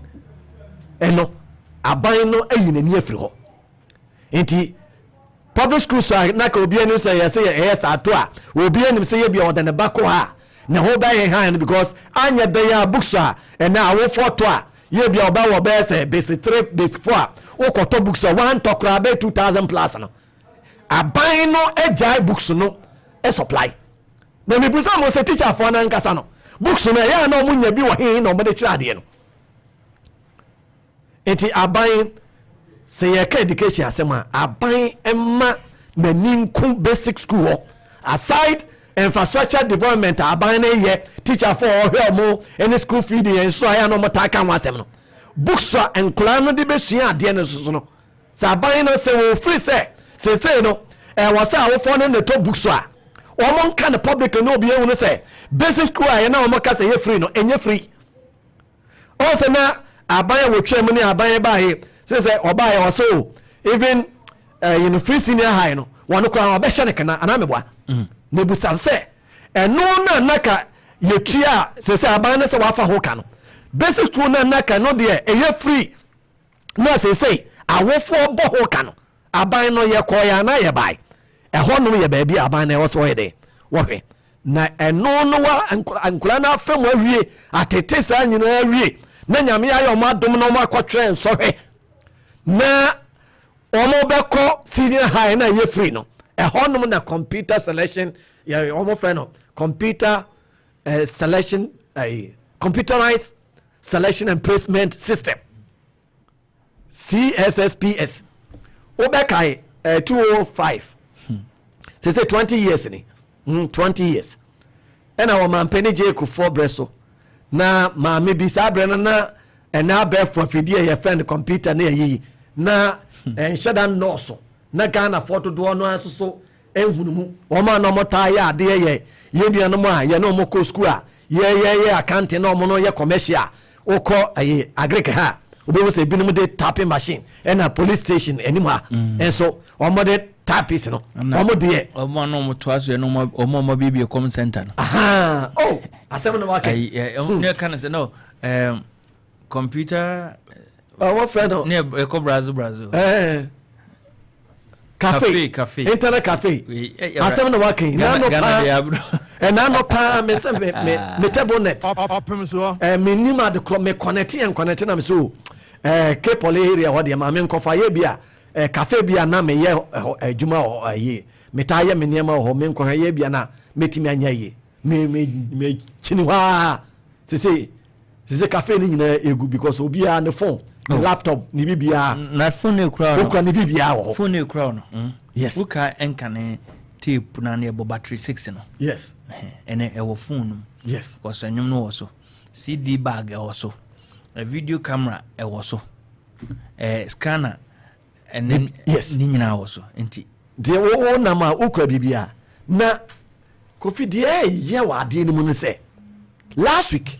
ɛno aban no ayi n'ani afiri hɔ. Nti public school so a na ka obi anim sɛ yɛsɛ ɛyɛ saa to a, obi anim sɛ yɛ bi a ɔde ne ba kɔ ha ne ho bɛyɛ han no, because anyɛ bɛyɛ a books a ɛnɛ awofoɔ to a, yɛ bi a ɔbɛ wɔ bɛyɛ sɛ basic 3, basic 4 a, wokɔtɔ books a wantɔ koraa bɛyɛ 2000 plus no, aban no agyae books no supply. Na mebusa mo sɛ teacherfoɔ no ankasa no, books no ɛyɛ a na ɔmo nya bi wɔ he na ɔmo de kyerɛ adeɛ no? Nti aban, sɛ yɛka education asɛm a, aban ma n'ani nko basic school hɔ. Aside infrastructure development a aban no yɛ, teacherfoɔ ɔhwɛ ɔmo ne school feeding yɛn nso a yɛ a na ɔmo taa ka ho asɛm no, books a nkwadaa no de bɛsua adeɛ no soso no, sɛ aban no sɛ wɔfiri sɛ seesei no ɛwɔ sɛ awofoɔ no ne tɔ books a, wɔn nka no public no, obi ehu no sɛ basic school a yɛn na wɔn ka sɛ yɛ free no, ɛnyɛ free. Ɔwɔ sɛ na aban a wɔtwa mu ne aban baayɛ sɛ ɔbaayɛ ɔsɛ o, even ɛɛ free senior high no, wɔn koraa ɔbɛhyɛ ne kana anaa mɛboa na ebusa sɛ ɛno na naka yɛtua a, sɛ aban no sɛ wafa ho ka no, basic school na naka no deɛ ɛyɛ free na sɛ awofoɔ bɔ ho ka no, aban no yɛ kɔɔ yɛ anaa yɛ bae? Ɛhɔ nom yɛ baabi a aban no ɛwɔ sɛ ɔyɛ dɛ wɔhwɛ na ɛno no wa nkora no afa mu awie atete saa nyinaa awie na Nyame ayɛ ɔmo adom na ɔmo akɔtwerɛ nsɔhwɛ na ɔmo bɛkɔ senior high na ɛyɛ free no, ɛhɔ nom na computer selection yɛ ɔmo frɛ no computer selection, computerized selection and placement system, CSSPS. Wobɛkae 205 sɛ 20 years ni, 20 years ɛna ɔmampani gye Kufuor berɛ so na maame bi saa berɛ no na ɛna abɛɛfo afidie a yɛfrɛ no computer ne ɛyiyi na ɛnhyɛ da nnɔɔso na Ghanafoɔ dodoɔ no nso so ehunu mu. Wɔn a na wɔn taa yɛ adeɛ yɛ yɛn nuanom a yɛne wɔn kɔ sukuu a yɛyɛ accounting na wɔn no yɛ commercial. Wokɔ ɛyɛ agric ha, wobɛhu sɛ ebinom de tapping machine, ɛna police station anim ha nso wɔn de typist no wɔn deɛ. Ɔmo ano ɔmo to aso yɛ no, ɔmo biebie com center no. Ahan, oh, asɛm na waka. Ayi ɛ ɛ ne ka no sɛ no computer. Ɔwɔ fɛ no. Ne ɛkɔ Brazil Brazil. Cafe. Cafe. Internet cafe, asɛm na waka yi. N'ano paa, ɛnano paa, me sɛ me table net me nim ade korɔ me connect yɛn connect na me so K Poly area hɔ deɛ, maame nkɔfa yɛ bi a. Cafe bi a na meyɛ ɛhɔ adwuma wɔ hɔ, ɛyi metaa yɛ me nneɛma wɔ hɔ, menkɔhwɛ yɛ bia na mɛtumi anya yie. Me me me kyini hɔ a, sese cafe no nyinaa egu because obiara ne phone ne laptop ne bibiara. Na phone no ekura no. Okura ne bibiara wɔ hɔ. Phone no ekura no. Yes. Woka ɛnka ne tape na ne ɛbɔ battery six no. Ɛnɛ ɛwɔ phone no mu. Because ɛnwom no wɔ so, CD bag ɛwɔ so, a video camera ɛwɔ so, scanner ɛne ne nyinaa wɔ so nti. Deɛ wo nam a wokura biribiara na Kofi, deɛ ɛyɛ wɔ adeɛ no mu no sɛ last week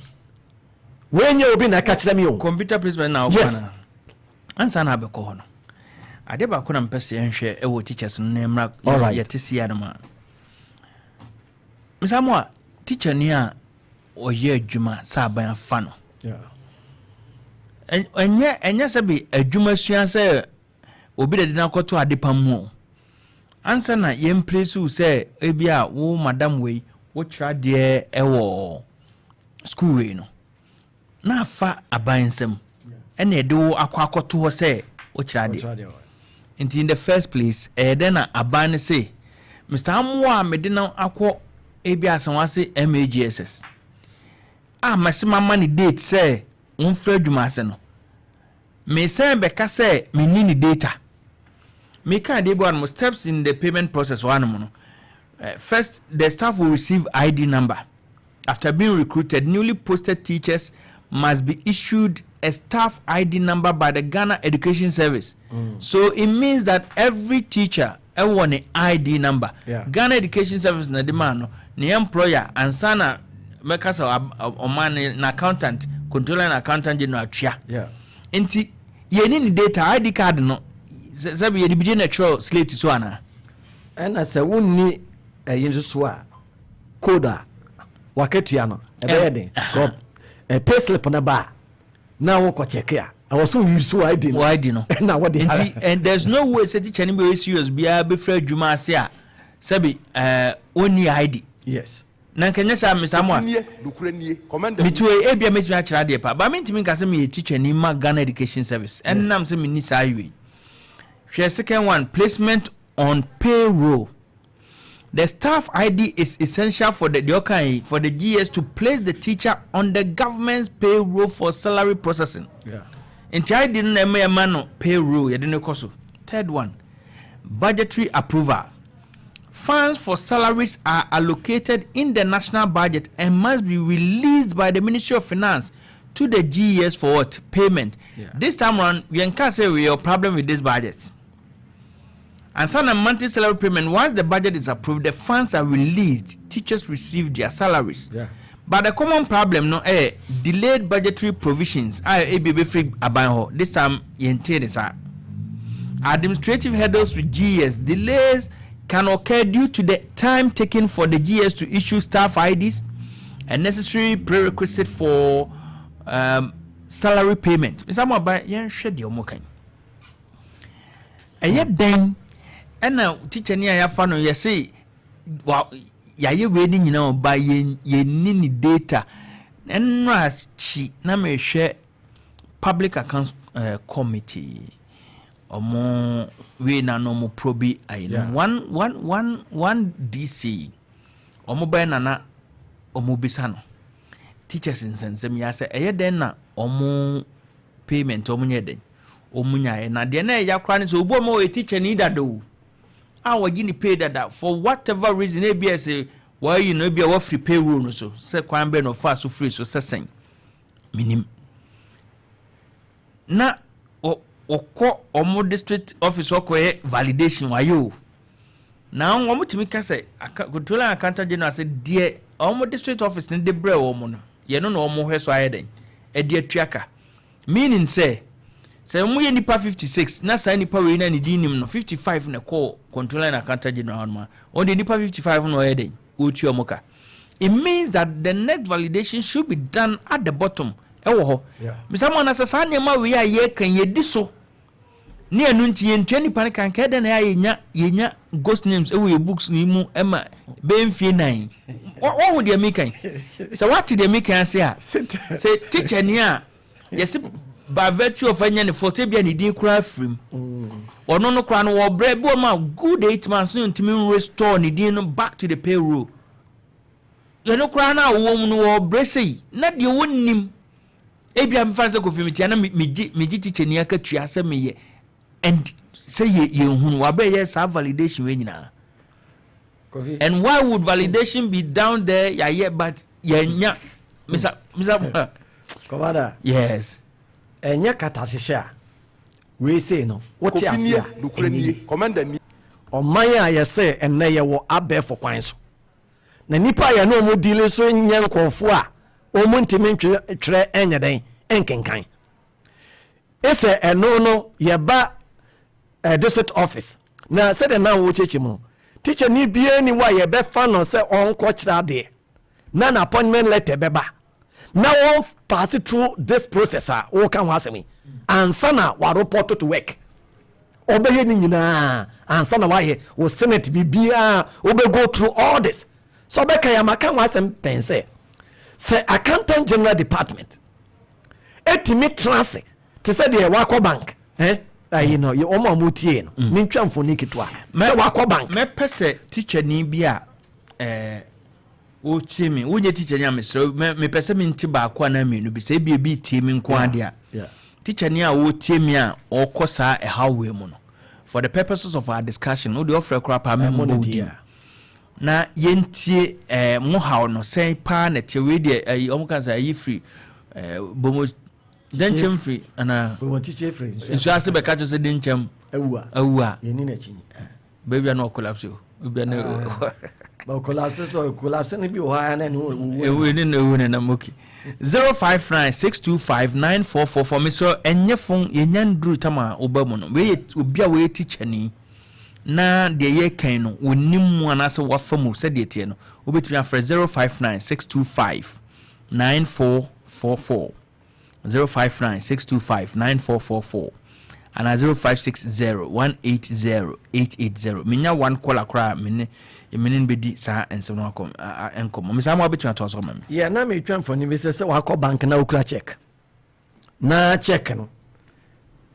wɔnyɛ obi na ɛka kyerɛ me o. Computer placement na wokɔ na ansa na abɛkɔ hɔ no, adeɛ baako na mpɛ sɛ yɛnhwɛ ɛwɔ teachers no na mmra. Yɛte sia no ma mesa mo a teacher ni a ɔyɛ adwuma sɛ aban afa no, ɛnyɛ sɛ bi adwuma sua sɛ obi de no akɔto adepam mu o. Ansa na yɛmpere so sɛ ebi a wo madam wei wokyerɛ adeɛ ɛwɔ school wei no na afa aban nsam ɛna ɛde wo akɔ akɔto hɔ sɛ wokyerɛ adeɛ. Nti in the first place, ɛyɛ dɛn na aban no se Mr Amoa a mede no akɔ ebi Asawase MAGSS a mɛsɛ mama ne date sɛ wɔmfrɛ adwuma ase no, mesɛn bɛka sɛ menni ne data? Meka adeɛ bi wɔ anom, steps in the payment process wɔ anom no, first the staff will receive ID number after being recruited. Newly posted teachers must be issued a staff ID number by the Ghana Education Service. So it means that every teacher ɛwɔ ne ID number. Ghana Education Service na de maa no ne employer ansa na mɛka sɛ ɔman ne na accountant, Controller and Accountant General atua. Nti yɛni ne data, ID card no sɛbi yɛde bigye na ɛtwerɛ slate so anaa? Ɛna sɛ wonni ɛyi nso so a, code a wakatua no ɛbɛyɛ den. Pay slip no ba a na wokɔ check a, ɛwɔ so use ID no. ID no. Na wɔde. Nti and there's no way sɛ teacher no bi ɔyɛ serious biara bɛfiri adwuma ase a sɛbi ɔnni ID. Na nkɛnyɛ saa mesa mo a metu ebia mɛtumi akyerɛ adeɛ pa ba, mentumi nka sɛ meyɛ teacher ni ma Ghana Education Service ɛnam sɛ menni saa wei. Hwɛ, second one, placement on payroll. The staff ID is essential for the okay, for the GES to place the teacher on the government's payroll for salary processing. Nti ID no na ɛma ɛma no payroll yɛde no kɔ so. Third one, budgetary approval. Funds for salaries are allocated in the national budget and must be released by the Ministry of Finance to the GES for what? Payment. This time round, we can say we have a problem with this budget. And some monthly salary payment, once the budget is approved, the funds are released, teachers receive their salaries. But the common problem no, delayed budgetary provisions. I ebi bɛfiri aban hɔ. This time yɛnte ne saa. Administrative hurdles with GES: delays can occur due to the time taken for the GES to issue staff IDs, a necessary prerequisite for salary payment. Mr. Mwaba, yɛnhwɛ deɛ ɔmo kan. Ɛyɛ dɛn ɛna teacher ni a yɛafa no, yɛse wa yɛayɛ wei ne nyinaa ɔba yɛnni ne data? Ɛnnora akyi na mehwɛ Public Accounts Committee ɔmo wei na no ɔmo probe ayi no, one one one one DC ɔmo bɛyɛ nana ɔmo bisa no teachers nsɛnsɛm yi asɛ ɛyɛ dɛn na ɔmo payment ɔmo nyɛ dɛn ɔmo nyaeɛ. Na deɛ na ɛyɛ akora ne sɛ obi a ɔmo ɔyɛ teacher ni dada o a wɔgye ne pay dada, for whatever reason ebi ɛsɛ wɔayi no, ebi a wɔfiri payroll no so, sɛ kwan bɛn na ɔfa so firi so sɛ sɛn minim na ɔkɔ ɔmo district office ɔkɔyɛ validation wayɛ o, na wɔn tumi ka sɛ Controller and Accountant General sɛ deɛ ɔmo district office ne de brɛ wɔn no, yɛn no na ɔmo hwɛ so ayɛ dɛn ɛde atua ka, meaning sɛ wɔn yɛ nipa 56 na saa nipa wei na ne din nim no, 55 na ɛkɔɔ Controller and Accountant General hɔ nom a, wɔn de nipa 55 na ɔyɛ dɛn ɔretua ɔmo ka. It means that the next validation should be done at the bottom ɛwɔ hɔ. Mr Mona, sɛ saa nneɛma wei a yɛka yɛdi so ne ɛno nti yɛntua nipa no kanka dɛn na yɛ yɛnya ghost names ɛwɔ yɛ books no mu ɛma bɛyɛ mfie 4. Wɔho deɛ meka yi, sɛ woate deɛ meka ase a, sɛ teacher ni a yɛse By virtue of ɛnyɛ ne fault, ebia ne din koraa firim. Ɔno no koraa no, wɔbrɛ bi wɔ ma good 8 months no, ntumi restore ne din no back to the payroll. Yɛno koraa no a wɔwɔ mu no, wɔbrɛ sei na deɛ wɔnnim, ebia mefa sɛ Kofi metia na megye teacher ni akatua sɛ meyɛ and sɛ yɛ yɛnhunu wabɛ yɛ saa validation wei nyinaa. Kofi. And why would validation be down there? Yɛayɛ but yɛnya misa. Commander. Yes. Ɛnyɛ katahyehyɛ a wei sei no, wote Kofi ase nie, a nokorɛ ɛnyɛ nie, yie. Commander nie. Ɔman a yɛsɛ ɛnnɛ yɛwɔ abɛɛfo kwan so na nipa a yɛne ɔmo deal so nyɛ nkɔɔfoɔ a ɔmo ntumi ntwerɛ ɛnyɛ dɛn ɛnkenkan ɛsɛ ɛno no yɛba district office na sɛdeɛ na wɔkyekye mu no, teacher ni biara ni hɔ a yɛbɛfa no sɛ ɔnkɔ kyerɛ adeɛ na na appointment letter bɛba na wɔn pass through this process a wɔka ho asɛm yi ansa na wɔareport to work. Ɔbɛyɛ ne nyinaa ansa na wayɛ wɔ senate biribiara, wobɛ go through all this. Sɛ ɔbɛka yɛ amaka ho asɛm pɛn sɛ Accountant General Department ɛtumi tena ase te sɛ deɛ wakɔ bank ayi no wɔn a wɔn tie no ne ntwa mfoni ketewa sɛ wakɔ bank. Mɛpɛ sɛ teacher ni bi a wotie me, wonyɛ teacher ni a, mesrɛ, mepɛ sɛ mente baako anaa mmienu bi sɛ ebi tie me nko adeɛ a teacher ni a wɔtie me a ɔkɔ saa ɛhaw wei mu no, for the purposes of our discussion, wode ɔfrɛ koraa paa, Ɛmo memmɔ ne wo di din a. na yɛntie mo haw no sɛn paa na ɛteɛ. Wei deɛ, ɛyi ɔmo ka sɛ ɛyi firi bomo dɛnkyɛm firi anaa wɔn teacher firi nsuo ase bɛka kyerɛ sɛ denkyɛm awu a awu a yɛni n'akyi ni. Baabi a na ɔcollapse o, baabi a na But collapse, so collapse no bi wɔ hɔ a na ne owu. Ewu ne na ewu ne nam. Okay, 0596259444. Mesɛ ɛnyɛ fon yɛnya nduru tam a woba mu no. Wei yɛ obi a wɔyɛ teacher ni na deɛ yɛkan no wɔnim mu anaasɛ wafa mu sɛdeɛ teɛ no, wobɛtumi afrɛ 0596259444, 0596259444 anaa 0560180880. Menya one caller koraa, mene no bɛdi saa nsɛm no akɔ nkɔmmɔ. Mesaa ma wobɛtumi atoa so ama me. Yɛ na metwa mfoni bi sɛ wakɔ bank na wokura check na check no,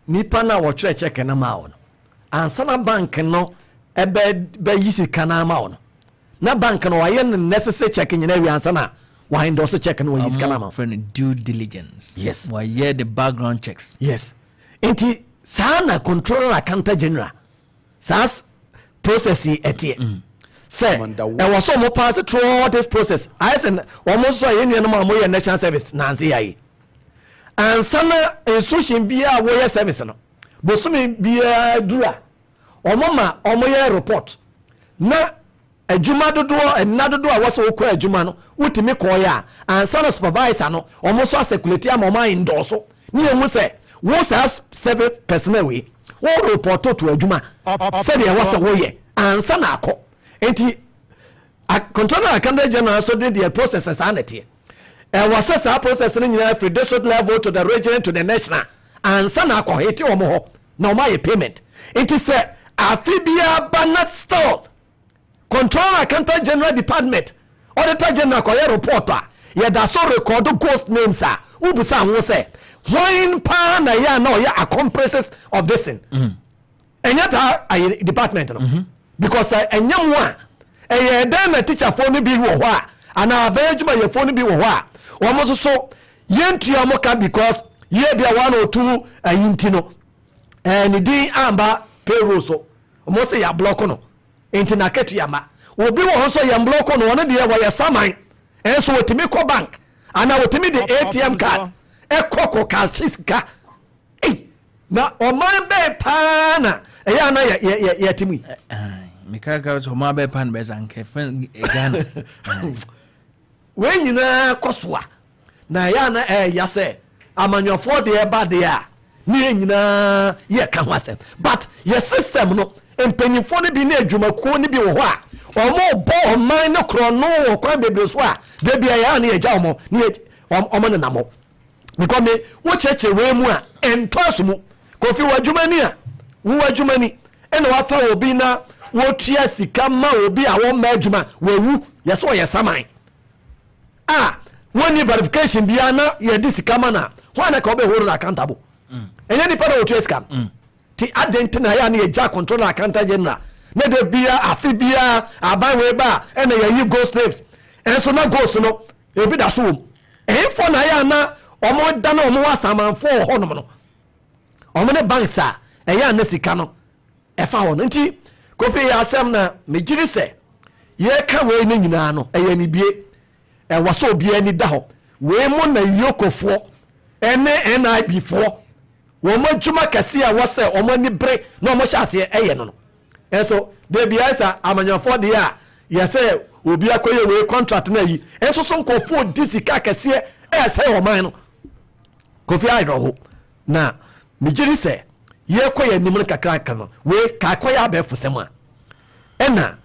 nipa no a wɔtwerɛ check no ma wo no, ansa na bank no ɛbɛ bɛyi sika no ama wo no, na bank no wayɛ no necessary check nyina awie ansa na waendorse check no, wayi sika no ama wo. Frɛ no due diligence. Yes. Wayɛ the background checks. Yes, nti saa na Controller, Accountant General, saa process yi ɛteɛ sɛ ɛwɔ sɛ ɔmo pass through all this process. Ayɛ sɛ ɔmo nso a yɛn nuanom a ɔmo yɛ national service nansi yɛ ayi ansa na institution biara a wɔyɛ service no, bosome biara duru a, ɔmo ma ɔmo yɛ report na adwuma dodoɔ, ɛnna dodoɔ a wɔsɛ wokɔ adwuma no, wotumi kɔɔyɛ a, ansa na supervisor no ɔmo nso acirculate ama ɔmo ayɛ ne yɛn ho sɛ wo saa service personnel wei wo report to adwuma sɛdeɛ ɛwɔ sɛ woyɛ ansa na akɔ. Nti Controller, Accountant General so de deɛ process saa na ɛteɛ. Ɛwɔ sɛ saa process no nyinaa firi district level to the region to the national ansa na akɔ hete wɔn hɔ na wɔn ayɛ payment. Nti sɛ afe biara ba na still Controller, Accountant General Department, Auditor General kɔyɛ report a, yɛda so record ghost names a, wobusa ho sɛ hwan paa na ɛyɛ a na ɔyɛ accomplices of this thing? Ɛnyɛ taa ayɛ department no because ɛnyɛ mu a ɛyɛ dɛn na teacherfoɔ no bi wɔ hɔ a anaa abɛyɛ adwumayɛfoɔ no bi wɔ hɔ a wɔn nso so yɛntua mo ka because yɛ bi a one or two ayi nti no ne din amba payroll so, wɔn sɛ yɛ ablock no nti na akatua ma. Obi wɔ hɔ nso yɛn block no, wɔn deɛ wɔyɛ saman, ɛnso wɔtumi kɔ bank anaa wɔtumi de ATM card ɛkɔ kɔ cash sika. Ei, na ɔman bɛɛ paa na ɛyɛ ana yɛ yɛ yɛ yɛ ti mu yi? Meka ka sɛ ɔma bɛɛ pa no bɛsa nkɛ fɛn Ghana. Wei nyinaa kɔ so a, na ɛyɛ ana ɛyɛ sɛ amanyɔfoɔ deɛ ɛba deɛ a, ne yɛn nyinaa yɛ ka ho asɛm, but yɛ system no, mpanyinfoɔ no bi ne adwumakuo no bi wɔ hɔ a wɔn bɔ ɔman no korɔ no wɔ kwan bebree so a, debi ɛyɛ a ne yɛgya wɔn ne yɛ wɔn nenam hɔ because me wokyerɛkyerɛ wei mu a ɛntɔ aso mu. Kofi, wɔ adwuma ni a wowɔ adwuma ni ɛna wafa obi na wotua sika ma obi a wɔmma adwuma, wɔwu, yɛsɛ ɔyɛ saman a wɔnni verification biara na yɛde sika ma na. Hwan na ka ɔbɛ hold no accountable? Ɛnyɛ nipa na wɔtua sika no. Ti adɛn nti na yɛ a na yɛgya Controller, Accountant General na da bia, afe biara, aban wei ba a, ɛna yɛyi ghost names? Ɛnso na ghost no ebi da so wɔ mu. Ɛhemfoɔ na yɛ a na ɔmo da na ɔmo wɔ asamanfoɔ wɔ hɔnom no, ɔmo ne banks a ɛyɛ a na sika no ɛfa hɔ no. Nti Kofi, yɛ asɛm na megyere sɛ yɛka wei no nyinaa no, ɛyɛ ne bie ɛwɔ sɛ obiara ani da hɔ. Wei mu na EOCOfoɔ ɛne NIB foɔ wɔn adwuma kɛse a wɔsɛ wɔn ani bere na wɔn hyɛ aseɛ ɛyɛ no. Ɛnso deebi ayɛ sɛ amanyɔfoɔ deɛ a yɛsɛ obi akɔyɛ wei contract na yi ɛnso so nkɔfoɔ di sika kɛseɛ ɛsɛ ɔman no. Kofi, ayerɛho na megyere sɛ yɛkɔ yɛ anim no kakraka no, wei kakɔyɛ abɛɛfo sɛm a ɛna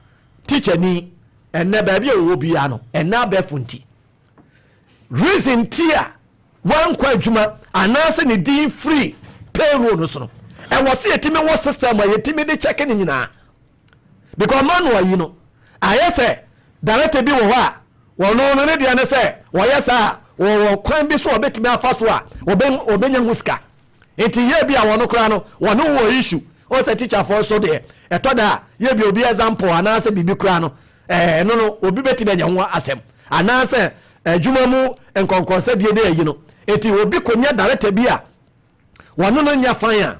teacher ni ɛnɛ baabi a wɔwɔ biara no, ɛnɛ abɛɛfo nti reason ti a wankɔ adwuma anaasɛ ne din free payroll no so no, ɛwɔ sɛ yɛtumi wɔ system a yɛtumi de check ne nyinaa, because manual yi no ayɛ sɛ director bi wɔ hɔ a wɔno no ne deɛ ne sɛ wɔyɛ saa, wɔwɔ kwan bi so a wɔbɛtumi afa so a wɔbɛnya ho sika. Nti yɛ bi a wɔno koraa no wɔne wɔ issue wɔn sɛ teacherfoɔ so deɛ, ɛtɔ da a yɛ bi obi example anaasɛ biribi koraa no, ɛno no obi bɛtumi anya ho asɛm anaasɛ adwuma mu nkɔnkɔnsɛdeɛ de ayi no. Nti obi kɔnya director bi a wɔno no nya fan a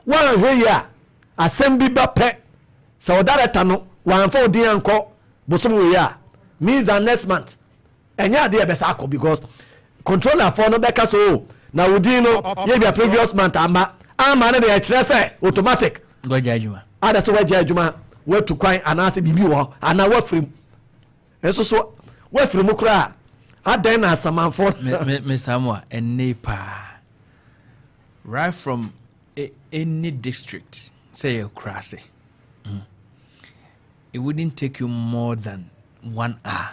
wɔanhwɛ yi a, asɛm bi ba pɛ sɛ ɔdirector no wɔamfa odin ankɔ bosom wei a, means that next month ɛnyɛ adeɛ ɛbɛsa akɔ, because controller foɔ no bɛka so o na odin no yɛ bia previous month ama no deɛ, ɛkyerɛ sɛ automatic Gɔgya adwuma. Ada sɛ woagya adwuma, woatu kwan anaasɛ biribi wɔ hɔ anaa woafiri mu. Ɛnso so woafiri mu koraa, adɛn na asamanfoɔ Me Samoa, ɛnne paa right from any district sɛ yɛ kurase, it wouldn't take you more than one hour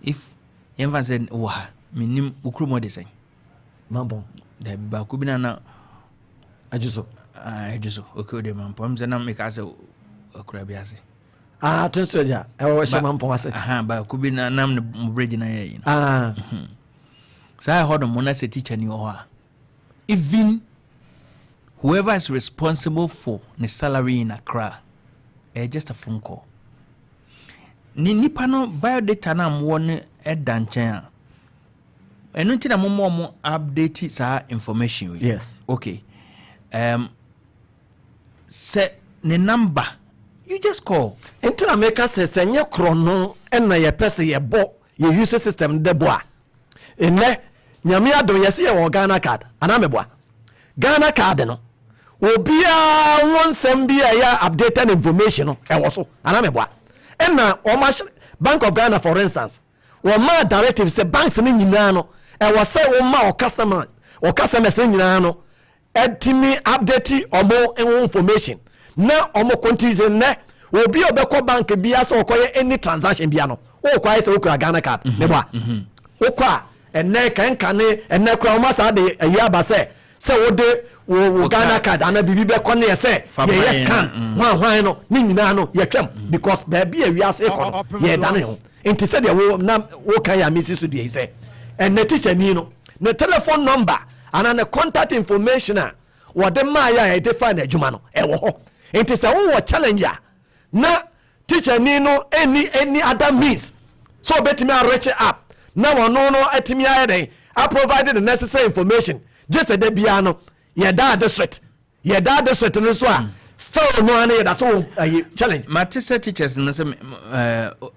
if yɛmfa sɛ wɔ ha, menim wo kurom ɔde sɛn. Mabɔn. Dabi, baako bi na Adwo so. Ah, Adwo so. Okay, wode Mampɔn sɛ na meka sɛ akura bi ase. Ah, to nso agya ɛwɔ hyɛ Mampɔn ase. Aha, baako bi na nam ne mo bridge na yɛ yi no. Ah. Saa ɛhɔ nom na sɛ teacher ni wɔ hɔ a, even whoever is responsible for ne salary in Accra, ɛyɛ just a phone call. Ne nipa no biodata no a mowɔ no ɛda nkyɛn a, ɛno nti na momma ɔmo update saa information yi. Okay, sɛ ne number, you just call. Nti na meka sɛ nyɛ korɔ no ɛna yɛpɛ sɛ yɛbɔ yɛ use system de bɔ a, ɛnɛ Nyame adom yɛsɛ yɛwɔ Ghana Card anaa meboa? Ghana Card no, obiara ho nsɛm bi a ɛyɛ updated information no ɛwɔ so anaa meboa? Ɛna ɔma ahyɛ Bank of Ghana, for instance, wɔma directive sɛ banks no nyinaa no, ɛwɔ sɛ wɔma ɔ customers no nyinaa no ɛtumi update ɔmo ho information na ɔmo continue sɛ nnɛ obi a ɔbɛkɔ bank bia sɛ ɔkɔyɛ any transaction bia no, wokɔ ayɛ sɛ wokura Ghana Card ne bɔ a wokɔ a, ɛnɛ kɛnkane ɛnɛ kora wɔn asa de ɛyi aba sɛ wode wo Ghana Card ana biribi bɛkɔ ne yɛ sɛ yɛyɛ scan hwan hwan no ne nyinaa no yɛtwam, because baabi a wiase kɔ no yɛdane ho. Nti sɛdeɛ wo na woka yɛ a mesi so deɛ yi sɛ ɛnɛ teacher ni no ne telephone number anaa ne contact information a wɔde maa yɛ a yɛde fa n'adwuma no ɛwɔ hɔ. Nti sɛ wowɔ challenge a na teacher ni no any other means so obetumi a reach up na wɔno no atumi ayɛ dɛn a provide the necessary information, gye sɛ da biara no yɛda district, yɛda district no so a, still no ano yɛda so wɔ ayi challenge. Mate sɛ teachers no sɛ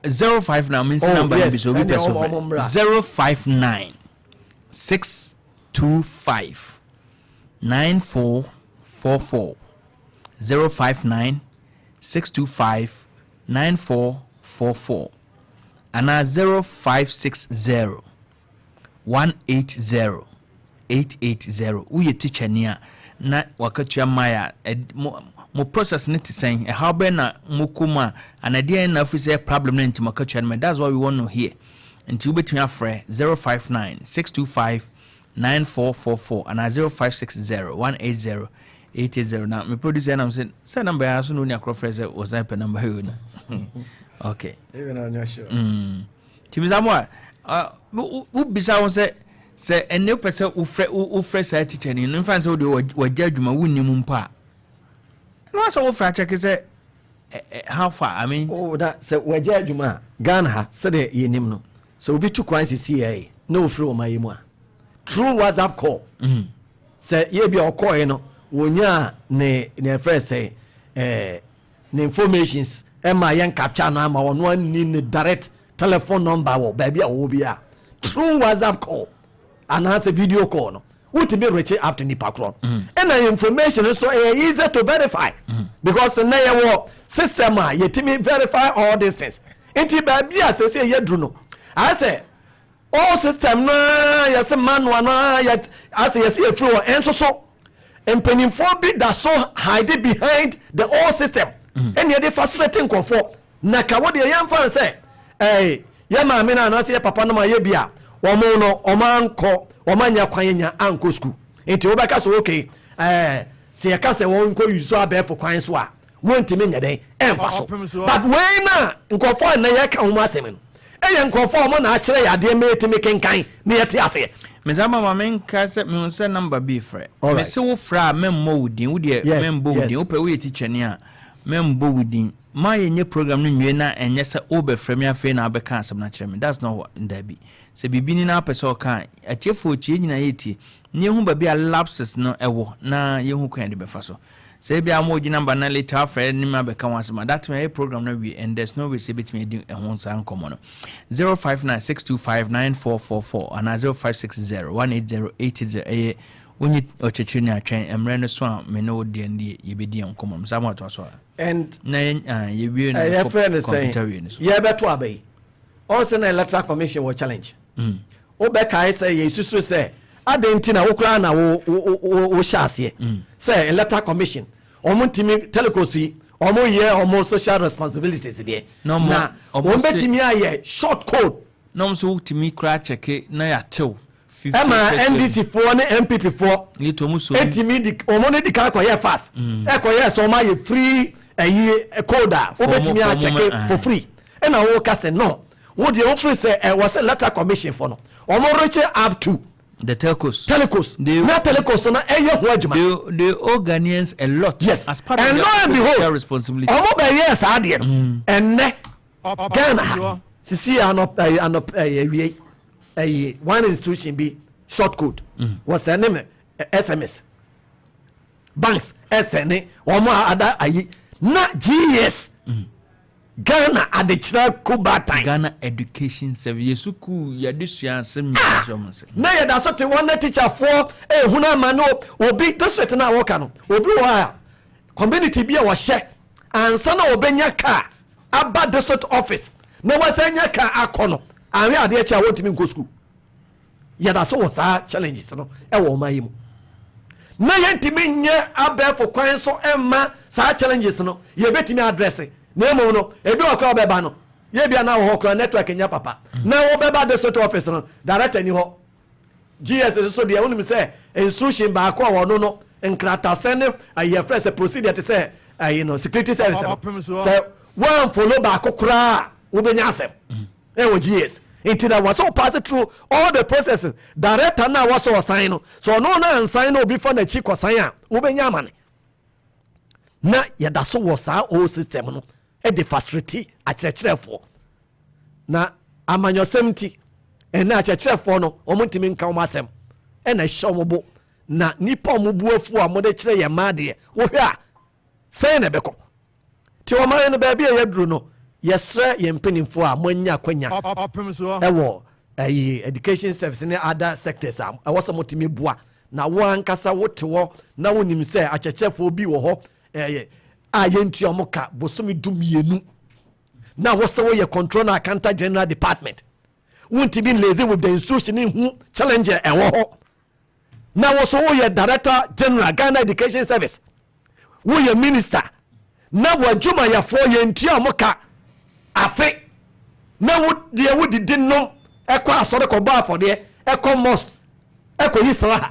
059 mensi number no bi sɛ obi pɛ so, 059 625 9444, 059 625 9444 anaa 0560 180 880. Woyɛ teacher ni a na wakatua mmaa a mo process ne te sɛn, ɛhaw bɛn na mokɔ mu a anadeɛ na afiri sɛ problem no nti mo akatua no ma, that's what we want to hear. Nti wobɛtumi afrɛ 059 625 9444 anaa 0560 180 880. Na me producer nam sɛ number yɛ so na oni akorɔ frɛ sɛ wɔsan pɛ number yi na okay. Nti bisa mo a wobisa wo sɛ Sɛ ɛnɛ wopɛ sɛ wofrɛ saa teacher ni no, mfa sɛ wode wagya adwuma, wonnim mpo a, ɛno asɛ wofrɛ akyɛke sɛ how far, I mean. Oh, na sɛ wagya adwuma a, Ghana ha, sɛdeɛ yɛnim no, sɛ obi tu kwan sisi yɛ na ofiri ɔman yi mu a, through WhatsApp call, sɛ yɛ bi a ɔkɔɛ no, wɔnyaa ne ɛfrɛ sɛ ne informations ɛma yɛn capture no ama ɔno ani ne direct telephone number wɔ baabi a wɔwɔ bi a, through WhatsApp call anaasɛ video call no, wotumi reach out to nipa korɔ. Ɛna information nso ɛyɛ easy to verify because nnɛ yɛwɔ system a yɛtumi verify all these things. Nti baabi a sɛsɛ yɛduru no, ayɛ sɛ all system no yɛsɛ manual no yɛ asɛ yɛsɛ yɛfiri hɔ. Ɛnso so mpanimfoɔ bi da so hide behind the old system, ɛne yɛde facilitate nkɔfoɔ. Na ka wo deɛ, yɛmfa no sɛ yɛ maame no anaasɛ yɛ papa no ma yɛ bi a, wɔn no wɔn ankɔ, wɔn anya kwan nya ankɔ sukuu, nti wobɛka sɛ okay, sɛ yɛka sɛ wɔn nkɔ use abɛɛfo kwan so a, wɔntumi nyɛ dɛn ɛnfa so. But wei na nkɔfoɔ a nnɛ yɛka wɔn asɛm no, ɛyɛ nkɔfoɔ a wɔn na akyerɛ yɛ adeɛ mɛtumi kenkan ne yɛte aseɛ. Mesa ma menka sɛ mehu sɛ number bi frɛ. Mese wo frɛ a, memmɔ wo din. Wodeɛ memmɔ wo din. Wopɛ woyɛ tikyani a, memmɔ wo din. Ma yɛnyɛ program no nwie na ɛnyɛ sɛ wobɛfrɛ me afei na wabɛka asɛm no akyerɛ me. That's not what. Dabi, sɛ biribi ni na wopɛ sɛ ɔka a, atiefoɔ tie nyina, yɛtie na yɛhu baabi a lapses no ɛwɔ na yɛhu kwan yɛde bɛfa so. Sɛ ebia mo ogye number na later afrɛ ne ma bɛka ho asɛm a, that time ɛyɛ program no awie and there's no way sɛ ebɛtumi adi ɛho saa nkɔmmɔ no. 0596259444 anaa 0560180800. Ɛyɛ wonye ɔkyerɛkyerɛ ni atwɛn mmerɛ no so a, me ne wo deɛ no deɛ, yɛbɛdi yɛn nkɔmmɔ no saa ma atoa so a and na yɛn yɛwie no. Yɛfrɛ no sɛn? Computer wie no so. Yɛbɛto aba yi, ɔn na Electoral Commission wɔ challenge. Wobɛkae sɛ yɛsusu sɛ adɛn nti na wo koraa na wo hyɛ aseɛ sɛ Electoral Commission ɔmo ntumi, telecos yi ɔmo yɛ ɔmo social responsibilities deɛ Na na ɔmo wɔn bɛtumi ayɛ short code. Na ɔmo nso wotumi koraa kyɛke na yɛatew 50. Ɛma NDC foɔ ne NPP foɔ later ɔmo so etimi di ɔmo ne di kan kɔyɛ fast, ɛkɔyɛ sɛ ɔmo ayɛ free ɛyi code a wobɛtumi for ɔmo akyɛke for free. Ɛna wɔka sɛ no, wo deɛ wofiri sɛ ɛwɔ sɛ Electoral Commission fo no ɔmo reach up to the telcos. Telecos na telecos no ɛyɛ ho adwuma. They owe Ghanaians a lot as part of and their lo and social behold, responsibility. ɔmo bɛyɛ saa adeɛ no. Ɛnnɛ Ghana ha sisi anɔ ɛyɛ anɔ ɛyɛ awie ɛyɛ one institution bi short code wɔsɛne me SMS, banks ɛsɛne wɔn a ada ayi na GES, Ghana Adekyerɛ Kubatan. Ghana Education Service, yɛ sukuu yɛde sua asɛm nyinaa hyɛ ɔmo nsa. Na yɛda so te wɔn na teacherfoɔ ehunu ama no. Obi district na wɔka no, obi wɔ hɔ a community bi a wɔhyɛ ansa na wɔbɛnya car aba district office na wɔsɛ nya car akɔ no, ahwɛ adeɛ kyɛ a, wɔntumi nkɔ school. Yɛda so wɔ saa challenges no ɛwɔ ɔman yi mu na yɛntumi nyɛ abɛɛfo kwan so ɛmma saa challenges no yɛbɛtumi address. Na mmom no, ebi wɔ kora wɔbɛba no, yɛbia na wɔ hɔ kora network nyɛ papa na wɔbɛba district office no, director ni hɔ. GES nso deɛ, wonim sɛ institution baako a wɔno no nkratasɛn ne ayɛfrɛ sɛ procedure te sɛ ayi no, security service no, sɛ wɔamfollow baako koraa a, wobɛnya asɛm ɛwɔ GES. Nti na wɔsɛ pass through all the processes. Director na wɔsɛ ɔsan no so, ɔno na ansan na obi fa n'akyi kɔsan a, wobɛnya amane. Na yɛda so wɔ saa old system no ɛde facilitate akyerɛkyerɛfoɔ na amanyɔsɛm. Nti ɛnɛ akyerɛkyerɛfoɔ no, wɔn ntumi nka wɔn asɛm ɛna ɛhyɛ wɔn bo na nipa a wɔn bu afu a wɔde kyerɛ yɛn mmaa deɛ, wohwɛ a sɛn na ɛbɛkɔ? Nti ɔman no baabi a yɛduru no, yɛsrɛ yɛn mpanimfoɔ a moanya akwanya ɛwɔ ɛyi education service ne other sectors a ɛwɔ sɛ motumi boa. Na wo ankasa wote hɔ na wonim sɛ akyerɛkyerɛfoɔ bi wɔ hɔ ɛyɛ a yɛntua mo ka bosome 12, na wo sɛ woyɛ Controller, Accountant General Department, wontumi liaise with the institution hu challenge ɛwɔ hɔ. Na wo so woyɛ Director General, Ghana Education Service, woyɛ minister na w'adwumayɛfoɔ yɛntua mo ka afe, na wo deɛ wodidi nom, ɛkɔ asɔre kɔbɔ afɔdeɛ, ɛkɔ mosque ɛkɔ yi sraha,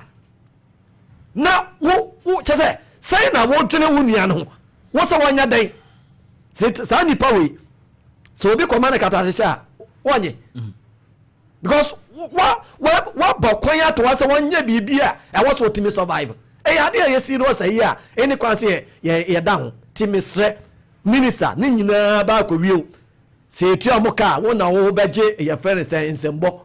na wo kyɛ sɛ sɛn na wodwene wo nua no ho? Wo sɛ wɔnyɛ dɛn saa nipa wei sɛ obi kɔma no kata hyehyɛ a, wɔnyɛ because Wa wa wabɔ kwan ato hɔ sɛ wɔnyɛ biribi a ɛwɔ sɛ wɔtumi survive. Ɛyɛ adeɛ a ɛyɛ serious ayi a ɛni kwan sɛ yɛ yɛ yɛda ho. Ti mesrɛ minister ne nyinaa ba akɔwie o. Sɛ yɛtua wɔn ka a, wo na wo bɛgye yɛfrɛ no sɛ nsɛmbɔ.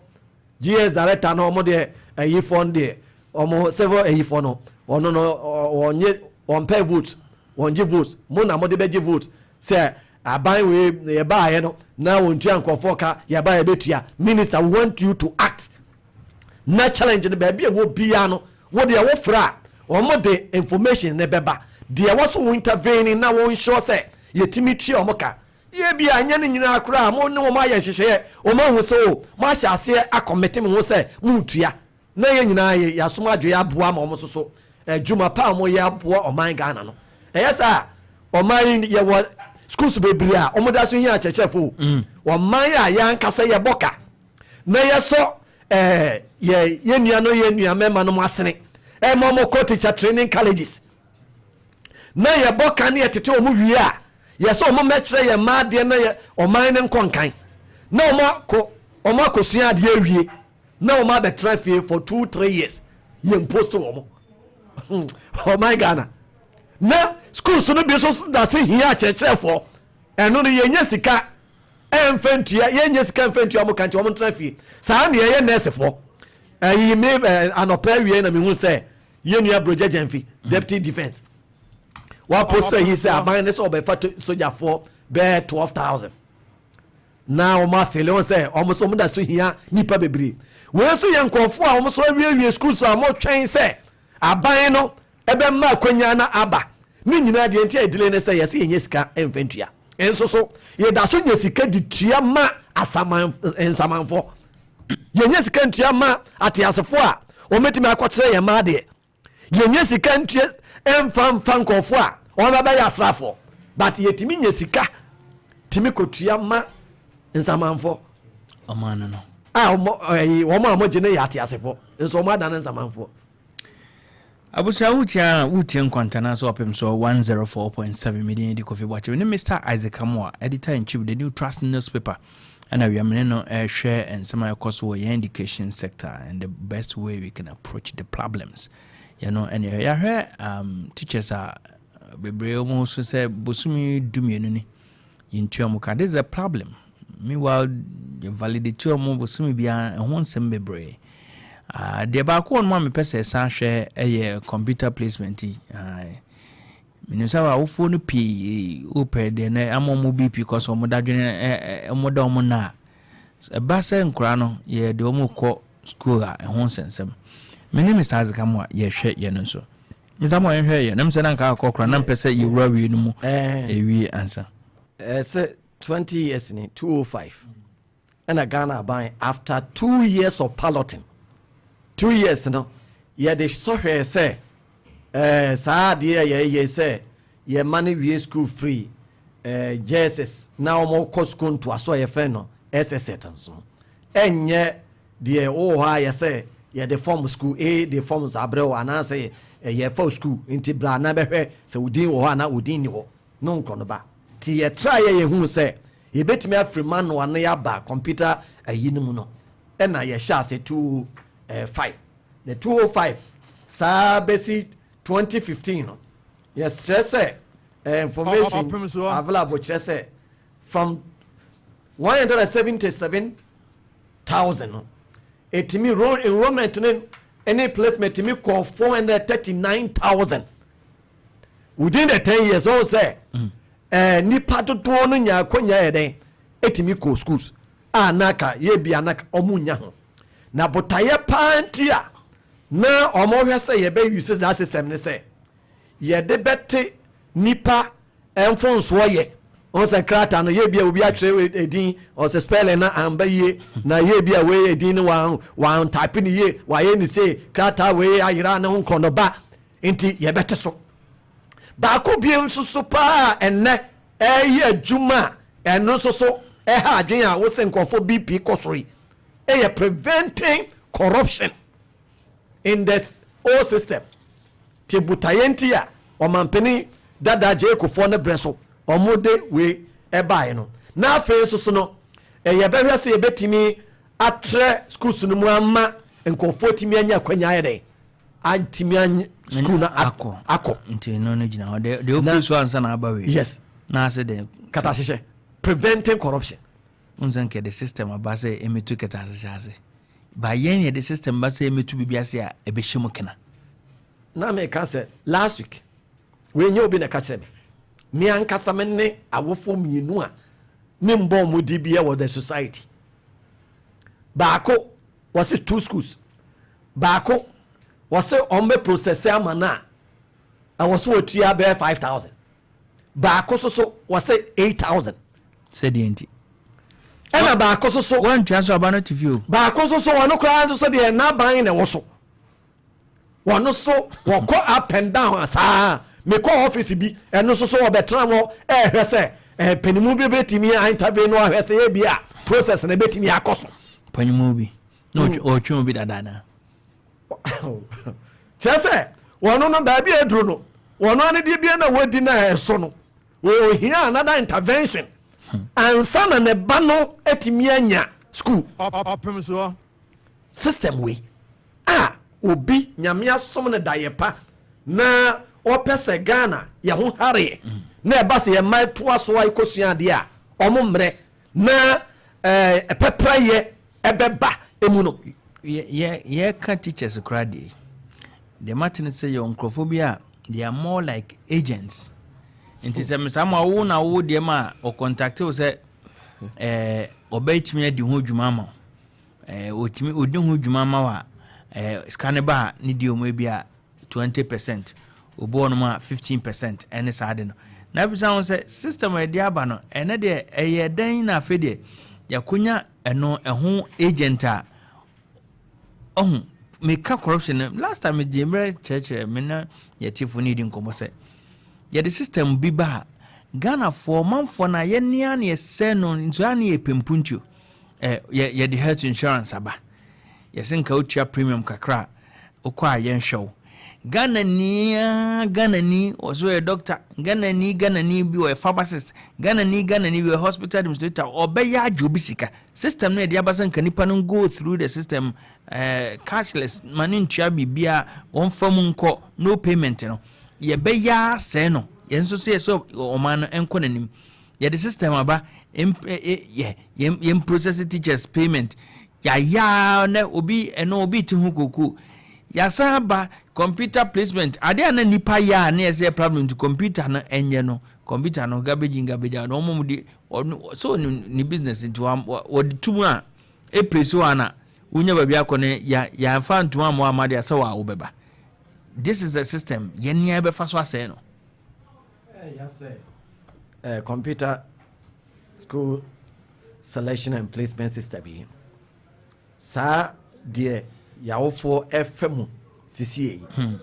GS director no wɔn deɛ ayifoɔ no deɛ wɔn civil ayifoɔ no wɔn no wɔn nye wɔn pɛ vote, wɔn gye vote, mo na mo de bɛgye vote sɛ aban wei yɛbaayɛ no na wɔn tua nkurɔfoɔ ka, yɛba yɛbɛtua. Minister, we want you to act na challenge no baabi a ɛwɔ biara no, wo deɛ wofrɛ a wɔn de information ne bɛba deɛ ɛwɔ so, wɔn intervene na wɔn ensure sɛ yɛtumi tua wɔn ka. Yɛ bi a nyɛ ne nyinaa koraa, mo ne wɔn ayɛ nhyehyɛeɛ, wɔn ahu sɛ o mo ahyɛ aseɛ akɔmete mo ho sɛ mo ntua na yɛn nyinaa yɛ yɛasom adwo yɛ aboa ma wɔn nso so adwuma pa a wɔyɛ aboa ɔman Ghana no. Ɛyɛ saa ɔman yi yɛwɔ schools bebree a wɔn da so hia akyerɛkyerɛfo o. Ɔman a yɛn ankasa yɛbɔ ka na yɛsɔ yɛ nua no, yɛ nua mmarima no mo asene ɛma wɔn kɔ teacher training colleges na yɛbɔ ka ne yɛtete wɔn wie a, yɛsɛ wɔn mɛkyerɛ yɛn mmaa adeɛ na yɛ ɔman ne nkɔ nkan na wɔn akɔsua adeɛ awie na wɔn abɛtena fie for 2, 3 years, yɛn post wɔn. Ɔman Ghana na schools no bi nso da so hia akyerɛkyerɛfoɔ. Ɛno no yɛnyɛ sika ɛnfɛ ntua, yɛnyɛ sika nfɛ ntua wɔn ka nti wɔn ntena fie saa. Na yɛyɛ nɛɛsefoɔ ɛyi mi anɔpɛ awie na mi hu sɛ yɛn nua Brogya Genfi, deputy defence, wapost yi sɛ aban ne sɛ ɔbɛfa sogyafoɔ bɛɛ 12,000 na wɔn afele wɔn sɛ wɔn nso wɔn da so hia nipa bebree. Wei nso yɛ nkurɔfoɔ a wɔn nso awiewie sukuu so a wɔtwɛn sɛ aban no ɛbɛma akonnwa na aba ne nyinaa. Deɛ nti a ɛdile ne sɛ yɛsɛ yɛnyɛ sika mfa ntua, nso so yɛda so nya sika de tua ma asaman nsamanfoɔ, yɛnyɛ sika ntua ma ateasefoɔ a wɔmɛtumi akɔkyerɛ yɛn mmaa deɛ, yɛnyɛ sika ntua mfa mfa nkurɔfoɔ a wɔn bɛyɛ asraafoɔ, but yɛtumi nya sika tumi kɔtua ma nsamanfoɔ. Ɔman no. A wɔn ɛyi wɔn a wɔgye ne yɛ ateasefoɔ nso wɔn adane nsamanfoɔ. Abusua, wotia wotie Nkwantana so ɔpem so 104.7. Medin di Kofi Boakye ne Mr Isaac Amoa, editor in chief, The New Trust newspaper, ɛna wiamene no ɛhwɛ nsɛm a ɛkɔ so wɔ yɛn education sector and the best way we can approach the problems. Yɛno ɛne yɛahwɛ teachers a bebree wɔn so sɛ bosome 12 ni yɛntua mu ka. This is a problem. Meanwhile, validate wɔn bosome biara, ɛho nsɛm bebree. Deɛ baako wɔ no mu a mepɛ sɛ ɛsan hwɛ ɛyɛ computer placement yi. Menim sɛ awofoɔ no pii wopɛ deɛ no ama ɔmo BP kɔ so, ɔmo dadwene ɔmo da ɔmo na a ɛba sɛ nkora no yɛde ɔmo kɔ school a ɛho nsɛnsɛm. Mene Mr Isaac mu a yɛhwɛ yɛ no nso. Mr mo yɛhwɛ yɛ nam sɛ na nka akɔ kora na mpɛ sɛ yɛwura wie no mu ɛwie ansa. Sɛ 20 years ni, 205 ɛna Ghana aban, after 2 years of piloting, 2 years no yɛde sɔhwɛ sɛ saa adeɛ a yɛyɛ sɛ yɛma no wie school free JSS na wɔn kɔ school ntoaso a yɛfrɛ no SSS nso ɛnyɛ deɛ wowɔ hɔ a yɛsɛ yɛde form school A de forms abrɛ wo anaasɛ yɛfa school nti bra na bɛhwɛ sɛ wo din wɔ hɔ anaa wo din ni hɔ no nkorɔ no ba. Nti yɛtra yɛ yɛhu sɛ yɛbɛtumi afiri manual no yɛaba computer ayi no mu no, ɛna yɛhyɛ ase 205 na 205 saa bɛsi 2015 no, yɛsrɛ sɛ information available kyerɛ sɛ from 177,000 no ɛtumi enrollment ne ɛne placement tumi kɔ 439,000 within the 10 years. Ɔwɔ sɛ nipa dodoɔ no nya akɔnya yɛ dɛn ɛtumi kɔ schools a naka yɛ bi anaka ɔmo nya ho na botaeɛ paa nti a na ɔmo hwɛ sɛ yɛbɛ use that system ne sɛ yɛde bɛte nipa mfonsoɔ yɛ ɔn sɛ krataa no yɛ bi a obi atwerɛ edin ɔsɛ spelling na amba yie na yɛ bi a wei edin no wɔn wɔn type ne yie wɔayɛ ne se krataa wei ayera ne ho nkorɔnɔba nti yɛbɛte so. Baako bie nso so paa ɛnɛ ɛyɛ adwuma a ɛno nso so ɛha adwene a wosɛ nkurɔfoɔ BP kɔ soro yi ɛyɛ preventing corruption in the old system. Te botaeɛ nti a ɔmampanin dada gye Kufuor no brɛ so ɔmo de wei ɛbaeɛ no. Na afei nso so no ɛyɛ bɛhwɛ sɛ yɛbɛtumi Atrɛ schools no mu ama nkurɔfoɔ tumi anya akwanya ayɛ dɛn, atumi anya school no akɔ. Akɔ. Nti no gyina hɔ deɛ ofiri so ansa na aba wei. Yes. Na ase deɛ. Katahyehyɛ, preventing corruption. N sɛ nkɛ de system aba sɛ ɛmɛtu kɛtɛ ase ba, yɛn yɛde system ba sɛ ɛmɛtu biribi ase a ɛbɛhyɛ mu kena. Na meka sɛ last week wei, nyɛ obi na ɛka kyerɛ me ankasa me ne awofoɔ mmienu a membɔ ɔmo di bia wɔ the society. Baako wɔse two schools, baako wɔse ɔmo bɛ process ama no a ɛwɔ so wɔtua bɛyɛ 5,000, baako so so wɔse 8,000. Sɛdeɛ nti. Ɛna baako so so Wɔntua so, aba no te fie o. Baako so so, wɔno koraa nso so deɛ, n'aban na ɛwɔ so, wɔno so wɔkɔ up and down saa. Mekɔ office bi, ɛno nso so wɔbɛtena hɔ ɛɛhwɛ sɛ panimu bi bɛtumi intervene no, ahwɛ sɛ ebi a process na bɛtumi akɔ so. Panyimu bi na ɔtwe obi dadaada. Kyerɛ sɛ wɔno no, baabi a aduru no, wɔno ane deɛ bia na wɔdi na ɛso no, wɔhia another intervention ansa na ne ba no atumi anya school. Ɔpem soɔ. System wei a obi Nyame asom no dayɛ pa na ɔpɛ sɛ Ghana yɛ ho hareɛ na ɛba sɛ yɛma toa so a ɛkɔsua adeɛ a ɔmo mmerɛ na ɛpɛprɛyɛ ɛbɛba emu no. Yɛka teachers koraa deɛ, mate no sɛ yɛ nkurɔfoɔ bi a they are more like agents, nti sɛ mesaa ma wo na wo deɛ ma a ɔcontact wo sɛ ɔbɛtumi adi ho dwuma ama wo, ɔtumi ɔdi ho dwuma ma wo a, sika ne ba a ne di ɔmo bi a 20%, obi wɔ nom a 15%. Ɛne saa de no na bisa ho sɛ system a yɛde aba no, ɛnɛ deɛ ɛyɛ dɛn na afei deɛ yɛakonya ɛno ɛho agent a ɔho meka corruption no. Last time megye mmerɛ kyerɛkyerɛ me na yɛtifo no yɛdi nkɔmmɔ sɛ yɛde system bi ba a, Ghanafoɔ manfoɔ no a yɛnea ne yɛsɛ no nso a ne yɛ pempuntuo. Yɛde health insurance aba, yɛsɛ nka wotua premium kakra a wokɔ a yɛnhwɛ wo. Ghanani a Ghanani ɔso yɛ doctor, Ghanani, Ghanani bi ɔyɛ pharmacist, Ghanani, Ghanani bi ɔyɛ hospital administrator, ɔbɛyɛ agye obi sika. System no yɛde aba sɛ nka nipa no go through the system cashless, ma ne ntua biribiara, wɔmfa mu nkɔ, no payment no, yɛbɛyɛ asɛe no. Yɛn nso so yɛ sɛ ɔman no nkɔ n'anim, yɛde system aba yɛ yɛn process teachers payment yɛayɛ na obi ɛno obi ti ho koko. Yɛasan aba computer placement, adeɛ a na nipa yɛ a na yɛsɛ problem to computer no, ɛnyɛ no computer no garbage in, garbage out, na wɔn mu de ɔno so ne business, nti wɔde tum a eplace hɔ ana wonya baabi akɔ no, yɛ yɛamfa ntoma amoa ama deɛ sɛ wɔ a wobɛba. This is the system yɛn nea yɛbɛfa so asɛe no. Computer school selection and placement system yi, saa deɛ yawofoɔ ɛfɛ mu sisie yi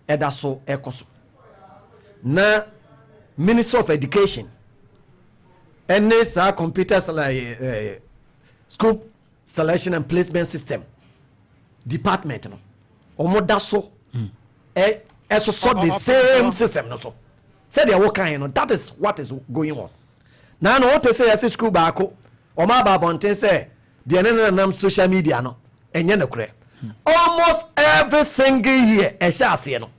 ɛda so ɛkɔ so na Ministry of Education ɛne saa computer school selection and placement system department no, wɔn da so ɛsosɔ the same system no so sɛdeɛ wɔkan no. That is what is going on na wote sɛ yɛsɛ school baako, wɔn aba abɔnten sɛ deɛ ne nenam social media no ɛnyɛ nokorɛ. Almost every single year ɛhyɛ aseɛ no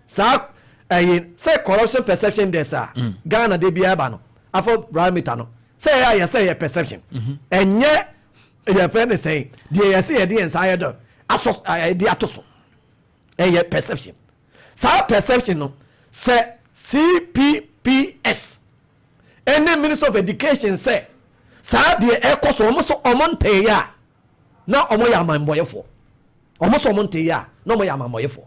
saa, ɛyi sɛ corruption perception index a Ghana de biara ba no, afɔ barometer no sɛ ɛyɛ a yɛsɛ yɛ perception, ɛnyɛ yɛfɛ ne sɛn deɛ yɛsɛ yɛde yɛn nsa ayɛ dɔ asɔ ɛde ato so, ɛyɛ perception. Saa perception no sɛ CPPS ɛne Minister of Education sɛ saa deɛ ɛkɔ so, ɔmo so ɔmo ntɛɛ a na ɔmo yɛ amanbɔyɛfoɔ. Ɔmo so ɔmo ntɛɛ a na ɔmo yɛ amanbɔyɛfoɔ,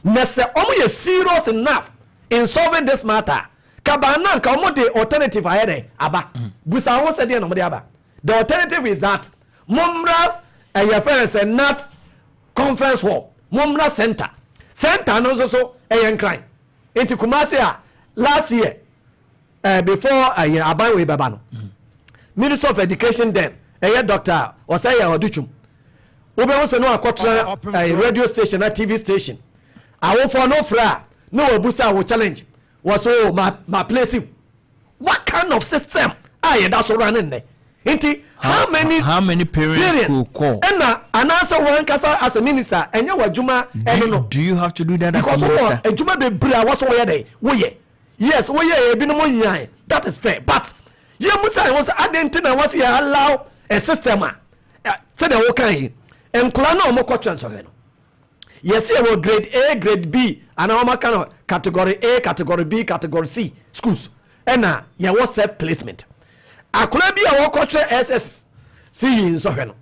na sɛ ɔmo yɛ serious enough in solving this matter kabaa na nka ɔmo de alternative ayɛ dɛ aba. Busa ho sɛ deɛ na ɔmo de aba. The alternative is that mommra ɛyɛ fɛn sɛ GNAT conference hall, mommra center. Center no nso so ɛyɛ Nkran, nti Kumasi a last year before ɛyɛ aban wei bɛba no, Minister of Education then ɛyɛ Doctor ɔsɛ yɛ Ɔdutwum, wobɛhu sɛ ne wakɔtena ɛyɛ radio station na TV station, awofoɔ no frɛ a ne wɔbusa wo challenge wɔ so, ma place you. What kind of system a yɛda so run nnɛ? Nti how many parents parents could call? Ɛna anaasɛ wɔn ankasa as a minister, ɛnyɛ wɔ adwuma ɛno no. Do you have to do that as a Because wowɔ minister? adwuma bebree a wɔsɔ wɔyɛ dɛ woyɛ. Yes, woyɛ ebinom nyan, that is fair, but yɛn mu sɛ wɔn sɛ adi nti na wɔsi yɛ allow a system a sɛdeɛ wɔka yi, nkɔla na wɔn kɔ twɛn sɔhwɛ no, yɛsi yɛ wɔ grade A, grade B, anaa wɔn aka no category A, category B, category C schools, ɛna yɛwɔ self placement. Akɔla bi a wɔkɔtwerɛ SSC yi nsɔhwɛ no,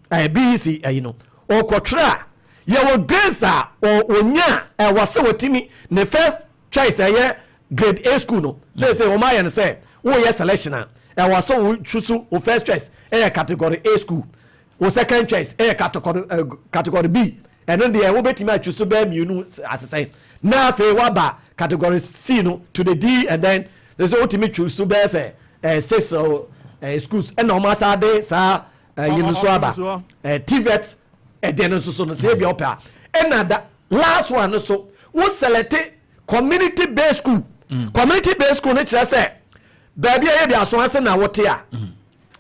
BEC ɛyi no, ɔkɔtwerɛ a, yɛwɔ grades a ɔnya a ɛwɔ sɛ wɔtumi ne first choice ɛyɛ grade A school no. Sɛ wɔn ayɛ no sɛ wɔyɛ selection a, ɛwɔ sɛ wɔtwi wo first choice ɛyɛ category A school, wo second choice ɛyɛ category B. Ɛno deɛ wobɛtumi atwi so bɛɛ mmienu asesɛn, na afei waba category C no to the D, and then sɛ wotumi twi so bɛɛ sɛ six schools. Ɛna wɔn asa de saa yi no so aba TVET ɛdeɛ no nso so no, sɛ ebi ɔpɛ a. Ɛna da last one no so, wo select community based school. Community based school no kyerɛ sɛ baabi a yɛ de aso ase na wote a,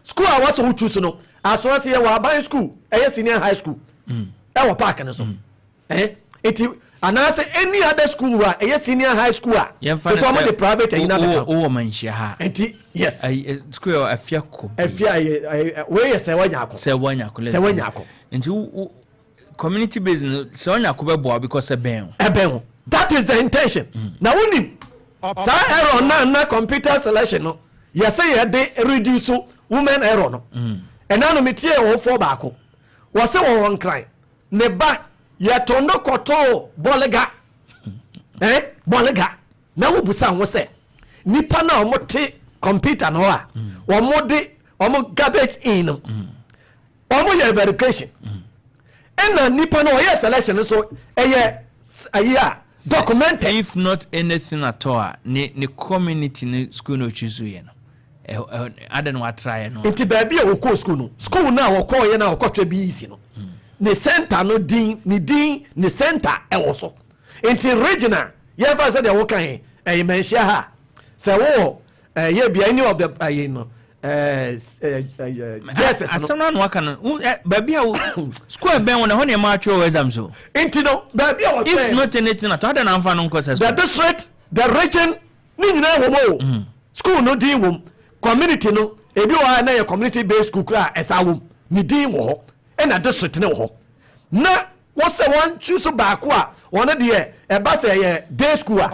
school a wɔsɔ wo choose no, aso ase yɛ wɔ aban school, ɛyɛ senior high school ɛwɔ park no so eti anaasɛ any other school a ɛyɛ senior high school a yɛmfa sɛ sɛ ɔmo de private ɛyi na bɛka. Wowɔ Manhyia ha. Nti yes. School yɛ Afia kɔ. Afia ɛyɛ wei yɛ sɛ wɔnya akɔ. Sɛ wɔnya akɔ. Sɛ wɔnya akɔ. Nti wo community based no, sɛ wɔnya akɔ bɛboa because ɛbɛn o. Ɛbɛn o, that is the intention. Na wonim saa error na computer selection no, yɛsɛ yɛde reduce women error no. Ɛna no metie wɔfoɔ baako, wɔsɛ wɔwɔ Nkran, ne ba yɛto no kɔtoo Bɔlega, Bɔlega. Na wobusa ho sɛ nipa na ɔmo te computer no a, ɔmo de ɔmo garbage in no, ɔmo yɛ verification, ɛna nipa no ɔyɛ selection so ɛyɛ ayi a documented. If not anything at all a, ne community ne school no otwi so yɛ no ade no watra yɛ no. Nti baabi a wɔkɔɔ school no, school no a wɔkɔɔ yɛ no a wɔkɔtwɛ BEC no, ne center no din, ne din, ne center ɛwɔ so. Nti regional, yɛmfa sɛ deɛ woka yi, ɛyɛ Manhyia ha, sɛ wowɔ ɛyɛ bia any of the ɛyɛ no ɛɛ ɛɛ JSS no. Asɛm no ano waka no, baabi a school ɛbɛn wo na ɛhɔ nneɛma atwerɛ wɔ exam so. Nti no baabi a wɔtwɛn If not anything at all, ade na amfa no nkɔ sɛ the district, the region ne nyinaa wɔ mu o. School no din wɔ mu, community no, ebi wɔ ha na yɛ community based school kora a, ɛsa wɔ mu, ne din wɔ hɔ, ɛna district ne wɔ hɔ. Na wɔsɛ wɔn choose baako a wɔn deɛ ɛba sɛ ɛyɛ day school a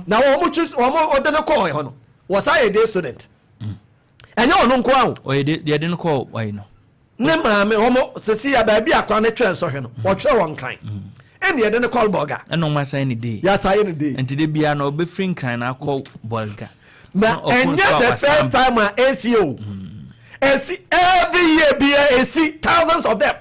na wɔn mo choose, wɔn ɔde no kɔɔ hɔ no, wɔsa yɛ day student. Ɛnyɛ ɔno nko aho. Ɔyɛ de deɛ de no kɔɔ ɔyɛ no. Ne maame wɔn sisi ya baabi akora ne twɛn sɔhwɛ no, wɔtwerɛ wɔn kan, ɛna yɛde ne kɔɔ Bɔga. Ɛna ɔmo asan ne day. Yasa yɛ ne day. Nti de bia na ɔbɛfiri Nkran na akɔ Bɔlga. Na ɛnyɛ the first time a esi o. Esi every year bia, esi thousands of them.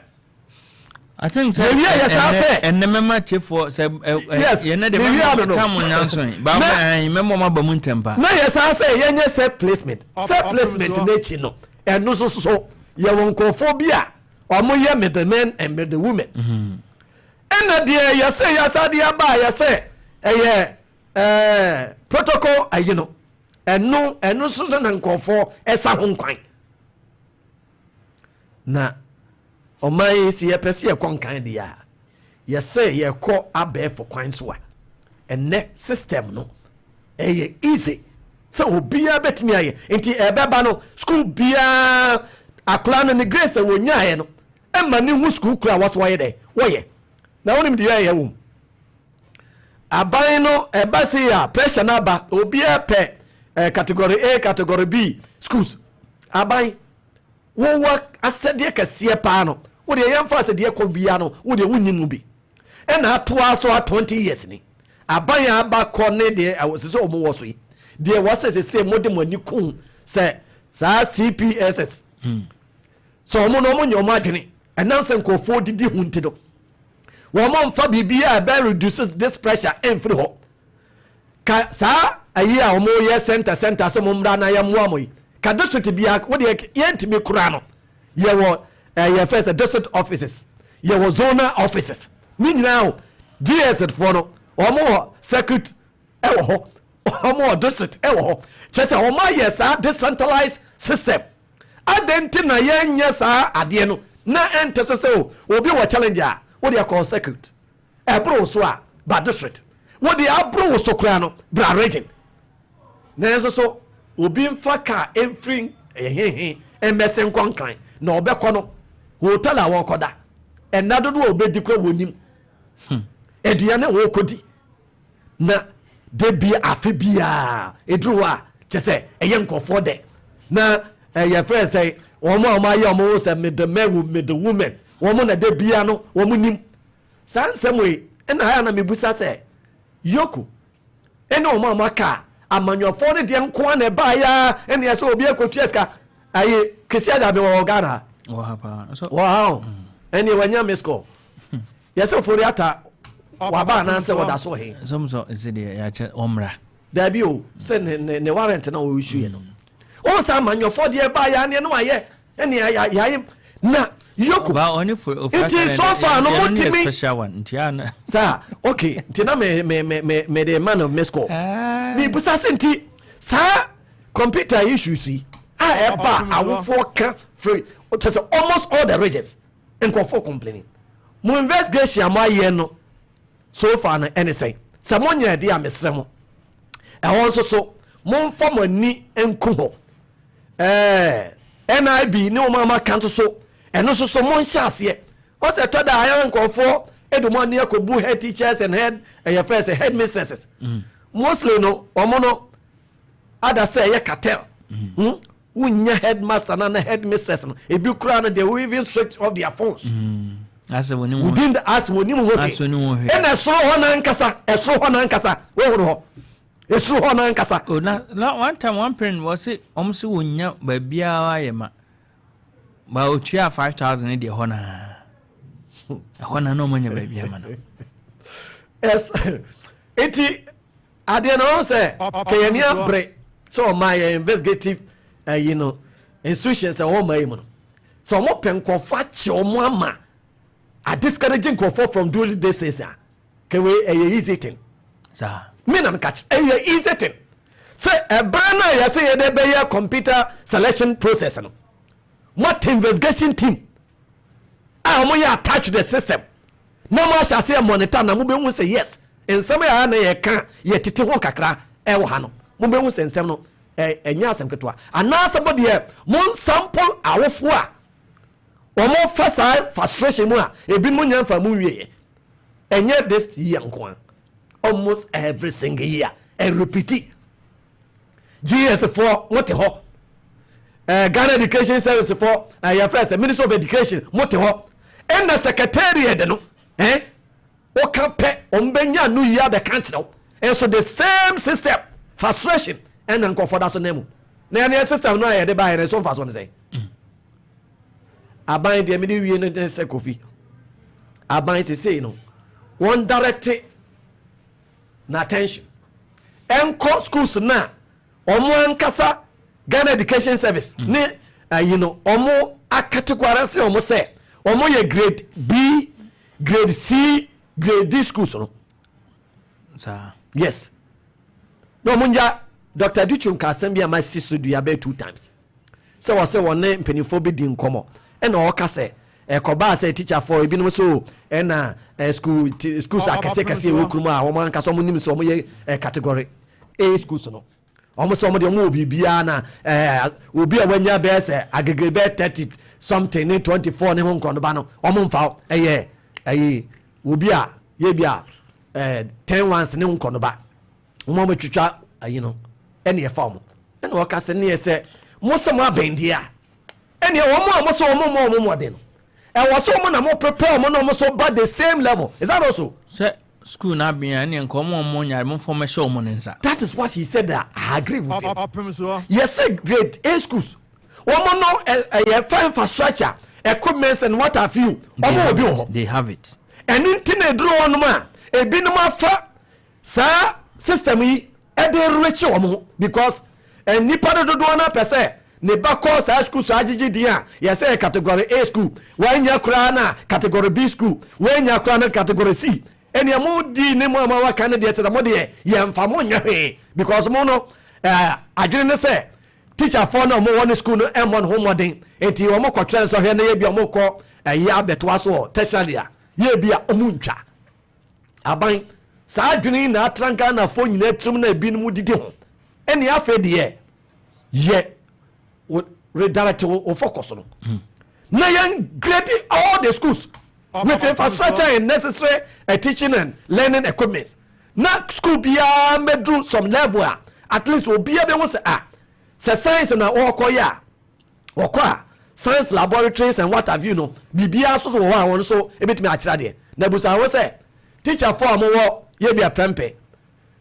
I think sɛ Mewie yɛ saa sɛ ɛnɛ mɛma tiefoɔ sɛ ɛ Yes, yɛnɛ de mewie mɛma ano no. tam nyanso yi baako mɛma ɔmo aba mu ntɛm pa. Na yɛ saa sɛ yɛnyɛ self placement. Self placement n'akyi no, ɛno nso so yɛwɔ nkurɔfoɔ bi a ɔmo yɛ middlemen and middle women. Ɛna deɛ yɛsɛ yɛsa de aba a yɛsɛ ɛyɛ protocol ayi no, ɛno nso so na nkurɔfoɔ ɛsa ho nkwan. Na ɔman yi si yɛpɛ sɛ yɛkɔ nkan deɛ a, yɛsɛ yɛkɔ abɛɛfo kwan so a, ɛnɛ system no ɛyɛ easy sɛ obiara bɛtumi ayɛ. Nti ɛbɛba no, school biara akwaraa no ne grace a wɔnyaeɛ no ɛma ne ho school kura wɔso wɔyɛ dɛ wɔyɛ. Na wonim deɛ ɛyɛ wɔ mu, aban no ɛba se a pressure no aba, obiara pɛ category A, category B schools. Aban wowɔ asɛdeɛ kɛseɛ paa no, wodeɛ yɛmfa asɛdeɛ kɔ bia no, wodeɛ wonyi mu bi. Ɛna atoa so a 20 years ni aban a aba kɔ ne deɛ ɛwɔ sɛ sɛ ɔmo wɔ so yi deɛ, wɔsɛ sɛ mode mo ani kum sɛ saa CPSS sɛ ɔmo no ɔmo nyɛ ɔmo adwene. Ɛnam sɛ nkurɔfoɔ didi ho nti no, wɔn mo nfa biribi a ɛbɛ reduce this pressure ɛnfiri hɔ ka. Saa ayi a wɔn yɛ center center sɛ mo mmra na yɛ mmoa mo yi, ka district bia wodeɛ yɛntumi kora no, yɛwɔ ɛyɛ fɛ sɛ district offices, yɛwɔ zonal offices ne nyinaa o. GS foɔ no, wɔn wɔ circuit ɛwɔ hɔ, wɔn wɔ district ɛwɔ hɔ, kyerɛ sɛ wɔn ayɛ saa decentralized system. Adɛn nti na yɛnyɛ saa adeɛ no na ɛnte so sɛ o, obi wɔ challenge a, wode kɔ circuit, ɛboro wo so a, ba district, wode aboro wo so koraa no, bra region. Nanso so obi mfa kaa mfiri hehe mmɛse nkɔ Nkran na ɔbɛkɔ no hotel a wɔkɔda, ɛnna dodoɔ a ɔbɛdi koraa wɔnim, aduane a wɔkɔdi, na da bi afe biara ɛduru hɔ a, kyɛ sɛ ɛyɛ nkurɔfoɔ dɛ na ɛyɛ frɛ sɛ wɔn a wɔn ayɛ wɔn ho sɛ middle men, middle women, wɔn na da biara no wɔn nim saa nsɛm yi. Ɛna ayɛ na mebusa sɛ yoko ɛne wɔn a wɔn aka amanyɔfoɔ no deɛ nko ara na ɛbaa ya, ɛne ɛsɛ obi akɔtua sika ayi kesi adabe wɔ Ghana ha. Wɔ ha paa. Wɔ ha o, ɛne wɔanya miss call yɛsɛ Ofori Ata waba anaasɛ wɔda so he. Sɔm sɔ ɛsɛ deɛ yɛakyɛ ɔmmra. Daabi o, sɛ ne warrant na wɔresu yɛ no wɔn sɛ amanyɔfoɔ deɛ ɛbaa ya neɛ no ayɛ ɛne yɛayɛ na yoko nti so far no motumi special one nti a na saa. Okay, nti na me me me me me de ma no miss call, me busa se nti saa computer issues yi a ɛba, awofoɔ ka firi kyɛ sɛ almost all the regions nkurɔfoɔ complaining, mo investigation a mo ayɛ no so far no ɛne sɛn? Sɛ mo nyɛ de a, mesrɛ mo, ɛhɔ nso so momfa mo ani nku hɔ. NIB ne wɔn a maka nso so, ɛno nso so monhyɛ aseɛ. Wɔsɛ ɛtɔ da ayɛ nkurɔfoɔ ɛde mo ani akɔbu head teachers and head ɛyɛ fɛ sɛ head mistresses. Mostly no, wɔn no ada sɛ ɛyɛ cartel. Wonya headmaster na head mistress no, ebi koraa no, they will even switch off their phones. Within the as wɔnim ho de ɛna ɛsoro hɔ nankasa, ɛsoro hɔ nankasa, wɔhunu hɔ, ɛsoro hɔ nankasa. Oh, na one time one parent wɔ se ɔmo se wɔnya baabiara ayɛ ma ba otua 5,000 deɛ, ɛhɔ naa, ɛhɔ naa na ɔmo anya baabi ama no. Nti adeɛ no ɔho sɛ kɛyɛni abere sɛ ɔma yɛ investigative ɛyi no institutions ɛwɔ ɔma yi mu no sɛ ɔmo pɛ nkɔfo akye ɔmo ama a discourage nkurɔfoɔ from doing this things a, kɛwé ɛyɛ easy thing. Saa. Me na meka kyerɛ, ɛyɛ easy thing sɛ ɛberɛ no a yɛsɛ yɛde bɛyɛ computer selection process no, moate investigation team a wɔn yɛ attached to the system na mo ahyɛ aseɛ monitor na mobɛhu sɛ yes, nsɛm yɛ a na yɛka yɛtete ho kakra ɛwɔ ha no, mobɛhu sɛ nsɛm no ɛnyɛ asɛm ketewa, anaasɛ mo deɛ mo nsample awofoɔ a wɔn fa saa frustration mu a ebinom nya nfa mu nwieɛ. Ɛnyɛ this year nko a, almost every single year ɛ repeat. GES foɔ, mo te hɔ, Ghana Education Service foɔ, yɛfrɛ sɛ Ministry of Education, mo te hɔ, ɛna secretariat no woka pɛ, wɔn bɛnya no yie abɛka kyerɛ wo. Nso the same system frustration ɛna nkɔfɔ da so nan mu na ɛne system no a yɛde baayɛ no nso mfa so no sɛn. Aban deɛ mede wie no ne sɛ, Kofi, aban sesei no wɔn direct na attention ɛnkɔ schools na ɔmo ankasa Ghana Education Service ne ayi no, ɔmo acategorize ɔmo sɛ ɔmo yɛ grade B, grade C, grade D schools no. Saa. Yes, na ɔmo ngya Dr Adutwum nka asɛm bi a ma si so dua bɛyɛ two times sɛ wɔsɛ wɔne mpanimfoɔ bi di nkɔmmɔ, ɛna ɔka sɛ ɛkɔbaa sɛ tikyafoɔ ebinom so ɛna school schools akɛseɛ kɛseɛ ɛwɔ kurom a wɔn ankasa wɔn nim sɛ wɔn yɛ category A schools no, wɔn sɛ wɔn deɛ wɔn wɔ biribiara na obi a wanya bɛyɛ sɛ agege bɛyɛ 30 something ne 24 ne ho nkɔndoba no, wɔn mfa ɛyɛ ɛyi obi a yɛ bi a 10 ones ne ho nkɔndoba, wɔn a wɔatwitwa ayi no ɛne ɛfa wɔn. Ɛna wɔka sɛ ne yɛ sɛ mo sɛ mo abɛn deɛ a, ɛneɛ wɔn a mo sɛ wɔn mo wɔn mmɔden no, ɛwɔ sɛ wɔn na mo prepare wɔn na wɔn so ba the same level. Is that also sɛ school na abɛn a, ɛneɛ nka ɔmo a ɔmo nyare mo fɔm ɛhyɛ ɔmo ne nsa. That is what he said that I agree with him. Yɛsɛ grade A schools, wɔn no ɛyɛ fa infrastructure, equipment and what have you, wɔn wɔ bi wɔ hɔ. They have it. Ɛno nti na eduru hɔnom a ebinom afa saa system yi ɛde rekye wɔn ho because nnipa no dodoɔ no apɛ sɛ ne ba kɔ saa school so agyegye din a yɛsɛ yɛ category A school, wɔanya koraa na category B school, wɔanya koraa na category C. Ɛnea mo di ne mo a mo awaka no deɛ, kyerɛ mo deɛ yɛmfa mo nyɛ hwee because mo no adwene ne sɛ Teacherfoɔ no a wɔwɔ ne school no mmɔ ne ho mmɔden, nti wɔn kɔtwerɛ nsɔhwɛ na yɛ bi a wɔn kɔ ɛyɛ abɛtoa so wɔ tertiary a, yɛ bi a wɔn ntwa. Aban, saa adwene yi na atra Ghanafoɔ nyinaa tirim na ebinom didi ho. Ɛne afei deɛ yɛ wo redirect wo focus no na yɛn grade all the schools with infrastructure and necessary teaching and learning equipment, na school biara mɛduru some level a at least obiara bɛhu sɛ, ah, sɛ science na wɔkɔ yɛ a, wɔkɔ a, science laboratories and what have you no, biribiara nso so wɔ hɔ a wɔn nso ebɛtumi akyerɛ adeɛ. Na busa ho sɛ teacher fo a wɔwɔ yɛ bi a Prempeh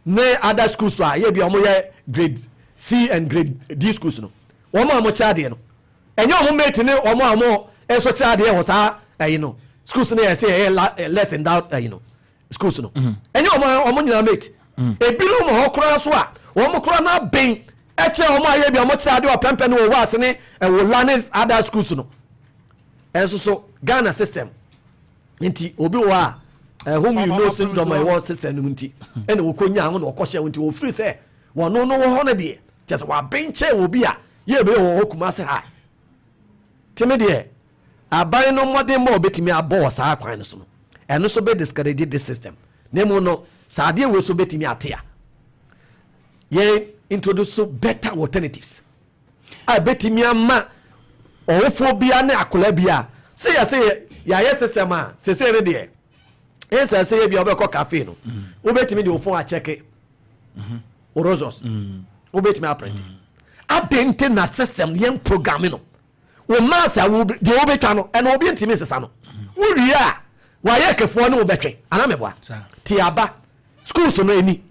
ne other schools a yɛ bi a wɔyɛ grade C and grade D schools no, wɔn a wɔkyerɛ adeɛ no, ɛnyɛ wɔn mate ne wɔn a wɔn nso kyerɛ adeɛ wɔ saa ɛyi no schools no yɛ sɛ yɛyɛ less endowed ɛyi no schools no, ɛnyɛ wɔn a wɔn nyinaa mate. Ebinom wɔ hɔ koraa so a wɔn koraa na abɛn ɛkyerɛ wɔn a yɛ bi a wɔn kyerɛ adeɛ wɔ Prempeh ne wɔ Waase ne ɛwɔ la ne other schools no. Ɛnso so Ghana system nti, obi wɔ a whom you know syndrome a ɛwɔ system no mu nti, ɛna wɔkɔ nya ho na wɔkɔhyɛ ho nti, wɔfiri sɛ wɔno no wɔ hɔ no deɛ, kyɛ sɛ waben kyɛn wɔ bi a yɛ bɛyɛ wɔ hɔ Kumase ha. Timi deɛ, aban no mmɔden ma ɔbɛtumi abɔ wɔ saa kwan no so no, ɛno so bɛ discourage this system. Na mu no, saa adeɛ wei so bɛtumi ate a, yɛn introduce so better alternatives a bɛtumi ama ɔwofoɔ bia ne akwadaa bia sɛ yɛ sɛ yɛayɛ system a sese ne deɛ ɛnsɛ sɛ yɛ bia wobɛkɔ cafe no, wobɛtumi de wo phone akyɛke wo results, wobɛtumi aprint ade. Nti na system yɛn program no, wo maths a deɛ wobɛtwa no, ɛna obi ntumi nsesa no. Wowie a, wayɛ kefoɔ ne wobɛtwe anaa meboa te aba schools no ani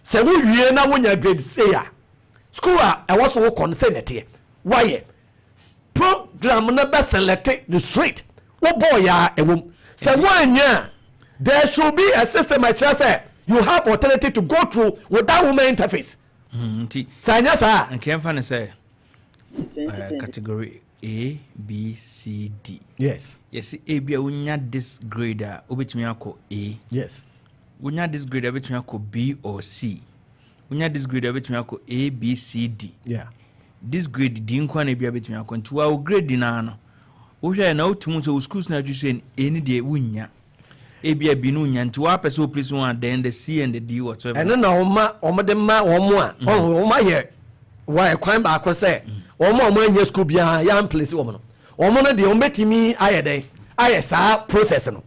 sɛ wowie na wonya grade sei a, school a ɛwɔ so wokɔ no sɛ nɛteɛ, wayɛ program no bɛ select no straight, wobɔɔ yɛ a ɛwom sɛ woanya a, there should be a system a kyerɛ sɛ you have alternative to go through without human interface. Nti sɛ anyɛ saa nka yɛmfa no sɛ category A, B, C, D. Yɛsɛ A bi a wonya this grade a, wobɛtumi akɔ A. Wonya this grade a, wobɛtumi akɔ B or C. Wonya this grade a, wobɛtumi akɔ A, B, C, D. This grade D nko na bi a wobɛtumi akɔ. Nti wa wo grade naa no, wohwɛ na wotumi sɛ wo schools na adwo sɛ A no deɛ wonya, ebi a B no wonya, nti woapɛ sɛ wo place one, then the C and the D whatsoever. Ɛno na wɔma wɔde ma wɔn a wɔn ayɛ wɔ ɛkwan baako sɛ wɔn a wɔn anya school biara yɛn place wɔn no, wɔn no deɛ, wɔn bɛtumi ayɛ dɛn ayɛ saa process no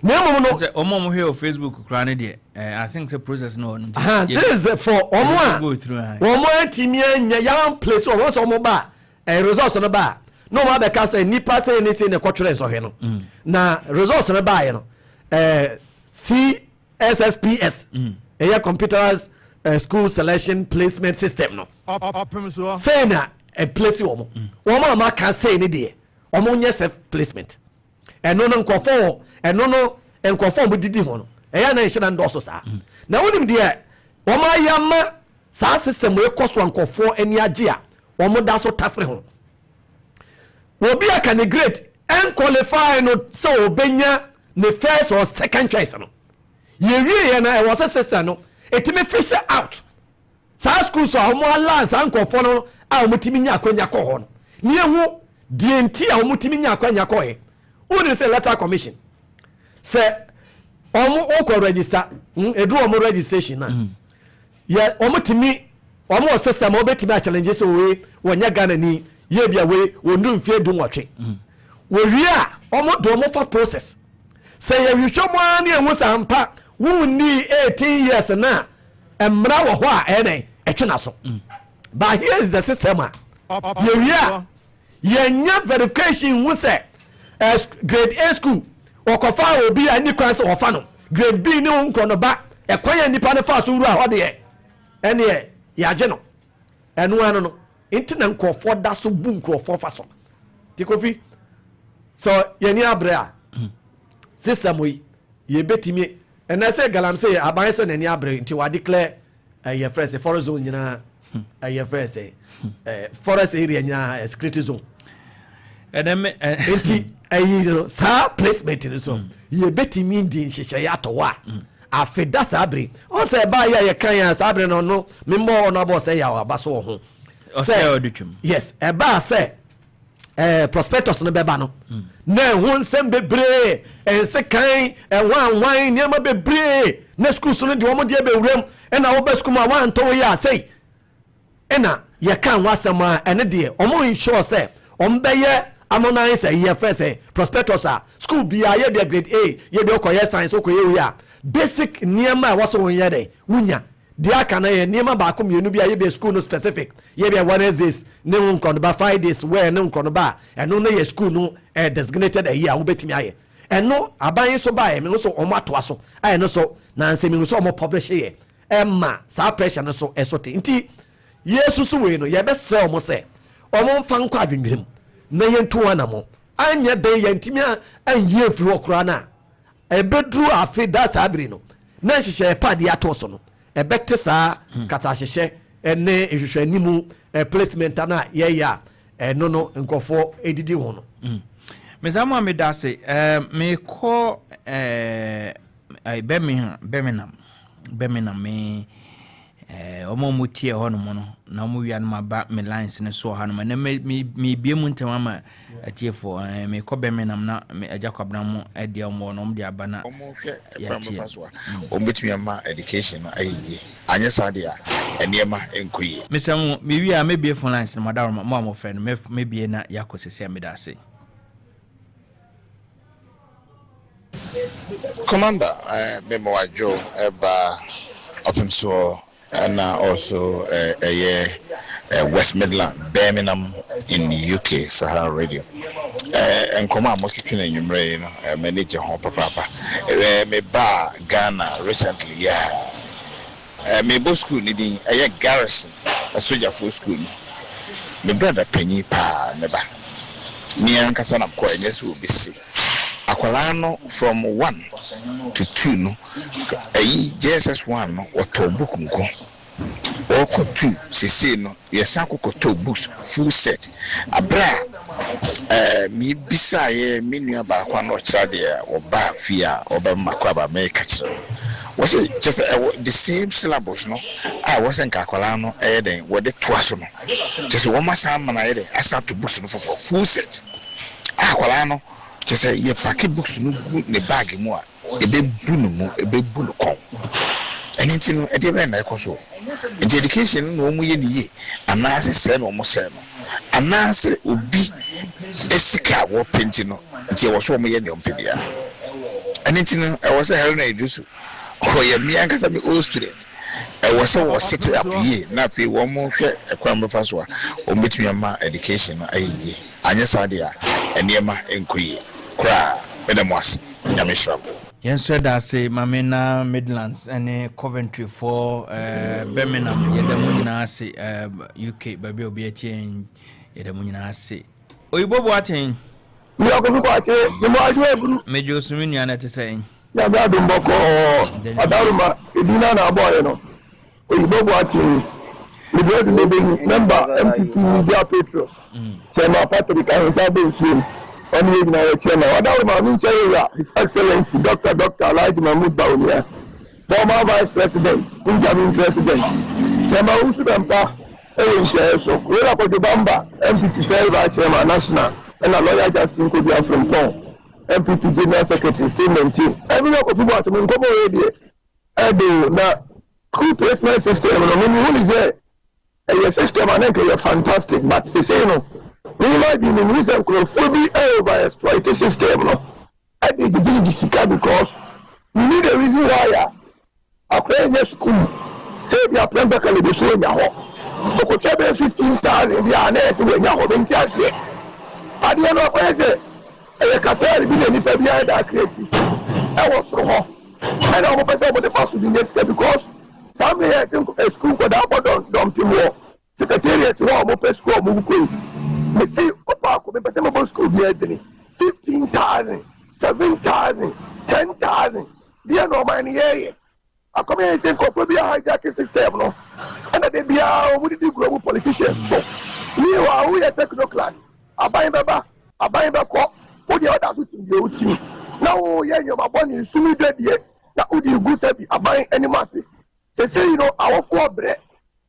na emom no. Sɛ wɔn a wɔhwɛ wɔ Facebook koraa no deɛ, I think sɛ process no wɔ no nti. This is for wɔn a go through, ah. Wɔn atumi anya yɛn place wɔn sɛ wɔn ba results no ba a, na wɔn abɛka sɛ nipa sɛ ne sɛ ne kɔtwerɛ nsɔhwɛ no, na results no baayɛ no, CSSPS, ɛyɛ computerized school selection placement system no, sɛn na ɛplace wɔn. Wɔn a wɔaka sɛn ne deɛ, wɔn nyɛ self placement. Ɛno no nkɔfɔ wɔ ɛno no, nkɔfɔ a wɔn didi ho no, ɛyɛ anan nhyɛ na ndɔɔso saa. Na wɔnim deɛ wɔn ayɛ ama saa system wei kɔ so a nkɔfoɔ ani agye a wɔn da so tafere ho. Obi aka ne grade ɛnqualify no sɛ ɔbɛnya ne first or second choice no, yɛwie yɛ na ɛwɔ sɛ system no ɛtumi fish out saa schools a wɔn ala saa nkɔfoɔ no a wɔn tumi nya akɔnya kɔ hɔ no, ne ehu deɛ nti a wɔn tumi nya akɔnya kɔ yɛ. Wɔn sɛ Electoral Commission sɛ wɔn wokɔ register, edu wɔn registration na yɛ wɔn tumi wɔn wɔ system a wɔbɛtumi achallenge sɛ wei wɔnyɛ Ghana ni, yie bi a wei wɔn du mfie 18. Wɔwie a, wɔn de wɔn fa process sɛ yɛhwehwɛ mu ara ne ehu sɛ ampa wonni 18 years na mmara wɔ hɔ a ɛyɛ dɛn ɛtwe na so. But here is the system a yɛwie a, yɛnya verification hu sɛ grade A school wɔkɔfa obi a ni kwan sɛ wɔfa no grade B ne wo nkorɔ no ba. Ɛkwan yɛ nipa no fa so wura hɔ deɛ, ɛneɛ yɛagye no. Ɛno ano no nti na nkurɔfoɔ da so bu nkurɔfoɔ fa so. Nti Kofi, sɛ yɛni abrɛ a, system yi yɛbɛtumi ɛnɛ sɛ galamsey aban sɛ n'ani abrɛ nti wa declare ɛyɛ frɛ sɛ forest zone nyinaa, ɛyɛ frɛ sɛ forest area nyinaa security zone. Ɛnɛ me Nti ɛyi no, saa placement no so yɛbɛtumi di nhyehyɛeɛ atɔ hɔ a afe da saa bere ɔn sɛ ɛbaa yɛ a yɛka yɛn a saa bere no memmɔ ɔno abɔ sɛ yɛ aba so wɔ ho. Sɛ yes, ɛbaa sɛ prospectus no bɛba no na ɛho nsɛm bebree, nsekan, ɛhwanhwan nneɛma bebree na schools no deɛ wɔn deɛ bɛwuram, ɛna wobɛ school mu a wantɔ wo yɛ asɛi, ɛna yɛka ho asɛm a ɛne deɛ wɔn ensure sɛ wɔn bɛyɛ harmonize. Ɛyɛ fɛ sɛ prospectus a school biara yɛ deɛ grade A yɛ deɛ ɔkɔyɛ science, ɔkɔyɛ wei a, basic nneɛma a ɛwɔ so wɔn yɛ dɛ wunya deɛ aka no yɛ nneɛma baako mmienu bi a yɛbɛ school no specific, yɛbɛ Wednesdays ne ho nkɔnoba, Fridays wɛɛ ne nkɔnoba a ɛno no yɛ school no designated ɛyi a wobɛtumi ayɛ. Ɛno aban yi so baayɛ mi nso wɔn atoa so ayɛ no so na nsɛm mi nso wɔn publish yɛ ɛma saa pressure no so ɛso te. Nti yɛsusu wei no, yɛbɛsrɛ wɔn sɛ wɔn mfa nkɔ adwendwene mu na yɛntu wɔn anamɔ. Anyɛ bɛn yɛntumi anyie mfiri hɔ koraa no a, ɛbɛduru afe da saa bere no na nhyehyɛ pa adeɛ ato so no ɛbɛte saa katahyehyɛ ne nhwehwɛnimu placement no a yɛyɛ a ɛno no nkurɔfoɔ ɛdidi ho no. Mesa mu a meda ase, mekɔ Birmingham, Birmingham. Me ɔmo a ɔmo tie hɔ nom no na ɔmo wia no ma ba me lines no so ha nom ɛnɛ mebie mu ntɛm ama atiefoɔ. Mekɔ Birmingham na agya Kwabena mo ɛdeɛ ɔmo wɔ no ɔmo de aba na ɔmo hwɛ ɛkwan bɛfa so a ɔmo bɛtumi ama education no ayɛ yie. Anyɛ saa deɛ a, nneɛma nkɔ yie. Mesɛ mo mewie a mebie phone lines no madaworo mo a mofrɛ no mebie na yɛakɔ sɛsi a. Meda ase. Commander, mema wadwo ɛba ɔpem soɔ ɛna also ɛyɛ West Midland, Birmingham in UK, Sahara Radio. Nkɔmɔ a motwetwe no anwummerɛ yi no, m'ani gye ho papaapa. Mebaa Ghana recently yi a, mebɔ school ne din ɛyɛ Garrison asogyafoɔ school no. Me brother panyin paa ne ba, me ankasa na kɔ. Ɛnyɛ sɛ obi se akwadaa no from 1 to 2 no, ɛyi JSS 1 no, wɔtɔ book nko. Wɔkɔ 2 sesei no, yɛsan kɔkɔtɔ books full set. Abere a mebisaeɛ me nua baako a na ɔkyerɛ adeɛ a wɔbaa fie a ɔbɛma kɔ aba, mɛka kyerɛ no, wɔsɛ kyɛ sɛ ɛwɔ the same syllabus no a wɔsɛ nka akwadaa no ɛyɛ dɛn wɔde toa so no, kyɛ sɛ wɔn asan ama no ayɛ dɛn asan to books no foforɔ full set a akwadaa no kyɛ sɛ yɛ pack books no gu ne bag mu a ɛbɛbu ne mu, ɛbɛbu ne kɔn. Ɛno nti no, ɛdeɛ bɛyɛ na ɛkɔ so nti education no na wɔn yɛ ne yie anaasɛ sɛɛ na wɔn sɛɛ no anaasɛ obi sika a wɔpɛ nti no nti ɛwɔ so wɔn yɛ nea wɔn pɛ biara. Ɛno nti no, ɛwɔ sɛ Haruna Iddrisu, ɔyɛ mmea ankasa mi old student, ɛwɔ sɛ wɔ set up yie na afei wɔn hwɛ ɛkwan bɛfa so a wɔn bɛtumi ama education no ayɛ yie. Anyɛ saa deɛ a, nneɛma nkɔ yie koraa. Meda mo ase, Nyame hyira mo. Yɛn nso ɛda ase. Mame na Midlands ne Coventry foɔ, Birmingham, yɛda mu nyinaa ase. UK baabi a obi atie yɛn, yɛda mu nyinaa ase. Oyibo Boaten. Mi akɔfi kɔ akye ne mo adwo aburu. Megye osu, me nua no ɛte sɛ? Nyame adom bɔkɔɔ. Ɔdaroma ebi na na abɔɔyɛ no. Oyibo Boaten, Libredu Nebeni, member MPP Media Patriots, Chairman Patrick Ahensa Abɔ nsuom, ɔne yɛ nyinaa yɛ chairman. Ɔdaroma mi nkyɛn yɛwura His Excellency Dr. Alhaji Mahmood Bawumia, former Vice President, incoming President, Chairman Owusu Bɛmpa ɛwɔ nhyiaeɛ so. Wura Kwadwo Bamba, NPP first Vice Chairman National, ɛna Lawyer Justin Kodua Frimpong, NPP General Secretary, still maintain. Ɛmi na Kofi Boakye mo nkɔmɔ wei deɛ ɛdo na school placement system no, mímu hu ni sɛ ɛyɛ system a ne nka yɛ fantastic, but sese no mímu adi mi hu sɛ nkurɔfoɔ bi over exploit system no ɛde gyegyegye sika, because you need a reason why a akɔyɛ nyɛ school sɛ ebi aprɛmpɛ kɛlɛ so onya hɔ okotwa bɛyɛ 15,000 bi a na yɛ sɛ wɔnya hɔ. Bɛnti aseɛ adeɛ no akɔyɛ sɛ ɛyɛ cartel bi na nipa bi ayɛ da create ɛwɔ soro hɔ, ɛna wɔn pɛ sɛ wɔn de fa so de nye sika, because saa mmiri yɛ sɛ sukuu nkɔdaa bɔ dɔmpem wɔ secretariat hɔ a wɔn pɛ sukuu a wɔn kɔ yi. Mesi ɔpaako mi pɛ sɛ mɛbɔ sukuu bi ɛdini 15,000, 7,000, 10,000 deɛ na ɔman no yɛɛyɛ akɔmɛ yɛn sɛ nkurɔfoɔ bi a hijack system no, ɛna de biara wɔn didi guro mu politicians so. Meanwhile, woyɛ technocrat, aban bɛba, aban bɛkɔ, wo deɛ ɔda so tim deɛ wotim na woyɛ nneɛma bɔ ne nsumi dwadie na wode gu sɛ bi aban anim ase. Sesei no awofoɔ brɛ.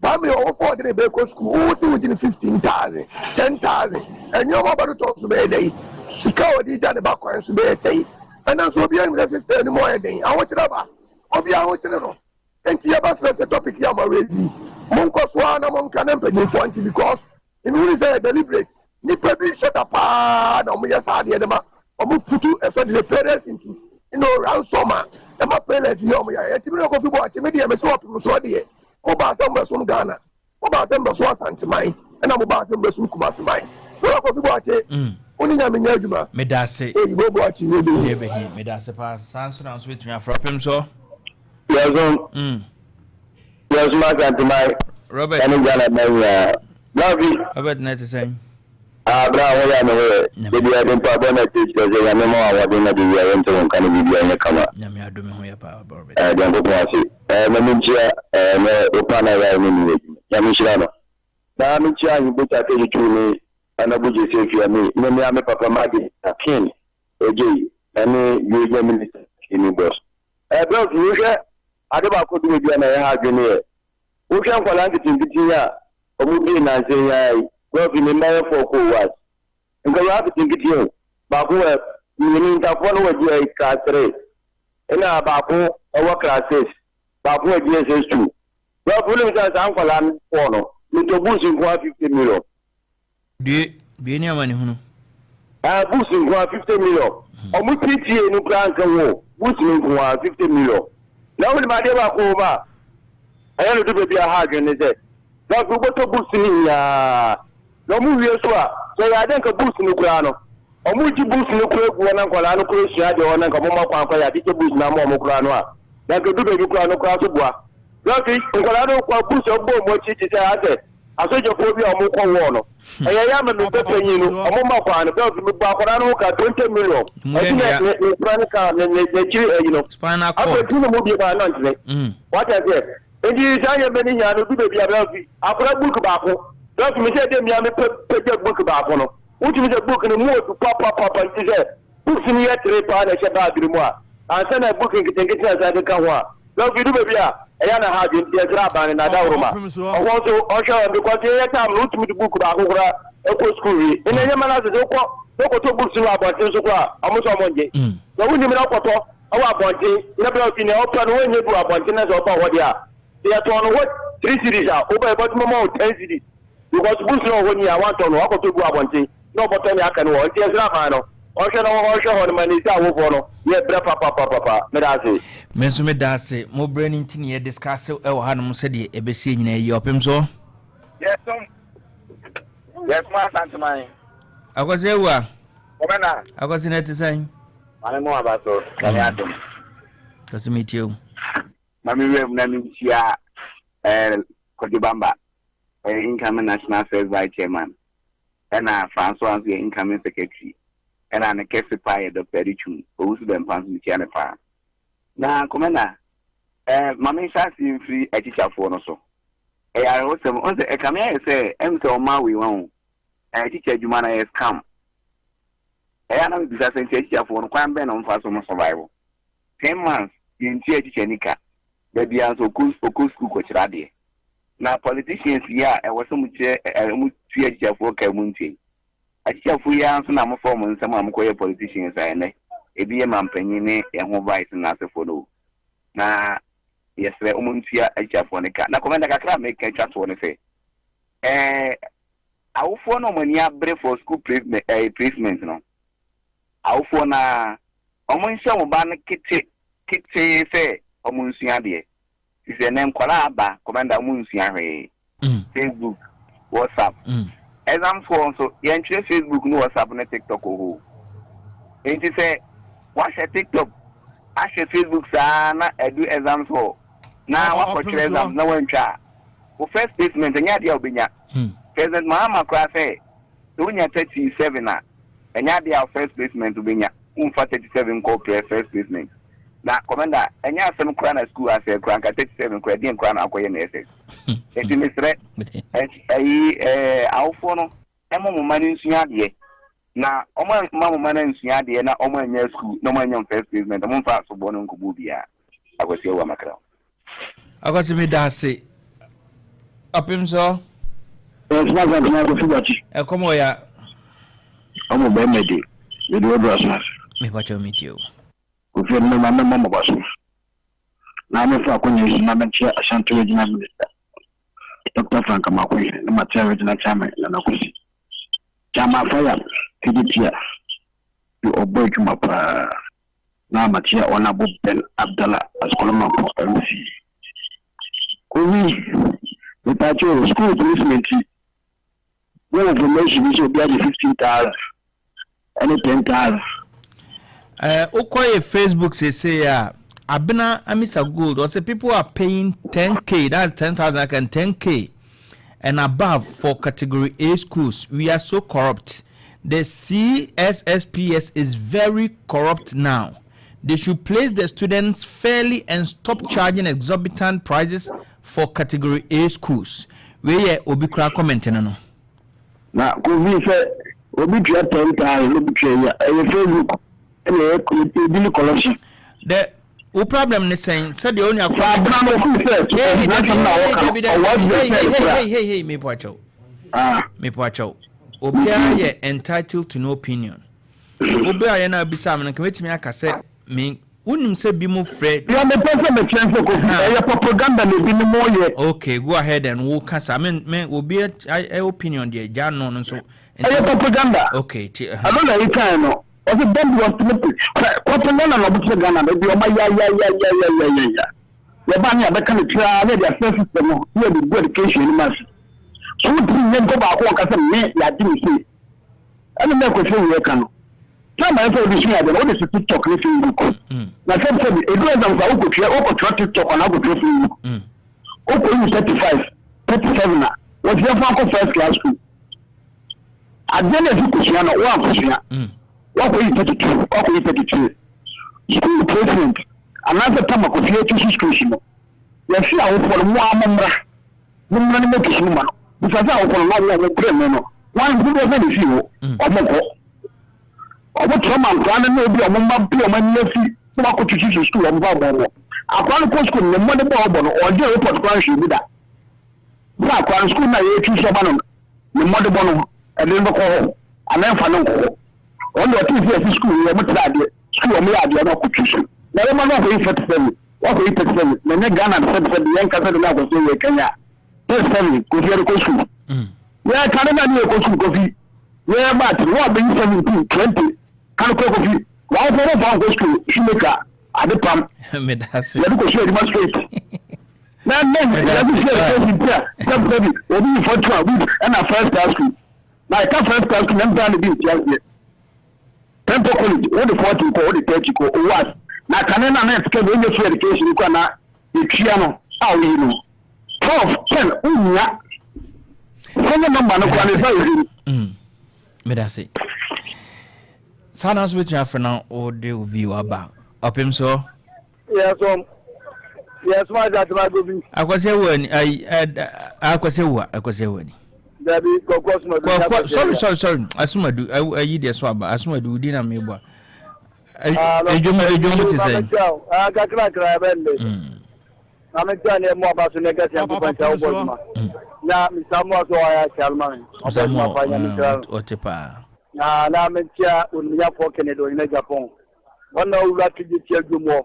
Saa mmerɛ yi ɔwofo a ɔde ne ba rekɔ sukuu, wo se wogye no 15,000, 10,000, nneɛma a ɔbɛtotɔ nso bɛyɛ dɛn? Sika a ɔde regya ne ba kwan nso bɛyɛ sɛn? Ɛnɛ nso obiara nim sɛ system no mu ayɛ den, ahokyere aba, obiara ho kyere no. Enti yɛbɛsrɛ sɛ topic yi a mo raise yi, monkɔ so ara na monka na mpanyinfoɔ nte because mehunu sɛ ɛyɛ deliberate. Nnipa bi hyɛ da paa na wɔyɛ saa adeɛ no ma wɔn putu ɛfɛ de sɛ parents into you know ransom a ɛma parents yɛ wɔn yɛ. Ɛti mi na Kofi Boakye me deɛ me sɛ ɔpem soɔ deɛ mo baa sɛ mo bɛsom Ghana, mo baa sɛ mo bɛso Asanteman ɛna mo baa sɛ mo bɛsom Kumaseman. Nana Kofi Boakye wo ne Nyame nyɛ adwuma. Medase. Oyibo Boakye nyɛ bi. Deɛ bɛhi medase paa saa nso na nso bɛtumi afra ɔpem soɔ. Yɛsom. Yɛsom Asanteman. Robert. Ɛne Ghana man nyinaa. Bra fi. Robert na ɛte sɛn? Ah bra ho yɛ a me ho yɛ. Da biara de mpaebɔ na ɛte kyerɛ sɛ Nyame ma wo ahoɔden na da biara yɛnte wo nka na biribiara nyɛ kama. Nyame adom me ho yɛ paa Robert. Eh Nyankopɔn ase. Eh ma menkyia eh ne wo pa na yɛ a ne ne adwuma. Nyame nhyira no. Na menkyia Ahembocha Kejutru ne Anabu Joseph Yame ne me a me papa Maggie Ken Ojei ɛne Regional Minister Kemi Boss. Eh bra fi wohwɛ ade baako de baabi a na ɛha adwene yɛ Wohwɛ nkwadaa nketenkete yi a wɔdii nnansa yi ara yi, Kofi, ne mma yɛ four kɔɔ was. Nkwadaa nketenkete o, baako wɔ mmienu ntafoɔ no wɔ GI class three, ɛna baako wɔ class six, baako wɔ GSS two. Kofi, wonim sɛ saa nkwadaa no four no, metɔ books nko ara 50 million. Due, due ne amanehunu. Ɛɛ books nko ara 50 million. Ɔmo PTA no koraa nka ho o, books no nko ara 50 million. Na wonim adeɛ baako wɔ mu a ɛyɛ no do baabi a ɛha adwene ne sɛ, na afei wobɛtɔ books no nyinaa na ɔmo wie nso a, sɛ ɛyɛ adeɛ nka books no koraa no, ɔmo gye books no koraa gu hɔ na nkwadaa no koraa sua adeɛ hɔ na nka ɔmo ma kwan kɔ yɛ ade kyɛ books no ama ɔmo koraa no a, na nka ɛdu baabi koraa no koraa nso boa. Na afei nkwadaa no kɔ a books a ɔbɔ ɔmo akyi te sɛ asɛ Asogyafoɔ bi a wɔn kɔ war no ɛyɛ ya ma me ba panyin no wɔn ma kwan no bɛn me bɔ akwadaa no ho ka 20 million ɛti na ne ne kura ne ka ne ne n'akyiri ɛyi no afɛ tu ne mu bi ma nantene wate aseɛ nti saa yɛ mɛ ne nyinaa no du baabi a bɛn fi akwadaa book baako bɛn fi me sɛ ɛdɛ mia me pɛ pɛgya book baako no wotumi sɛ book no mu odu papapapa nti sɛ Books no yɛ tere paa na ɛhyɛ bag no mu a, ansa na book nketenkete a ɛsan keka ho a, na afei du baabi a, ɛyɛ a na ha adwene nti yɛsrɛ aban no na adaworoma. Ɔhɔ nso ɔhwɛ wɔn because yɛyɛ time no wotumi de book baako koraa kɔ school wie. Nnɛ nneɛma no ase sɛ wokɔ na wokɔtɔ books no wɔ abɔnten so koraa a, wɔn nso wɔn ngye. Sɛ wonnim na wokɔtɔ wɔ abɔnten na bere a ofi nea wopɛ no wonnya bi wɔ abɔnten na sɛ woba hɔ deɛ a, sɛ yɛtɔn no hɔ three cedis a, woba yɛbɛtumi ama wo ten cedis because books no wɔ hɔ ni a woantɔ no woakɔtɔ bi wɔ abɔnten. na ɔbɔtɔ nea aka no wɔ hɔ nti yɛsrɛ aban no ɔnhwɛ na ɔnhwɛ hɔ no ma ne sɛ awofoɔ no yɛ brɛ papapapapa meda ase. Me nso meda ase. Mo brɛ no nti na yɛ discuss wɔ hanom sɛdeɛ ɛbɛsie nyinaa yie. Ɔpem so. Yɛsom yɛsom Asanteman. Akwasi Awua. Kɔmɛna. Akwasi na ɛte sɛn? Maame mo aba so. Nyame adom. Kwasi metie o. Ma me wura mu na menkyia eh, Kwadwo Bamba, ɔyɛ incoming national first vice chairman. Ɛna Francois nso yɛ incoming secretary. Ɛna ne kɛse paa yɛ Doctor Adutwum, Owusu Bɛmpa nso mekyia no paa. Na Komena, eh, ma menhyɛ aseɛ mfiri atikyafoɔ no so. Ɛyɛ awerɛhosɛm, wohu sɛ ɛkame ayɛ sɛ ɛm sɛ ɔmaa wei wahu, eh, tikya adwuma no ɛyɛ scam. Ɛyɛ a na mebisa sɛ nti atikyafoɔ no kwan bɛn na wɔmfa so wɔn survive? 10 months yɛntua tikyani ka, da biara nso ɔkɔ ɔkɔ sukuu kɔkyerɛ adeɛ. Na politicians yi a ɛwɔ sɛ mokyerɛ ɛ motua atikyafoɔ ka mu ntua yi. Atikyafoɔ yi ara nso na mofa wɔn nsam a mokɔyɛ politicians a ɛnnɛ ebi yɛ mampanyin ne ɛho vice ne n'asefoɔ no o. Na yɛsrɛ wɔn ntua atikyafoɔ no ka. Na kɔmɛnda kakra a meka atwa toɔ ne sɛ ɛɛ awofoɔ no a wɔn ani abere for school placement ɛɛ placement no, awofoɔ no ara wɔn nhyɛ wɔn ba no kete ketee sɛ wɔn nsua adeɛ. Firi sɛ nnɛ nkwadaa aba kɔmɛnda wɔn nsua hwee. Facebook, WhatsApp. Exam foɔ nso yɛntwerɛ Facebook ne WhatsApp ne TikTok wɔ hɔ o. Nti sɛ wahwɛ TikTok ahwɛ Facebook saa na adu exams hɔ na wakɔtwerɛ exams na wantwa a, wo first placement ɛnyɛ adeɛ a wobɛnya. President Mahama koraa sɛ sɛ wonya 37 a ɛnyɛ adeɛ a wo first placement wobɛnya. Womfa 37 nkɔ prɛ first placement. Na Commander, ɛnyɛ asɛm koraa na school asɛe koraa, nka 37 koraa ɛdeɛn koraa na akɔyɛ no SS. Enti mesrɛ, ɛyi ɛɛ awofoɔ no ɛmɔ mo mma no nsua adeɛ. Na wɔn amma mo mma no ansua adeɛ na wɔn annya school na wɔn annya wɔn first placement, wɔn mfa asoboɔ no nkɔbɔ obiara. Akwasi Awuah Makraw. Akwasi meda ase. Ɔpem so. Ɛsoma santana kofi bakyi. Ɛkɔm ɔya. Ɔmo bɛrima di. Mede wadura so ase. Mepakyɛw metie o. Kofi ɛno mɛma mɛmmɔ mo ba so. Na memfa akonya yi so na menkyerɛ Ashanti Regional Minister Doctor Frank Amoakohene ne Matea Regional Chairman Nana Kwesi. Chairman Fayab Kejetia de ɔbɔ adwuma paa na makyea Honourable Ben Abdallah Asukolomampɔ MC. Kofi, mepaakyɛw o, school placement yi, wowɔ information bi sɛ obi agye 15,000 ɛne 10,000? Eh, wokɔ yɛ Facebook seesei a, Abena Amisa Gold, ɔsɛ people are paying 10k, that's 10,000, I can 10k and above for category A schools. We are so corrupt. The CSSPS is very corrupt now. They should place the students fairly and stop charging exorbitant prices for category A schools. Wei yɛ obi koraa comment no. Na Kofi sɛ obi tua 10,000 obi tua yi a, ɛyɛ Facebook ɛna ɛyɛ ebi ne corruption. The wo problem ne sɛn sɛdeɛ onua kora. Saa abena no ofin sɛ n'asɛm na ɔka no ɔwɔ evidence sɛ ɛyɛ kora. Hey hey hey mepo akyɛw. Ah. Mepo akyɛw. Obiara yɛ entitled to no opinion. Obiara yɛ na abisa me no nka metumi aka sɛ me wonim sɛ bi mo frɛ. Deɛ mepɛ sɛ mekyerɛ sɛ Kofi ɛyɛ propaganda na ebi nom yɛ. Okay, go ahead and wo kasa me me obi opinion deɛ gya no no nso. Ɛyɛ propaganda. Okay, ti. Ɛno na yi kan no. Ɔsɛ don't be optimistic. Propaganda na ɔmo kyerɛ Ghana no ebi ɔmo ayayayayayayaya. Yɛba ne yɛbɛka no tiraa na yɛde asɛ system no na yɛde gu education anim ase. So wotumi nyɛ nipa baako ɔka sɛ me yɛagye me sei. Ɛne na ɛkɔsɛ wei ɛka no. Time a ɛsɛ wode sua adeɛ no wode si TikTok ne Facebook. Na sɛbi sɛbi edu exams a wokɔtua wokɔtwerɛ TikTok anaa wokɔtwerɛ Facebook. Wokɔyi 35, 37 a wɔsi yɛmfa nkɔ first class school. Adeɛ no a ɛsi kosua no woankosua. Woakɔyi 32, woakɔyi 33. School placement anaasɛ tam a Kofi atu so schools no, yɛse awofoɔ no mo ara mommra, mommra ne moatu so mma no. Bisa sɛ awofoɔ no na wɔn a wɔbrɛ me no, wɔn dodoɔ sɛn na ɛfii hɔ? Wɔn nkɔ. Wɔn tra ma nkwadaa no ne obi a wɔn mma de wɔn ani asi na wɔakɔtutu so school wɔn fa wɔn hɔ. Akwadaa no kɔ school no, ne mmɔdenbɔ a ɔbɔ no, ɔgye report koraa nhwɛ mu da. Sɛ akwadaa no school no a yɛtu so ama no ne mmɔdenbɔ no, ɛde no bɛkɔ hɔ anaa ɛmfa no nkɔ hɔ. Ɔno deɛ ɔtee sɛ yɛsi sukuu no wɔn tra adeɛ sukuu wɔn yɛ adeɛ no ɔkɔtwi so na wɔma no akɔyi 47 wakɔyi 37 na ɛnyɛ Ghana 77 yɛn kasa de no akɔsɛ yɛ Kenya 37 kofi yɛde kɔ sukuu yɛ ka ne na ne yɛ kɔ sukuu kofi yɛ ba ati wɔn abɛyi 17 20 kan kɔ kofi wɔn afɔ wɔn fa nkɔ sukuu shoemaker ade pam yɛde kɔ sukuu adwuma straight na nɛ yɛde sukuu education ti a 77 obi yi 41 obi ɛna first class school. Na ɛka first class na mbaa no bi nte aseɛ. Temple college wode 40 kɔ wode 30 kɔ OWAS na kane na na ɛsika bi wonyɛ free education kɔ na yɛtua no a woyi no 12 10 wonnya sɛnyɛ number no kora ne sa yɛhwɛ mu. Medase. Saa na nso bɛtumi afrɛ na wode wo view aba ɔpem so. Yes, yes, my dad, my baby. Akwasi ewu ani, ayi, akwasi ewu a, akwasi ewu ani. Dabi, kɔkɔ asumadu. Kɔkɔ, sorry, sorry, sorry, asumadu, ayi deɛ so aba, asumadu, odi na mi bɔ. Edwom, edwom ti sɛ. Ah, kakra kakra ɛbɛ nde. Na mi tia ne mu aba so ne kɛse nkopɔn nkyɛn wobɔ adwuma. Na misa mu aso ɔyɛ akyɛ aloma mi. Misa mu ɔte paa. Na na mi tia onimnyafo Kennedy onyina Japan. Wɔn na owura kegye tia dwom hɔ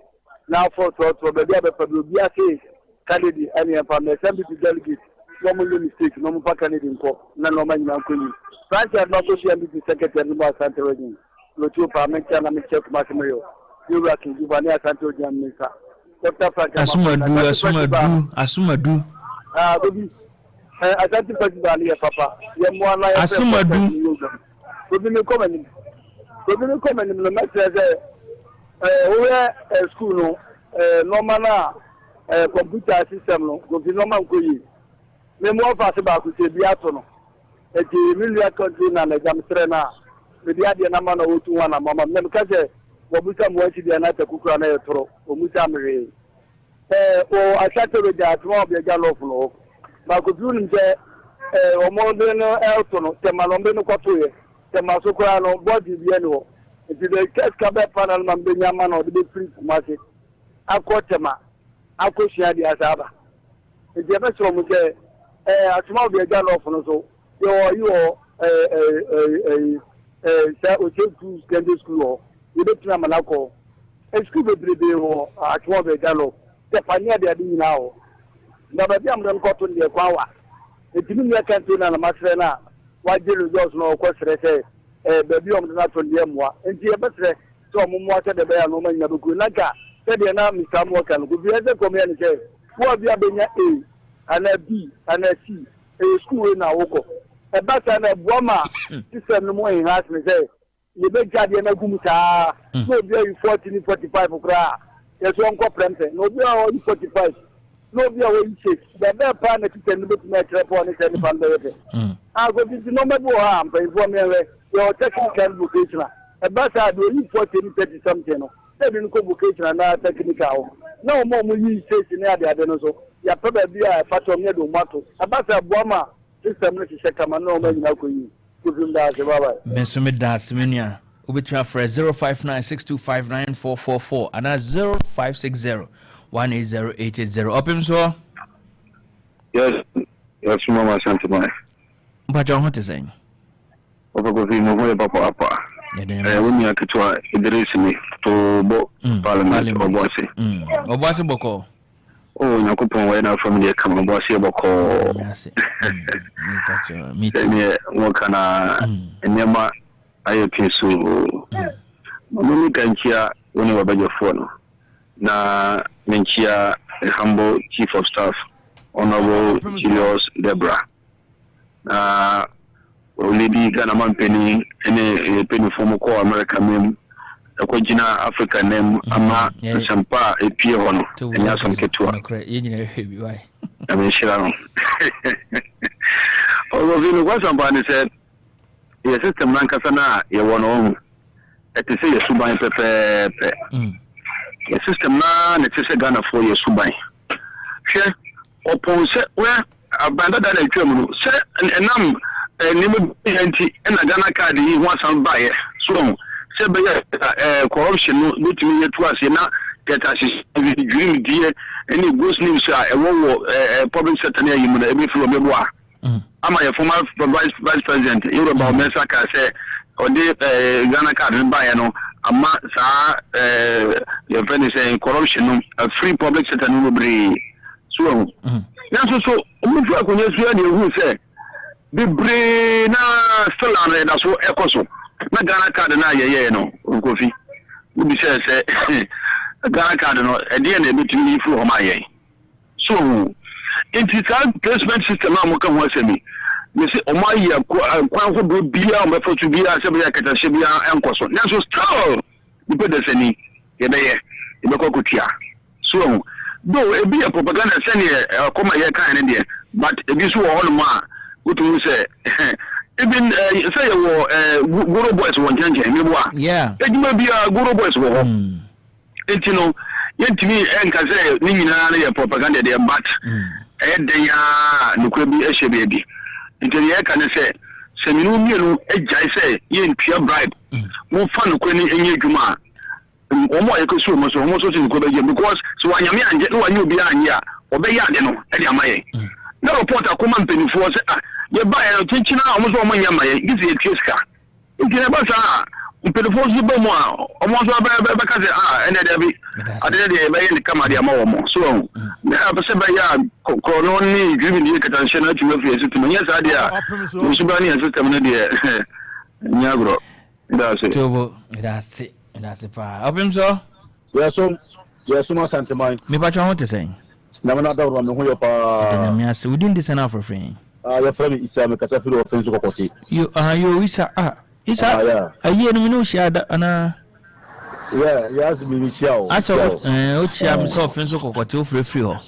na aforo trɔtrɔ baabi a bɛfa bi obi ase Kennedy ɛne ɛmfa mɛ sɛ MPP delegate na wɔn nyɛ mistake na wɔn fa Kennedy nkɔ na nneɛma nyinaa nkɔ yie. Francis Adoma Kofi MPP secretary no mu Asante region Rotuo paa menkyia na mekyia Kumasi Mayor ne owura King Juba ne Asante Region Minister Dr. Frank Asumadu Asumadu Asumadu. Ah, baby. Eh, Asante Festival no yɛ papa. Yɛ mmoa na yɛ fɛ. Asumadu. Obi mi kɔ m'anim. Obi mi kɔ m'anim no mɛkyerɛ sɛ ɛɛ woyɛ ɛɛ sukuu no ɛɛ nneɛma no a ɛɛ kɔmputa system no kofi nneɛma nkɔ yie. Me mu ɔfa ase baako sɛ ebi ato no. Eti me nua kɔntri na n'agya mesrɛ no a mede adeɛ no ama no a ɔtu ho anamɔ ama me. Na meka sɛ wɔbusa me wɔn si deɛ na ataku koraa na yɛ toro. Wɔmmusaa me hwee. Ɛɛ wɔ Ashanti region atoma obi agya lɔɔfo no hɔ. Na Kofi wonim sɛ ɛɛ wɔn de no ɛɛto no Tema na wɔn de no kɔtoeɛ. Tema so koraa no bɔɔgye biara ni hɔ. Nti de ka sika bɛɛ pa na no ma mbɛnya ama na ɔde bɛfiri Kumasi akɔ Tema akɔsua adeɛ asa aba. Nti yɛbɛsrɛ wɔn sɛ. Ɛɛ Asoma Obi Agya North no so yɛwɔ ayi wɔ hɔ ɛɛ ɛɛ ɛɛ ɛyi ɛɛ sɛ Okyɛntu Secondary School wɔ hɔ yɛbɛtumi ama no akɔ hɔ. Sukuu bebrebe wɔ Asoma Obi Agya North sɛ paneɛ de ade nyinaa wɔ hɔ. Na baabi a mede no kɔto no deɛ kwan wa. Nti me nua Kante na na masrɛ no a wagye results no ɔkɔ srɛ sɛ ɛɛ baabi a wɔde no ato no deɛ mmoa. Nti yɛbɛsrɛ sɛ wɔn mmoa sɛdeɛ ɛbɛyɛ a nneɛma nyinaa bɛkɔ yie. Na nka sɛdeɛ na Mister Amoah ka no, Kofi ɛsɛ kɔm yɛ ne sɛ wo a bi a bɛnya A anaa B anaa C, ɛyɛ sukuu wei na wokɔ. Ɛba saa no ɛboa ma system no mu enhance ne sɛ yɛbɛgya adeɛ no agu mu saa na obi ayi 40 ne 45 koraa a, yɛsɛ ɔnkɔ prɛmpɛ. Na obi a ɔyi 45 na obi a ɔyi 6, bɛbɛɛ paa na teacher no bɛtumi akyerɛ paa ɔne saa nipa no bɛyɛ pɛ. Ah, Kofi nti nneɛma bi wɔ hɔ a mpanyinfoɔ mmeɛhwɛ, yɛwɔ technical ne vocational. Ɛba saa a, deɛ ɔyi 40 ne 30 something no, sɛ ebi no kɔ vocational anaa technical hɔ, na wɔn a wɔyi 6 ne adeade no nso, yɛapɛ baabi a ɛfata wɔn na yɛde wɔn ato. Ɛba saa a, ɛboa ma system no hyehyɛ kama na nneɛma nyinaa kɔ yie. Kofi meda ase, bye bye. Me nso meda ase me nua. Wobɛtumi afrɛ 0596259444 anaa 0560 180880. Ɔpem soɔ. Yes, yes, Mama Asante man. Mpakyɛ wo ho te sɛn? Papa Kofi, me ho yɛ papaapa. Ɛyɛ wo nua ketewa Idris ni, Tobo Parliament, Ɔboase. Ɔboase bɔkɔɔ. Oh, Nyankopɔn wɔyɛ n'afam deɛ kama, Ɔboase yɛ bɔkɔɔ. Sɛdeɛ wɔka na nneɛma ayɛ pii so. Mama mi ka nkyia wo ne w'abadwafoɔ no. Na menkyia the humble Chief of Staff, Honourable Julius Debra. Na Lady Ghana mampanin ne yɛn mpanimfoɔ mo kɔɔ America man mu kɔ gyina Africa nan mu ama nsɛmpa a epie hɔ no ɛnyɛ asɛm ketewa. Nyame nhyira no. Ɔsɔfo nokwasɛm paa ne sɛ yɛ system no ankasa no a yɛwɔ no ɔhu ɛte sɛ yɛ suban pɛpɛɛpɛ. Yɛ system no ara na ɛte sɛ Ghanafoɔ yɛ suban. Hwɛ Ɔpɔn sɛ wɛ aban dada na atwa mu no sɛ ɛnam nneɛma bi yɛ nti na Ghana card yi ho asɛm baeɛ so wahu sɛ ɛbɛyɛ a corruption no bɛtumi yɛtu aseɛ na kɛtɛasehyɛ dwirimdeɛ ne ghost names a ɛwɔ wɔ public sector ne ayi mu no ɛbɛfiri hɔ meboa. Ama yɛ former vice vice president Yewura Bawumia nsa kaa sɛ ɔde eh, Ghana card no baeɛ no ama saa eh, yɛfrɛ no sɛ corruption no afiri public sector no bebree so ahu. Nanso so wɔn firi akonnwa so yɛ deɛ ehu sɛ bebree na still ano ɛda so ɛkɔ so na Ghana card no a yɛyɛɛ no Kofi wobisɛ sɛ Ghana card no ɛdeɛ na ɛbɛtumi yi firi hɔ ma yɛn. So wahu? Enti saa placement system a wɔka ho asɛm yi, mese wɔn ayɛ kwan hodoɔ biara a wɔbɛfa so biara sɛ ɛbɛyɛ akatahyɛ biara ɛnkɔ so. Nanso still, nipa dasani, yɛbɛyɛ, yɛbɛkɔ akɔtua. So wahu? Though ebi yɛ propaganda sɛdeɛ ɛkɔm a yɛkaeɛ no deɛ, but ebi nso wɔ hɔnom a wotumi hu sɛ even sɛ yɛwɔ Goro boys wɔ nkyɛnkyɛn, meboa. Yeah. Adwuma biara Goro boys wɔ hɔ. Enti no, yɛntumi nka sɛ ne nyinaa no yɛ propaganda deɛ, but ɛyɛ dɛn ara a nokorɛ bi hyɛ baabi. Nti deɛ yɛka ne sɛ, sɛ me ne wo mmienu gyae sɛ yɛntua bribe, momfa nokorɛ no nyɛ adwuma a, wɔn a yɛkɔsi wɔn so, wɔn nso de nokorɛ bɛgye because sɛ wɔanyame angye na wɔanyɛ obiara annye a, wɔbɛyɛ ade no de ama yɛn. Na report akɔma mpanimfoɔ sɛ ah, yɛbaeɛ no kyenkyen a wɔn nso wɔn nyɛ mma yɛn, gye sɛ yɛtua sika. Nti na ɛba saa a, mpanimfoɔ nso ba mu a, wɔn nso bɛka sɛ, ah, ɛnɛ dabi, ade no deɛ yɛbɛyɛ no kama de ama wɔn. So ahu? Na ɛpɛ sɛ bɛyɛ a korɔno ne dwirimdie kɛtɛnhyɛ no atumi afiri yɛn system. Ɛnyɛ saa deɛ a, yɛn suban ne yɛn system no deɛ, ɛnyɛ agorɔ. Meda ase. Tobo, meda ase, meda ase paa. Ɔpem so. Yɛsom, yɛsom Asanteman. Mepakyɛ wo ho te sɛn? Nyame n'adaworo ma me ho yɛ paa. Yɛda Nyame ase. Wo din de sɛn afrɛfrɛ yi? Ah, yɛfrɛ me Isa, me kasa firi Ɔfenso Kɔkɔte. Yo, ah, yo, Isa, ah, Isa, Ah, yeah. ayie no me ne wo hyia da anaa? Yeah, yeah, ase me hyia o. Asɛ hyia wo, o. eh, wo kyia me sɛ Ɔfenso Kɔkɔte, wo frɛ firi hɔ.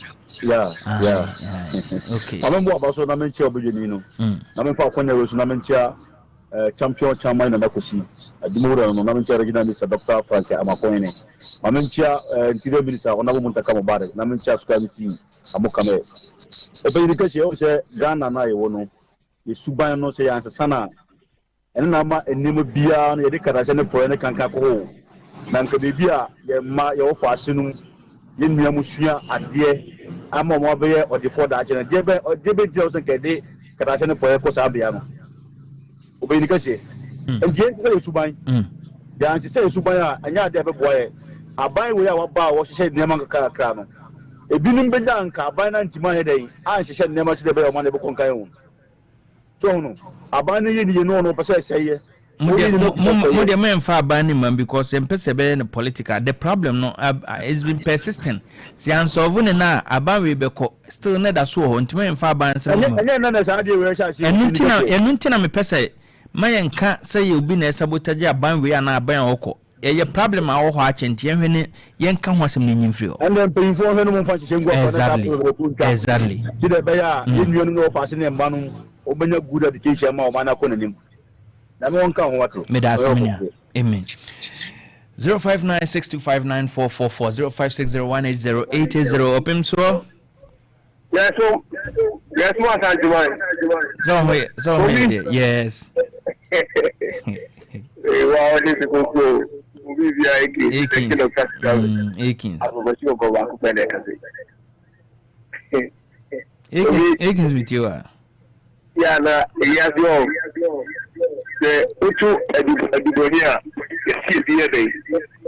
Yeah, Ah, yeah. ah, okay. Ma me mbɔ aba so na me nkyia ɔbadwani no. Na me mfa akwanya wei so na me nkyia Eh, Champion Chairman Nana Kwesi, Adwumawura no no, na menkyia Regional Minister Dɔkta Frank Amoakohene, ma menkyia eh, Interior Minister Honourable Muntaka Mubarak, na menkyia Asuka MC Amokame. Ɔpanyin Kɛseɛ, wohu sɛ Ghana no a yɛwɔ no, yɛ suban no, sɛ yɛansesa no a, ɛno na ama nneɛma biara no yɛde katahyɛ ne porɔeɛ ne kankan kɔ hɔ o. Na nka baabi a yɛn mma, yɛwɔ faase no mu. yɛn nua mo sua adeɛ ama wɔn abɛyɛ ɔdefoɔ daakye no, deɛ bɛn deɛ bɛn nti na ɛwɔ sɛ nka yɛde katakyɛ ne pɔeɛ kɔ saa bea no? Ɔbɛyi ne kɛseɛ. Nti yɛnsesa yɛn suban. Yɛansesa yɛn suban a, ɛnyɛ adeɛ a ɛbɛboa yɛn. Aban wei a waba a wɔhyehyɛ nneɛma nkakrakra no, ebinom bɛnya anka aban no antumi anyɛ dɛn anhyehyɛ nneɛma sɛdeɛ ɛbɛyɛ a ɔman no bɛkɔ nkan o. So woahu no? Aban no yɛ ne yie no ɔno ɔpɛ sɛ ɛsɛeɛ. Mo deɛ mo mo deɛ mo nfa aban ne mam because yɛn pɛ sɛ ɛbɛyɛ no political the problem no uh, uh, it's been persistent sɛ yɛn solve ne na aban wei bɛkɔ still na ɛda so wɔ hɔ nti mo yɛn nfa aban nsɛm mu. Ɛnyɛ ɛnna na saa adeɛ wei ɛhyɛ aseɛ. Ɛnu nti na ɛnu nti na mepɛ sɛ ma yɛn ka sɛ yɛ obi na ɛsabotage aban wei anaa aban a ɔkɔ ɛyɛ problem a ɔwɔ hɔ akyɛ nti yɛn hwɛ ne yɛn ka ho asɛm na enyi mfiri hɔ. Ɛnna mpanyinfoɔ hwɛ no mo nfa nhyehyɛ ngu akɔ na saa problem wɔ ko ntwa. Exactly. Ti dɛ ɛbɛyɛ a yɛn nua no na ɔfa ase ne mma no wɔbɛnya good education ma wɔn akɔ n'anim. Nyame wɔn nka ho wate. Meda ase me nua. Amen. 0596259444 0560180880 ɔpem soɔ. Yes o. Yes mo Asante man. Sɛ ɔho yɛ sɛ ɔho yɛ deɛ yes. Wa ɔde se koko obi bi a eke Akins. Akins. Abɔbɔsi ɔkɔ baako pɛ na ɛka se. Akins Akins mi tie wa. Yɛ a na ewiase hɔ sɛ woto adubɔne a yɛsi ebi yɛ dɛn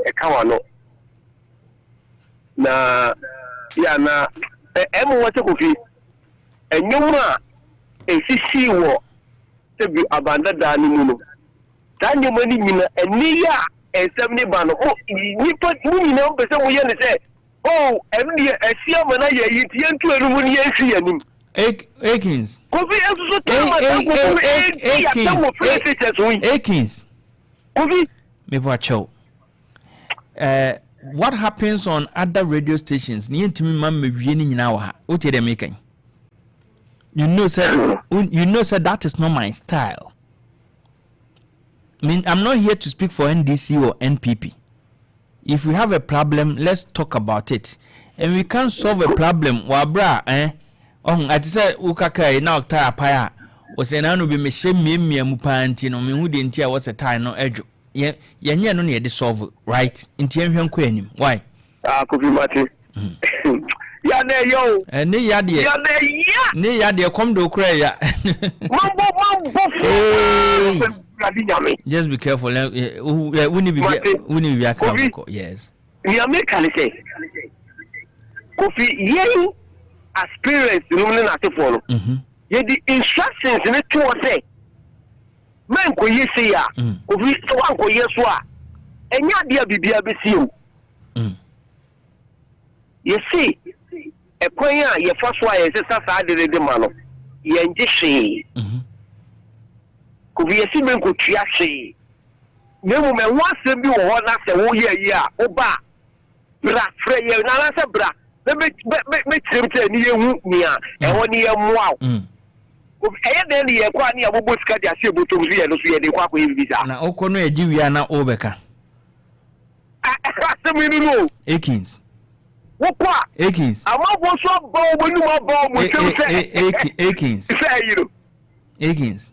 ɛka w'ano na yɛ a na ɛmo wɔ sɛ kofi ɛnwom a esisi wɔ sɛbi abandadaa no mu no saa nneɛma no nyina ɛne yɛ a nsɛm ne ba no mo nipa mo nyinaa mo pɛ sɛ moyɛ ne sɛ Oh, ɛno deɛ asi ama no ayɛ ayi nti yɛnto ɛno mu ne yɛnhwe yɛn anim. Akins. Kofi nso so time a saa nkurɔfoɔ no ɛredi asɛm wɔ filling stations ho yi. Akins. Kofi. Mepa kyɛw. Uh, what happens on other radio stations ne yɛntumi ma mmawie no nyinaa wɔ ha wotie deɛ meka yi you know sɛ you know sɛ that is not my style I mean, I'm not here to speak for NDC or NPP If we have a problem let's talk about it and we can't solve a problem wɔ abere a eh ɔho ɛte sɛ wo kaka yi na ɔtaa apae a wɔsɛ na ano bi mehyɛ mmiamia mu paa nti no mehu deɛ nti a wɔsɛ tae no adwo yɛ yɛnyɛ no na yɛde solve right nti yɛnhwɛ nkɔ anim why. Ah Kofi mate. Ya na ɛyɛ o. Ne ya deɛ. Ya na ɛyɛ. Ne ya deɛ kɔm de okura ɛya. Mambo mambo fo. Awurade Nyame. Just be careful. Wuni bibi wuni bibi aka akɔ. Yes. Nea meka ne sɛ Kofi yɛn as parents nom ne n'asefoɔ no mhm. yɛde instructions ne toɔ sɛ mɛnkɔyɛ sei a mm. Kofi sɛ woankɔyɛ so a ɛnyɛ adeɛ a biribiara bɛsi o. Mm. Yɛse ɛkwan a yɛfa so a yɛsesa saa ade no de ma no, yɛngye hwee. Kofi, yɛse menkotua hwee, na mmom ɛho asɛm bi wɔ hɔ na sɛ woyɛ ayi a, woba a, bra frɛ yɛn anaasɛ bra na bɛkyerɛ mu kyerɛ ne yɛhu nea ɛhɔ ne yɛmmoa wo. Kofi, ɛyɛ dɛn ne yɛkɔ a ne yɛabobɔ sika de ahyɛ bɔtɔm so yɛno so yɛde kɔ akɔyɛ biribi saa? Na wokɔ no yɛgye wie a na wobɛka. Asɛm yi no no o. Akins. Wokɔ a. Akins. Amanfoɔ nso aba wɔn anim aba wɔn nsam sɛ. Akins. Sɛ ayi no. Akins.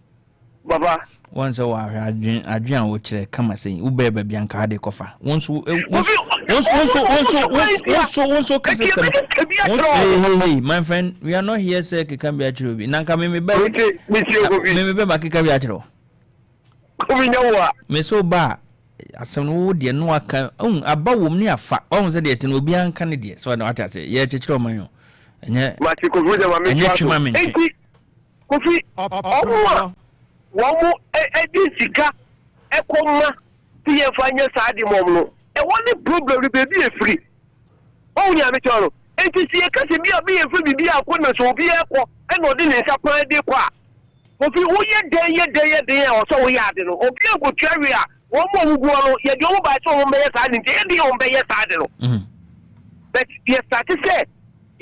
Baba. Wɔn sɛ wɔahwɛ adwen adwen a wɔkyerɛ kama sɛ wobɛɛ baabi anka ade kɔfa wɔn nso wɔn nso wɔn nso wɔn nso wɔn nso wɔn nso ka system wɔn nso hey hey hey my friend we are not here sɛ keka bi akyerɛ obi na nka meme bɛ meme bɛ ma keka bi akyerɛ o. Obi nya wo a. Me so ba a asɛm no wo deɛ no aka ɔhu aba wom ne afa ɔhu sɛ deɛ ɛte no obiara nka ne deɛ so wate ase yɛkyekyere ɔman o ɛnyɛ Mate Kofi deɛ ma ɛnyɛ mentoa twe so ma mentwe. Enti Kofi ɔmo a wɔn ɛde sika ɛkɔ ma sɛ yɛnfa nyɛ saa ade ma ɔmo no ɛhɔ ne problem no baabi efiri Wahu nea mekyerɛ no? Enti sɛ yɛka sɛ bi a bi yɛnfa biribi akɔ na sɛ obiara kɔ ɛna ɔde ne nsa paa de kɔ a Kofi, woyɛ dɛn yɛ dɛn yɛ den a ɛwɔ sɛ woyɛ ade no? Obi ankotua wie a, wɔn a wɔgu hɔ no, yɛde wɔn bae sɛ wɔmmɛyɛ saa ade nti, ɛyɛ den a wɔbɛyɛ saa ade no. But yɛ starte sɛ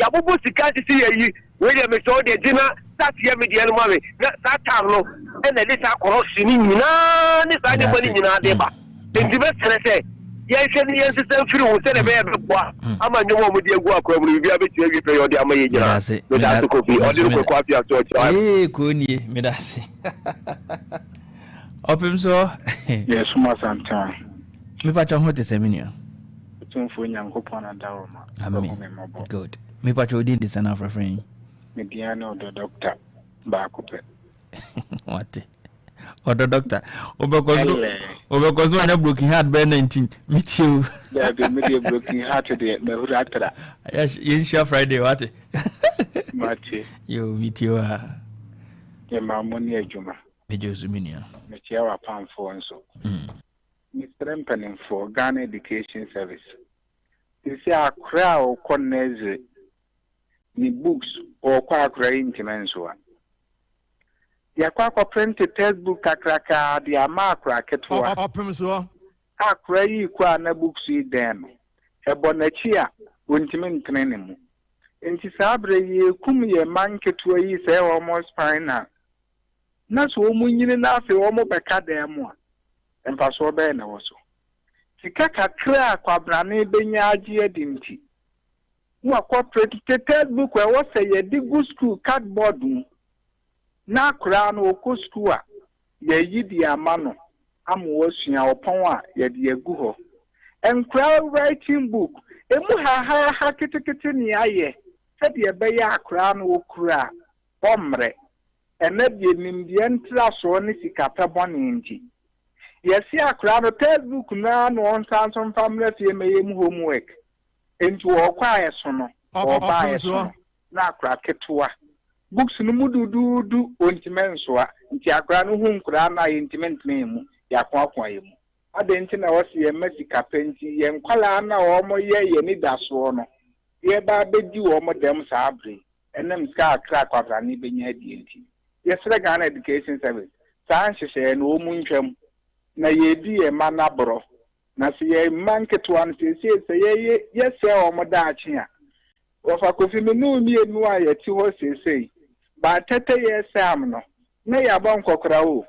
yɛabobɔ sika nti sɛ yɛyi wei deɛ mesrɛ wo deɛ gye na start yɛ me deɛ no ma me na saa time no ɛna ɛde saa corruption no nyinaa ne saa nneɛma no nyinaa de ba. Enti mɛsrɛ sɛ yɛnhwɛ ne yɛnsesa mfiri ho sɛdeɛ ɛbɛyɛ bɛboa hmm. ama nnwom a wɔde agu akwan mu no biribiara bɛtumi awie pɛyɛ ɔde ama yɛ nyinaa. Meda ase Kofi. Ɔde no kɔkɔ afei aso ɔkyerɛ. Ee koo nie meda ase. Ɔpem so. Yɛsom asantan. Mepa kyɛ ho te sɛ me nua. Otumfoɔ Nyankopɔn adaworoma, Amen. wahu me mmɔbɔ. Good. Me patro wo din de sɛn na wofrɛfrɛ yi? Me din ara ne Ɔdɔ Doctor baako pɛ. Wate. Ɔdɔ Doctor. Wobɛkɔ so wobɛkɔ so anya broken heart bɛyɛ 19. Metie o. Daabi, me deɛ broken heart deɛ mahuru atra. Yɛnhyia Friday wate. Mate. Yo, metie o a. Yɛma mo ne adwuma. Megye wo so me nua. Mekyia w'apamfoɔ nso. Mesrɛ mpanimfoɔ, Ghana Education Service, seesei akora a ɔkɔ nursery ne books ɔɔkɔ akora yi ntumi nsoa. Yɛakɔ akɔ printe textbook kakrakaa de ama akora ketewa. Ɔpem soɔ. Akora yi rekɔ a na books yi dɛn no, ɛbɔ n'akyi a ɔntumi ntene ne mu. Nti saa berɛ yi yɛrekum yɛn mma nketewa yi sɛe wɔn spinal. Na sɛ wɔnyini na afei wɔbɛka dan mu a, mfasoɔ bɛn na ɛwɔ so? Sika kakra a kwabrane bɛnya agye adi nti, na wakɔ printe textbook a ɛwɔ sɛ yɛde gu sukuu cardboard mu, na akwadaa no ɔkɔ sukuu a, yɛayi de ama no ama wasua, ɔpɔn a, yɛde agu hɔ. Nkwadaa writing book, ɛmu hahaaha ketekete na yɛayɛ sɛdeɛ ɛbɛyɛ a akwadaa no ɔkura a, ɔmmrɛ. Ɛnnɛ deɛ nimdeɛ ntrasoɔ ne sikapɛ bɔne nti, yɛse akwadaa no textbook no ara na ɔnsan nso mfa mmra fie mmɛyɛ mu homework. Enti ɔɔkɔ a ɛso no, ɔɔba a ɛso no, na akwadaa ketewa. Books no mu duduudu ɔntumi nsoa, nti akwadaa no hu nkwadaa no a yɛntumi ntena yɛn mu, yɛakoakoa yɛn mu. Adɛn nti na ɛwɔ sɛ yɛma sikapɛ nti yɛn nkwadaa no a wɔyɛ yɛn anidasoɔ no, yɛreba abɛdi wɔn dɛm saa berɛ yi? Ɛnam sika kakra a kwabrane bɛnya adie nti, yɛsrɛ Ghana Education Service, saa nhyehyɛeɛ no wɔn ntwam na yɛredi yɛn mma no aborɔ. Na sɛ yɛn mma nketewa no seesei sɛ yɛyɛ yɛsɛe wɔn daakye a, Wɔfa Kofi me ne wo mmienu a yɛte hɔ seesei, by 30 years time no, na yɛabɔ nkɔkora o,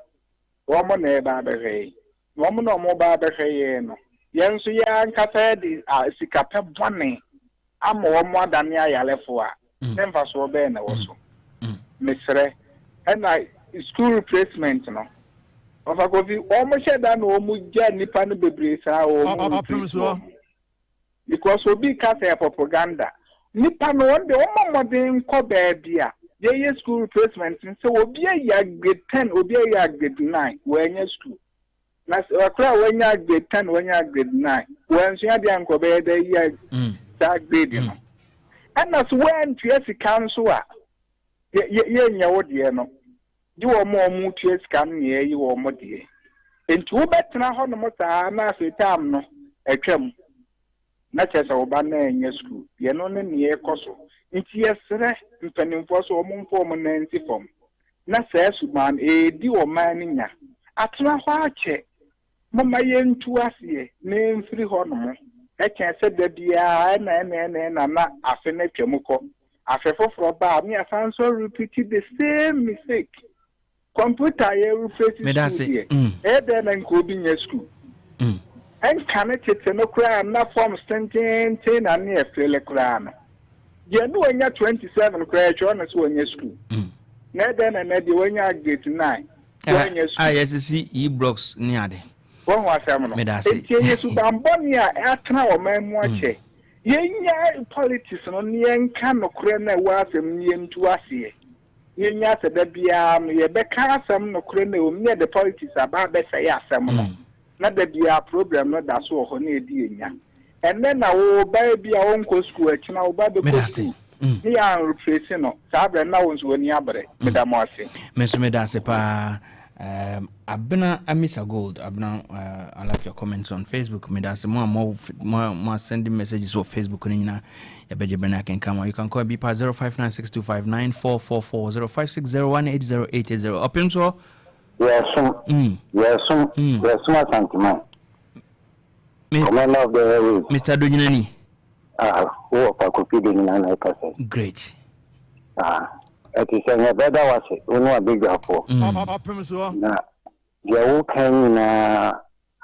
wɔn na ɛreba abɛhwɛ yɛn. Na wɔn na wɔreba abɛhwɛ yɛn no, yɛn nso yɛn ankasa yɛde sikapɛ bɔne ama wɔn adane ayarefo a, ne mfasoɔ bɛn na ɛwɔ so? Mesrɛ. Ɛna school replacement no, Ɔfa Kofi, wɔn hyɛ da na wɔn gya nnipa no bebree saa wɔn replace wɔn. Because obi ka sɛ propaganda. Nnipa no wɔn deɛ wɔn mmɔ mmɔden nkɔ baabi a yɛyɛ school replacement no sɛ obi aya grade ten, obi aya grade nine, wɔanya school. Na sɛ akora a wanya grade ten, wanya grade nine, wansua adeɛ a nka ɔbɛyɛ dɛ ayi saa grade no. Ɛna so woantua sika nso a, yɛnyɛ wo deɛ no. Gye wɔn a wɔtua sika no na yɛyi wɔn deɛ. Enti wobɛtena hɔnom saa na afei term no atwam na kyerɛ sɛ wo ba no annya sukuu. Ɛno ne nea ɛrekɔ so. Nti yɛsrɛ mpanimfoɔ sɛ wɔmfa wɔn nan nsi fam na saa suban no ɛredi ɔman no nya. Atena hɔ akyɛ. Momma yɛntu aseɛ na ɛmfiri hɔnom. Ɛkyɛn sɛ da biara ɛna ɛna ɛna ɛna na afe no atwam kɔ. Afe foforɔ ba a, ne yɛasan nso repeat the same mistake. Computer a yɛreplace Meda school ase. deɛ, Mm. ɛyɛ dɛn na nka obi nyɛ school? Mm. Ɛnkane tete no koraa na forms tenteenten na ne yɛfele koraa no. Deɛ ne wanya 27 koraa yɛtwerɛ no sɛ wanya school. Na ɛdɛn na ɛnɛ deɛ wanya grade 9, wanya A school. yɛsisi e-blocks ne ade. Wahu asɛm no? Meda ase. Enti ɛyɛ subanbɔne a atena ɔman mu akyɛ. Yɛnnyae politics no na yɛnka nokorɛ no a ɛwɔ asɛm no yɛntu aseɛ. Yɛnnya sɛ da biara no yɛbɛka asɛm nokorɛ no a ɛwɔ mu na yɛde politics aba abɛsɛe asɛm no. Na da biara problem no da so wɔ hɔ na ɛdi yɛn nya. Ɛnnɛ na wo ba ebia ɔnkɔ sukuu, ɛkyena wo ba bɛkɔ Meda ase. sukuu ne yɛan replace no, saa berɛ no na wo nso w'ani abere. Meda mo ase. Me nso meda ase paa. Um, Abena Amisa Gold, Abena, I like your comments on Facebook. Meda ase mo a mo mo mo sending messages wɔ Facebook no nyinaa. Yɛbɛgye bɛn akenka mo. You can call bi pa 0596259444 0560180880. Ɔpem so. Yɛsom, yɛsom, yɛsom Asanteman. Commander of the airways. Mr. Donyinani. Ah, wo wɔ Kofi Donyina na ɛkasa yi. Great. Ah, ɛte sɛ nyɛ bɛda wase, wo ne wabadwafoɔ. Ɔpem soɔ. Na deɛ woka nyinaa,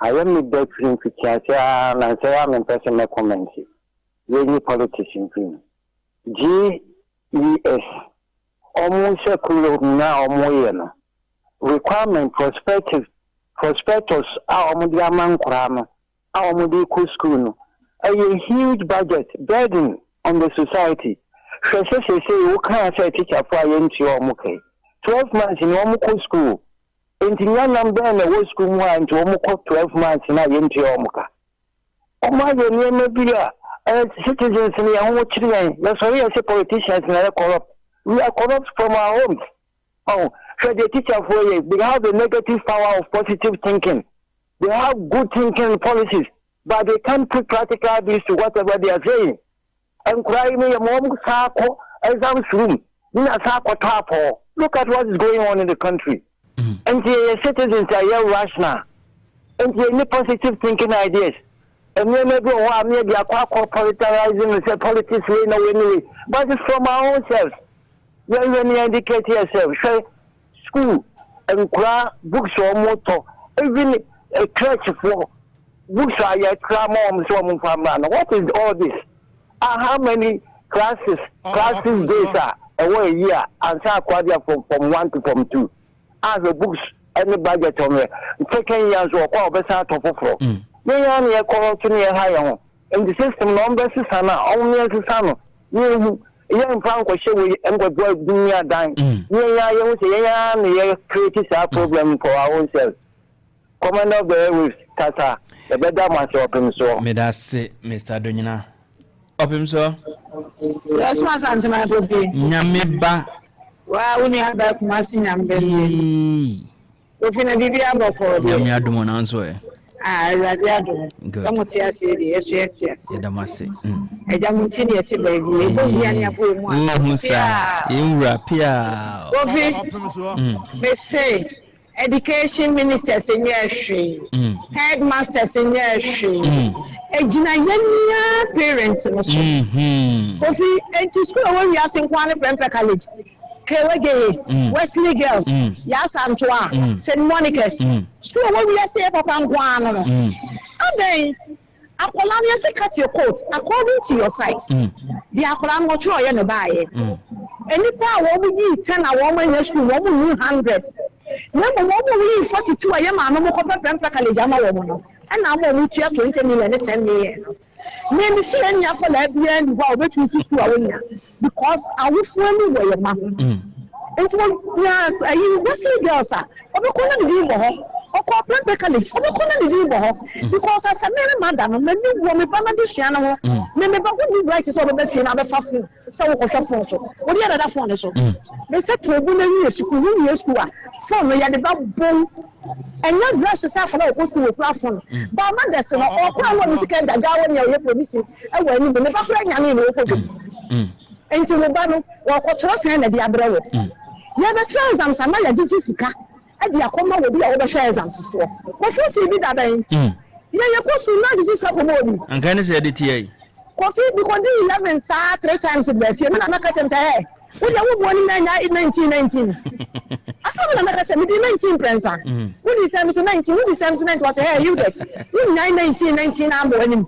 ayɛ me dɛ firi mfitiaseɛ ara na nsɛ yɛ a mempɛ sɛ mɛ comment. Yɛnyi politics mfiri mu. GES, ɔmo sɛ kuro no a ɔmo yɛ no, requirement prospective prospectus a ɔmo de ama nkoraa no a ɔmo de kɔ school no. Ɛyɛ huge budget burden on the society. Hwɛ sɛ seesei wokaa sɛ tikyafoɔ a yɛntua wɔn ka yi, 12 months ni wɔn kɔ school. Enti nyanam bɛn na ɛwɔ school mu a nti wɔn kɔ 12 months no a yɛntua wɔn ka? Wɔn ayɛ nneɛma bi a ɛyɛ citizens no yɛn ho kyere yɛn. Yɛsɔre yɛse politicians na yɛ corrupt. We are corrupt from our homes. Ɔho, hwɛ deɛ tikyafoɔ yɛ, they have the negative power of positive thinking. They have good thinking policies but they can't put practical this to whatever they are saying. Nkwadaa yi no yɛ ma wɔn saa kɔ exams room ne na saa kɔtɔ apɔɔ. Look at what is going on in the country. Nti yɛyɛ citizens a yɛ rational. Nti yɛnni positive thinking ideas. Nneɛma bi wɔ hɔ a meɛ de akɔ akɔ politicizing no sɛ politics wei na wei ne wei. But it's from our own selves. Yɛnhwɛ ne yɛn educate yourself. Hwɛ school nkwadaa books a wɔtɔ even crèche foɔ books a yɛkra ma wɔn sɛ wɔn mfa mmra no. What is all this? Ah, how many classes classes days a ɛwɔ eyi a ansa akwadaa bi a from form one to form two a hwɛ books ɛne budget wɔn yɛ second year nso ɔkɔ a ɔbɛsan atɔ foforɔ. Yɛn ara na yɛkɔ so ne yɛha yɛn ho. Nti system no wɔn bɛsesa no a wɔn yɛn sesa no ne yɛn hu yɛn nfa nkɔhyɛ wei nkɔbɔ adum ne adan ne yɛn ara yɛn ho sɛ yɛn ara na yɛ create saa problem for our own selves. Commander of the airwaves kasa yɛbɛda mo ase ɔpem soɔ. Meda ase Mister Adonyina. Ɔpem soɔ. Yɛsom Asantema Kofi. Nyame ba. Waa wo nua baa Kumasi Nyame ba nie. Eii. Kofi na biribi abɔ kɔɔ deɛ. Nyame adom o nanso ɛ. Ah Awurade adom. Good. Sɛ mo te aseɛ deɛ yɛso yɛte ase. Yɛda mo ase. Mm. Agya mo nti ne yɛte baabi. Yɛbɔ wia ne abɔ emu a. Wohu saa. Yɛn wura piaa. Kofi. Mm. Mese Education ministers nyɛɛ hwee, headmasters nyɛɛ hwee, egyina yɛn nua parent no so. Kofi, enti school a ɛwɔ wiase nko ara ne Prempeh College, Kewegeye, Wesley Girls, Yaa Santoa, St. Monica's, school a ɛwɔ wiase yɛ papa nko ara no no. Adɛn? Akwadaa no yɛse cut your coat according to your size. Deɛ akwadaa no ɔtwerɛeɛ na ɛbaeɛ. Nnipa a wɔn yii 10 a wɔn annya sukuu no wɔn nnu 100. Na mmom wɔn a wɔyii 42 a yɛn maame mo kɔpɛ Prempeh College ama wɔn no ɛna ama wɔn tua 20 million ne 10 million no. Me me se yɛn nni akwadaa biara nni hɔ a ɔbɛtumi si sukuu a ɔnnya because awofoɔ ani wɔ yɛn mma ho. Nti wɔnya ayi Wesley girls a ɔbɛkɔ na ne din bɔ hɔ, ɔkɔ Prempeh College ɔbɛkɔ na ne din bɔ hɔ because asɛ me ne mada no m'ani wɔ me ba n'adesua no ho. Me me ba wonni right sɛ ɔbɛba fie na abɛfa phone sɛ wokɔhwɛ phone so. Wode yɛ dada phone no so. Me sɛ to bo na wie sukuu, wo wie sukuu a phone no yɛde bɛbɔ wo. Ɛnyɛ rush sɛ akwadaa ɔkɔ sukuu wɔkura phone. But mothers no ɔkɔ a na ɔde sika agyaagyaa wɔ nea ɔyɛ polisi wɔ anim ne ba koraa nyanee na ɔkɔ dwom. Nti wo ba no wɔkɔtwerɛ sɛn na de abrɛ wo? Yɛbɛtwerɛ exams a na yɛgyegye sika de akɔma obi a wɔbɛhwɛ exams soɔ. Kofi wotee bi da bɛn? Yɛn yɛkɔ sukuu na agyegye sika kɔma obi. Anka ɛne sɛ yɛde tia yi. Kofi mekɔdii 11 saa three times baa fie me na mɛka kyerɛ me sɛ hɛ wo deɛ wo boɔ nim na anya 19 19 asɛm na mɛka kyerɛ medi 19 mprɛnsa wodi sɛn mese 19 wodi sɛn mese 19 wɔsɛ hɛ Hildred wonyae 19 19 na ama w'anim.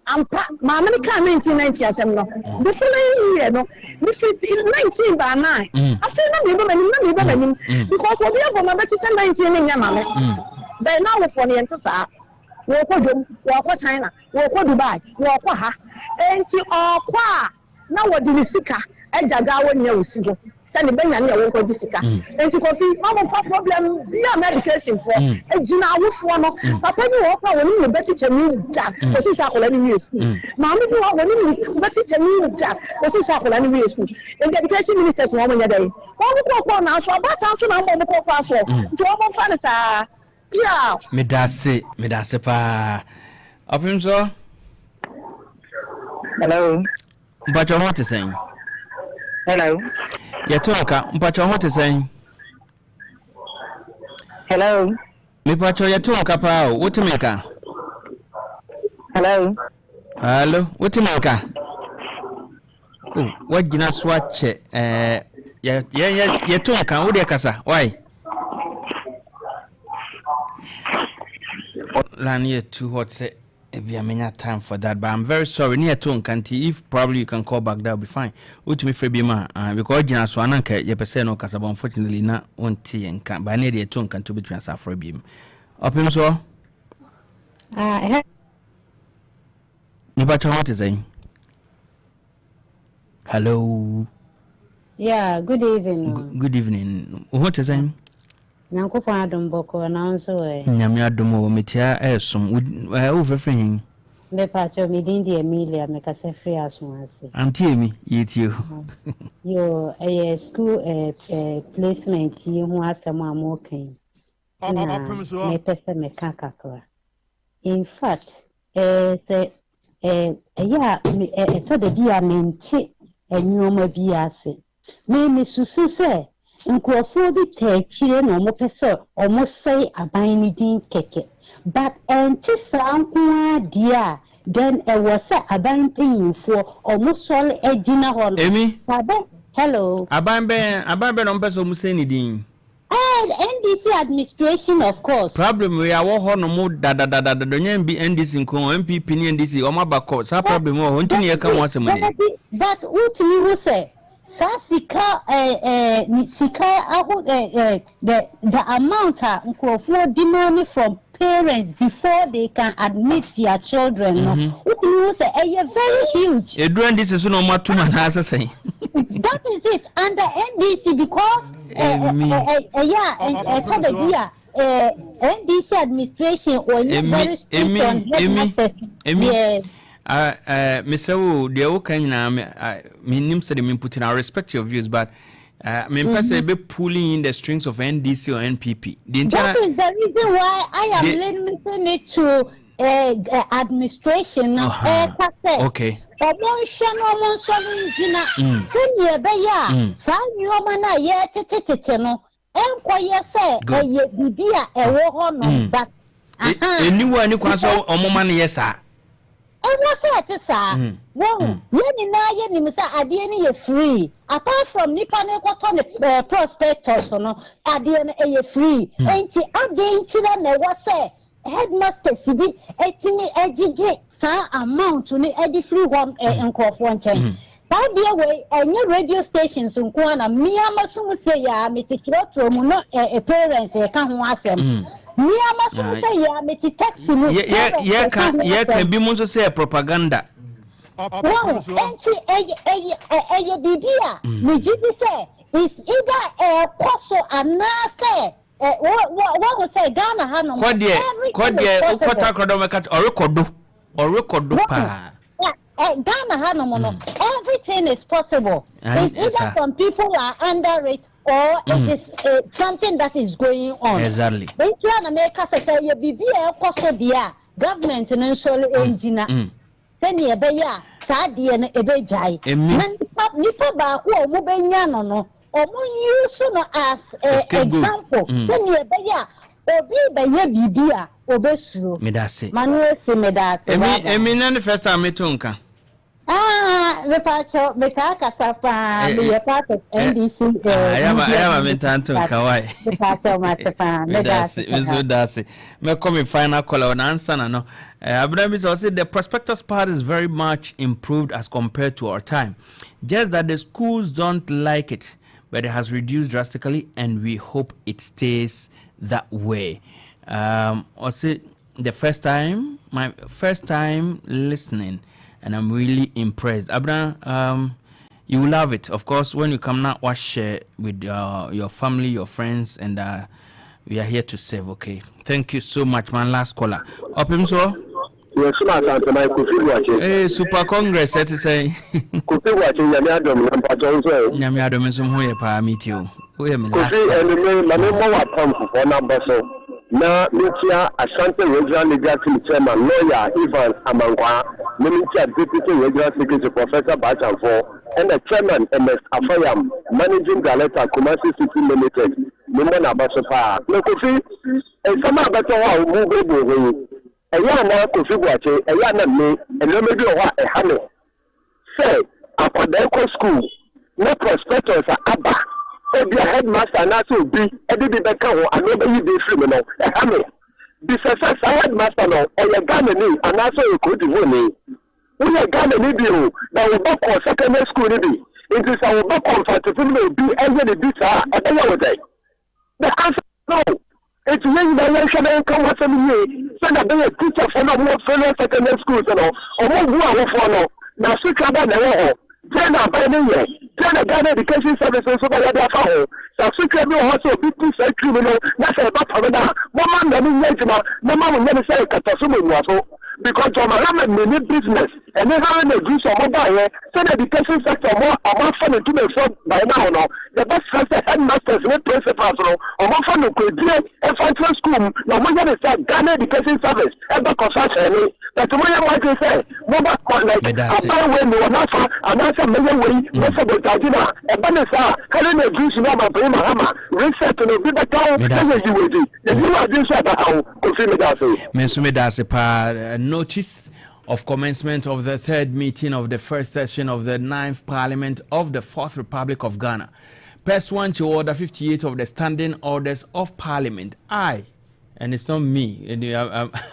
Ampa, maame no kaa 1990 asɛm no. The following year no, mefiri 19 baa 9. Afei na mereba m'anim, na mereba m'anim. Because obi abɔ m'abati sɛ 19 no nyɛ ma me. Bɛn na awofoɔ no yɛnte saa. Wɔrekɔ dwom, wɔrekɔ China, wɔrekɔ Dubai, wɔrekɔ ha. Enti ɔrekɔ a, na wɔde ne sika agya gaa wɔ nea osi hɔ sɛ ne ba nyane a wɔnkɔ gye sika nti Kofi ma mo nfa problem bia ma education foɔ egyina awofoɔ no papa bi wɔ hɔ koraa wɔnim ne ba teacher ni da kɔsi sɛ akwadaa no wie school maame bi wɔ hɔ wɔnim ne ba teacher ni da kɔsi sɛ akwadaa no wie school nti education ministers wɔn nyɛ dɛn wɔn kɔ kɔ na aso abaatan nso na wɔn kɔ kɔ asoɔ nti wɔn nfa ne saa. Piaw! Medase medase paa. Ɔpem so. Hello. Mpakyɛ ho te sɛn? Hello. Yɛte nka mpakyɛ ho te sɛn? Hello. Mepakyɛ yɛte nka paa o wote me nka? Hello. Hello wote me nka? Oh, wagyina so akyɛ ɛɛ yɛ yɛ yɛto nka wo deɛ kasa why? Line yɛ too hot sɛ ebi a menya time for that but I'm very sorry ne yɛto nka nti if probably you can call back that will be fine wotumi frɛ bi ma uh, because gyina so ana nka yɛpɛ sɛ no kasa but unfortunately na wonte yɛn nka but ne yɛde yɛto nka nti wobɛtumi asa afrɛ bi mu ɔpem soɔ Ah, eh. Mepakyɛ ho te sɛn? Hello. Yeah, good evening. Good evening. Wo ho te sɛn? Nyankopɔn adom bɔkɔɔ na wo nso ɛ? Nyame adom o, metia ɛɛsom. Wo frɛfrɛ hin? Mepakyɛ me din de Emilia, mekasa firi Asoase. Auntie Emi, yɛtie o. Yo, ɛyɛ school eh, eh, placement yi ho asɛm a moka yi na mepɛ sɛ meka kakra. In fact, eh, sɛ eh, ɛyɛ a me, eh, ɛtɔ da bi a mente nneɛma bi ase. Me mesusu sɛ nkurɔfoɔ bi taa akyire na wɔpɛ sɛ wɔsɛe aban no din kɛkɛ. But ɛnte saa nko ara deɛ a, then ɛwɔ sɛ aban mpanyinfoɔ wɔsɔre gyina hɔ no. Amy? Sɛ Hello? Aban bɛn, aban bɛn na wɔpɛ sɛ wɔsɛe ne din? Eh, NDC administration of course. Problem wei awɔ hɔ nom dadadadada nyɛ NB NDC nko o, NPP ne NDC wɔn aba kɔ saa problem wɔ hɔ nti na yɛka ho asɛm nie. Dabi, but wotumi hu sɛ saa sika eh eh ne sika aho eh eh the the amount a nkurɔfoɔ demand from parents before they can admit their children no, wotumi hu sɛ ɛyɛ very huge. Ɛduru NDC so na wɔn atom anaasɛ sɛn? That is it under NDC because ɛyɛ a ɛtɔ da bi a NDC administration wɔnyɛ very strict on headmasters. Emi, mesrɛ wo deɛ woka nyinaa menim sɛdeɛ memputi no. I respect your views, but mempɛ sɛ ɛbɛ pulling in the strings of NDC or NPP. That is the reason why I am limiting it to administration no. Ɛka sɛ ɔmo nhwɛ no, ɔmo nsɔre ngyina sɛnea ɛbɛyɛ a saa nneɛma no a yɛretetetete no ɛnkɔyɛ sɛ ɛyɛ biribi a ɛwɔ hɔ nom, but ɛni wɔ ani kwan sɛ ɔmo ma no yɛ saa. Ɛwɔ sɛ ɛte saa. Wɔn yɛn nyinaa yɛnim sɛ adeɛ no yɛ free. Apart from nipa no kɔtɔ ne prospectus no, adeɛ no ɛyɛ free. Nti adeɛ nti na ɛwɔ sɛ headmasters bi etumi agyegye saa amount no ɛde firi hɔ nkurɔfoɔ nkyɛn? Saa adeɛ wei ɛnyɛ radio stations nko ara na mmea masom sɛ yɛ a mete trɔtrɔ mu no parents ɛka ho asɛm. Mmea masom sɛ yɛ a mete taxi mu, parents ɛka ho yɛka asɛm. Bi mu nso sɛ propaganda. Wɔn nti ɛyɛ biribi a megye di sɛ is either ɛɛkɔ so anaasɛ ɛ wɔ wɔ wɔn sɛ Ghana ha nom kɔdeɛ everything is kɔdeɛ possible. wokɔta akɔdɔ mɛka ɔrekɔ do, ɔrekɔ do paa. Ghana ha nom no, everything is possible. It's either some people are under it or it is something that is going on. Nti a na meka sɛ ɛyɛ biribi a ɛkɔ so deɛ a, government no nsɔre ngyina sɛnea ɛbɛyɛ a saa adeɛ no ɛbɛgyae. Emi. Na nipa baako a wɔn bɛnya no, wɔn use no as a scapegoat. Example sɛnea ɛbɛyɛ a obi bɛyɛ biribi a obɛsuro. Meda ase. Ma no esi, meda ase. Emi. Bye bye. Emi na ne first time meto nka. Ah, mepakyɛw, metaa kasa paa, meyɛ part of NDC Ayaba media ayaba menta nto nka why. Mepakyɛw, mate paa, meda meda ase ase. Me nso paa. da ase. Mɛkɔ me final caller na ansa na no. Abena bi sɛ ɔse the prospectus part is very much improved as compared to our time. Just that the schools don't like it, but it has reduced drastically and we hope it stays that way. Ɔse the first time, my first time listening, and I'm really impressed. Abena, you will love it. Of course, when you come now, what share with your family, your friends, and we are here to serve. Okay. Thank you so much, man. Last caller. Opim so. Yɛsoma Asanteman Kofi Boakye. Hey, Super Congress, that is saying. Kofi Boakye, Nyame adom na mpakyɛw nso ɛ? Nyame adom nso ho yɛ paa, meet you. Woyɛ me last Kofi caller. Ɛnumere ma me mmɔ w'apam fofoɔ n'abɔ so na menkyia Ashanti Regional Legal Team Chairman Lawyer Evans Amankwaa, na menkyia Deputy Regional Secretary Professor Baachamfoɔ ɛna Chairman Ernest Afayam, Managing Director Kumasi City Limited, me mmɔ n'aba so paa. Na Kofi, nsɛm a bɛtɔ hɔ a wobuobuo ho yi, ɛyɛ a na Kofi Boakye, ɛyɛ a na me, nneɛma bi wɔ hɔ a ɛha me sɛ akwadaa kɔ school na prospectus a aba, ebia headmaster anaasɛ obi de bi bɛka ho anaa ɔbɛyi bi afiri mu no, ɛha me. Bisa sɛ saa headmaster no, ɔyɛ Ghanani anaasɛ ɔyɛ Cote d'Ivoire ni? Woyɛ Ghanani bi o, na wo ba kɔ secondary school no bi, nti sɛ wo ba kɔ Mfantsipim na obi yɛ ne bi saa a, ɛbɛyɛ wo dɛn? The answer is no. Enti yɛn nyinaa yɛnhwɛ na yɛnka ho asɛm yie sɛdeɛ ɛbɛyɛ teacherfoɔ no a wɔwɔ senior secondary schools no wɔmmu awofoɔ no. Na asotwa bɛn na ɛwɔ hɔ? Deɛn na aban no yɛ? Deɛn na Ghana Education Service nso bɛyɛ de afa ho? Sɛ asotwa bi wɔ hɔ sɛ obi di saa tumi no na sɛ ɛba pam no a, momma mmara no nyɛ adwuma na ma wɔnyɛ no sɛ nkataso mu nnuaso. Because John Mahama nni business ɛne Haruna Iddrisu a wɔbaeɛ sɛdeɛ education sector ɔmo ɔmo afa no dwumayɛfoɔ by now no yɛbɛsrɛ sɛ headmasters ne principals no ɔmo mfa nokorɛdie mfa nkyerɛ school mu na ɔmo nyɛ no sɛ Ghana Education Service ɛbɛkɔ so ahyɛ ne but mo yɛ mo adwene sɛ mo ba like aban wei mewɔ n'afa anaasɛ mɛyɛ wei mɛ sabotage no a ɛba ne saa Haruna Iddrisu ne Ɔmanpanyin Mahama reset no bi bɛka wo na yɛyi wo adi yɛyi wo adi nso ɛbɛha wo Kofi meda ase. Me nso meda ase paa. Notice of commencement of the third meeting of the first session of the ninth parliament of the fourth republic of Ghana. Pursuant to Order 58 of the Standing Orders of Parliament, I, and it's not me,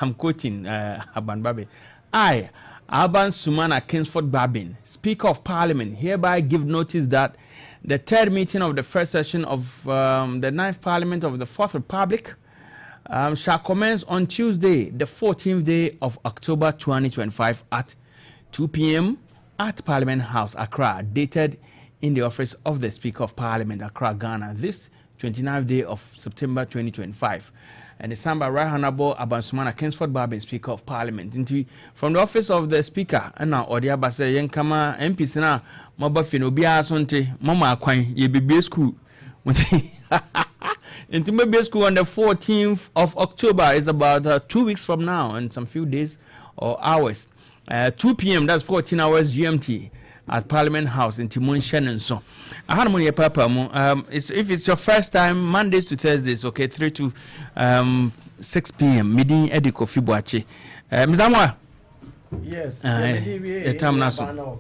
I'm quoting Aban Babi, I, Alban Sumana Kingsford Babin, Speaker of Parliament, hereby give notice that the third meeting of the first session of the ninth Parliament of the Fourth Republic shall commence on Tuesday, the 14th day of October 2025 at 2 p.m. at Parliament House, Accra, dated in the office of the Speaker of Parliament, Accra, Ghana, this 29th day of September 2025. And the signed by Right Honorable Alban Sumana Kingsford Bagbin, Speaker of Parliament. Nti, from the office of the Speaker, ɛna ɔde aba sɛ yɛnkama MPs na mɔba fie no obiara so nte mɔma akwan yɛbɛbie school. Nti mɛbie school on the 14th of October. It's about 2 weeks from now and some few days or hours. 2 p.m. That's 14 hours GMT at Parliament House nti monhyɛ ne nso. Aha no mo yɛ paapa mu. If it's your first time, Mondays to Thursdays, okay, 3 to 6 p.m. Medin Eddie Kofi Boakye. Mr. Amoah. Yes. Yɛ time na so.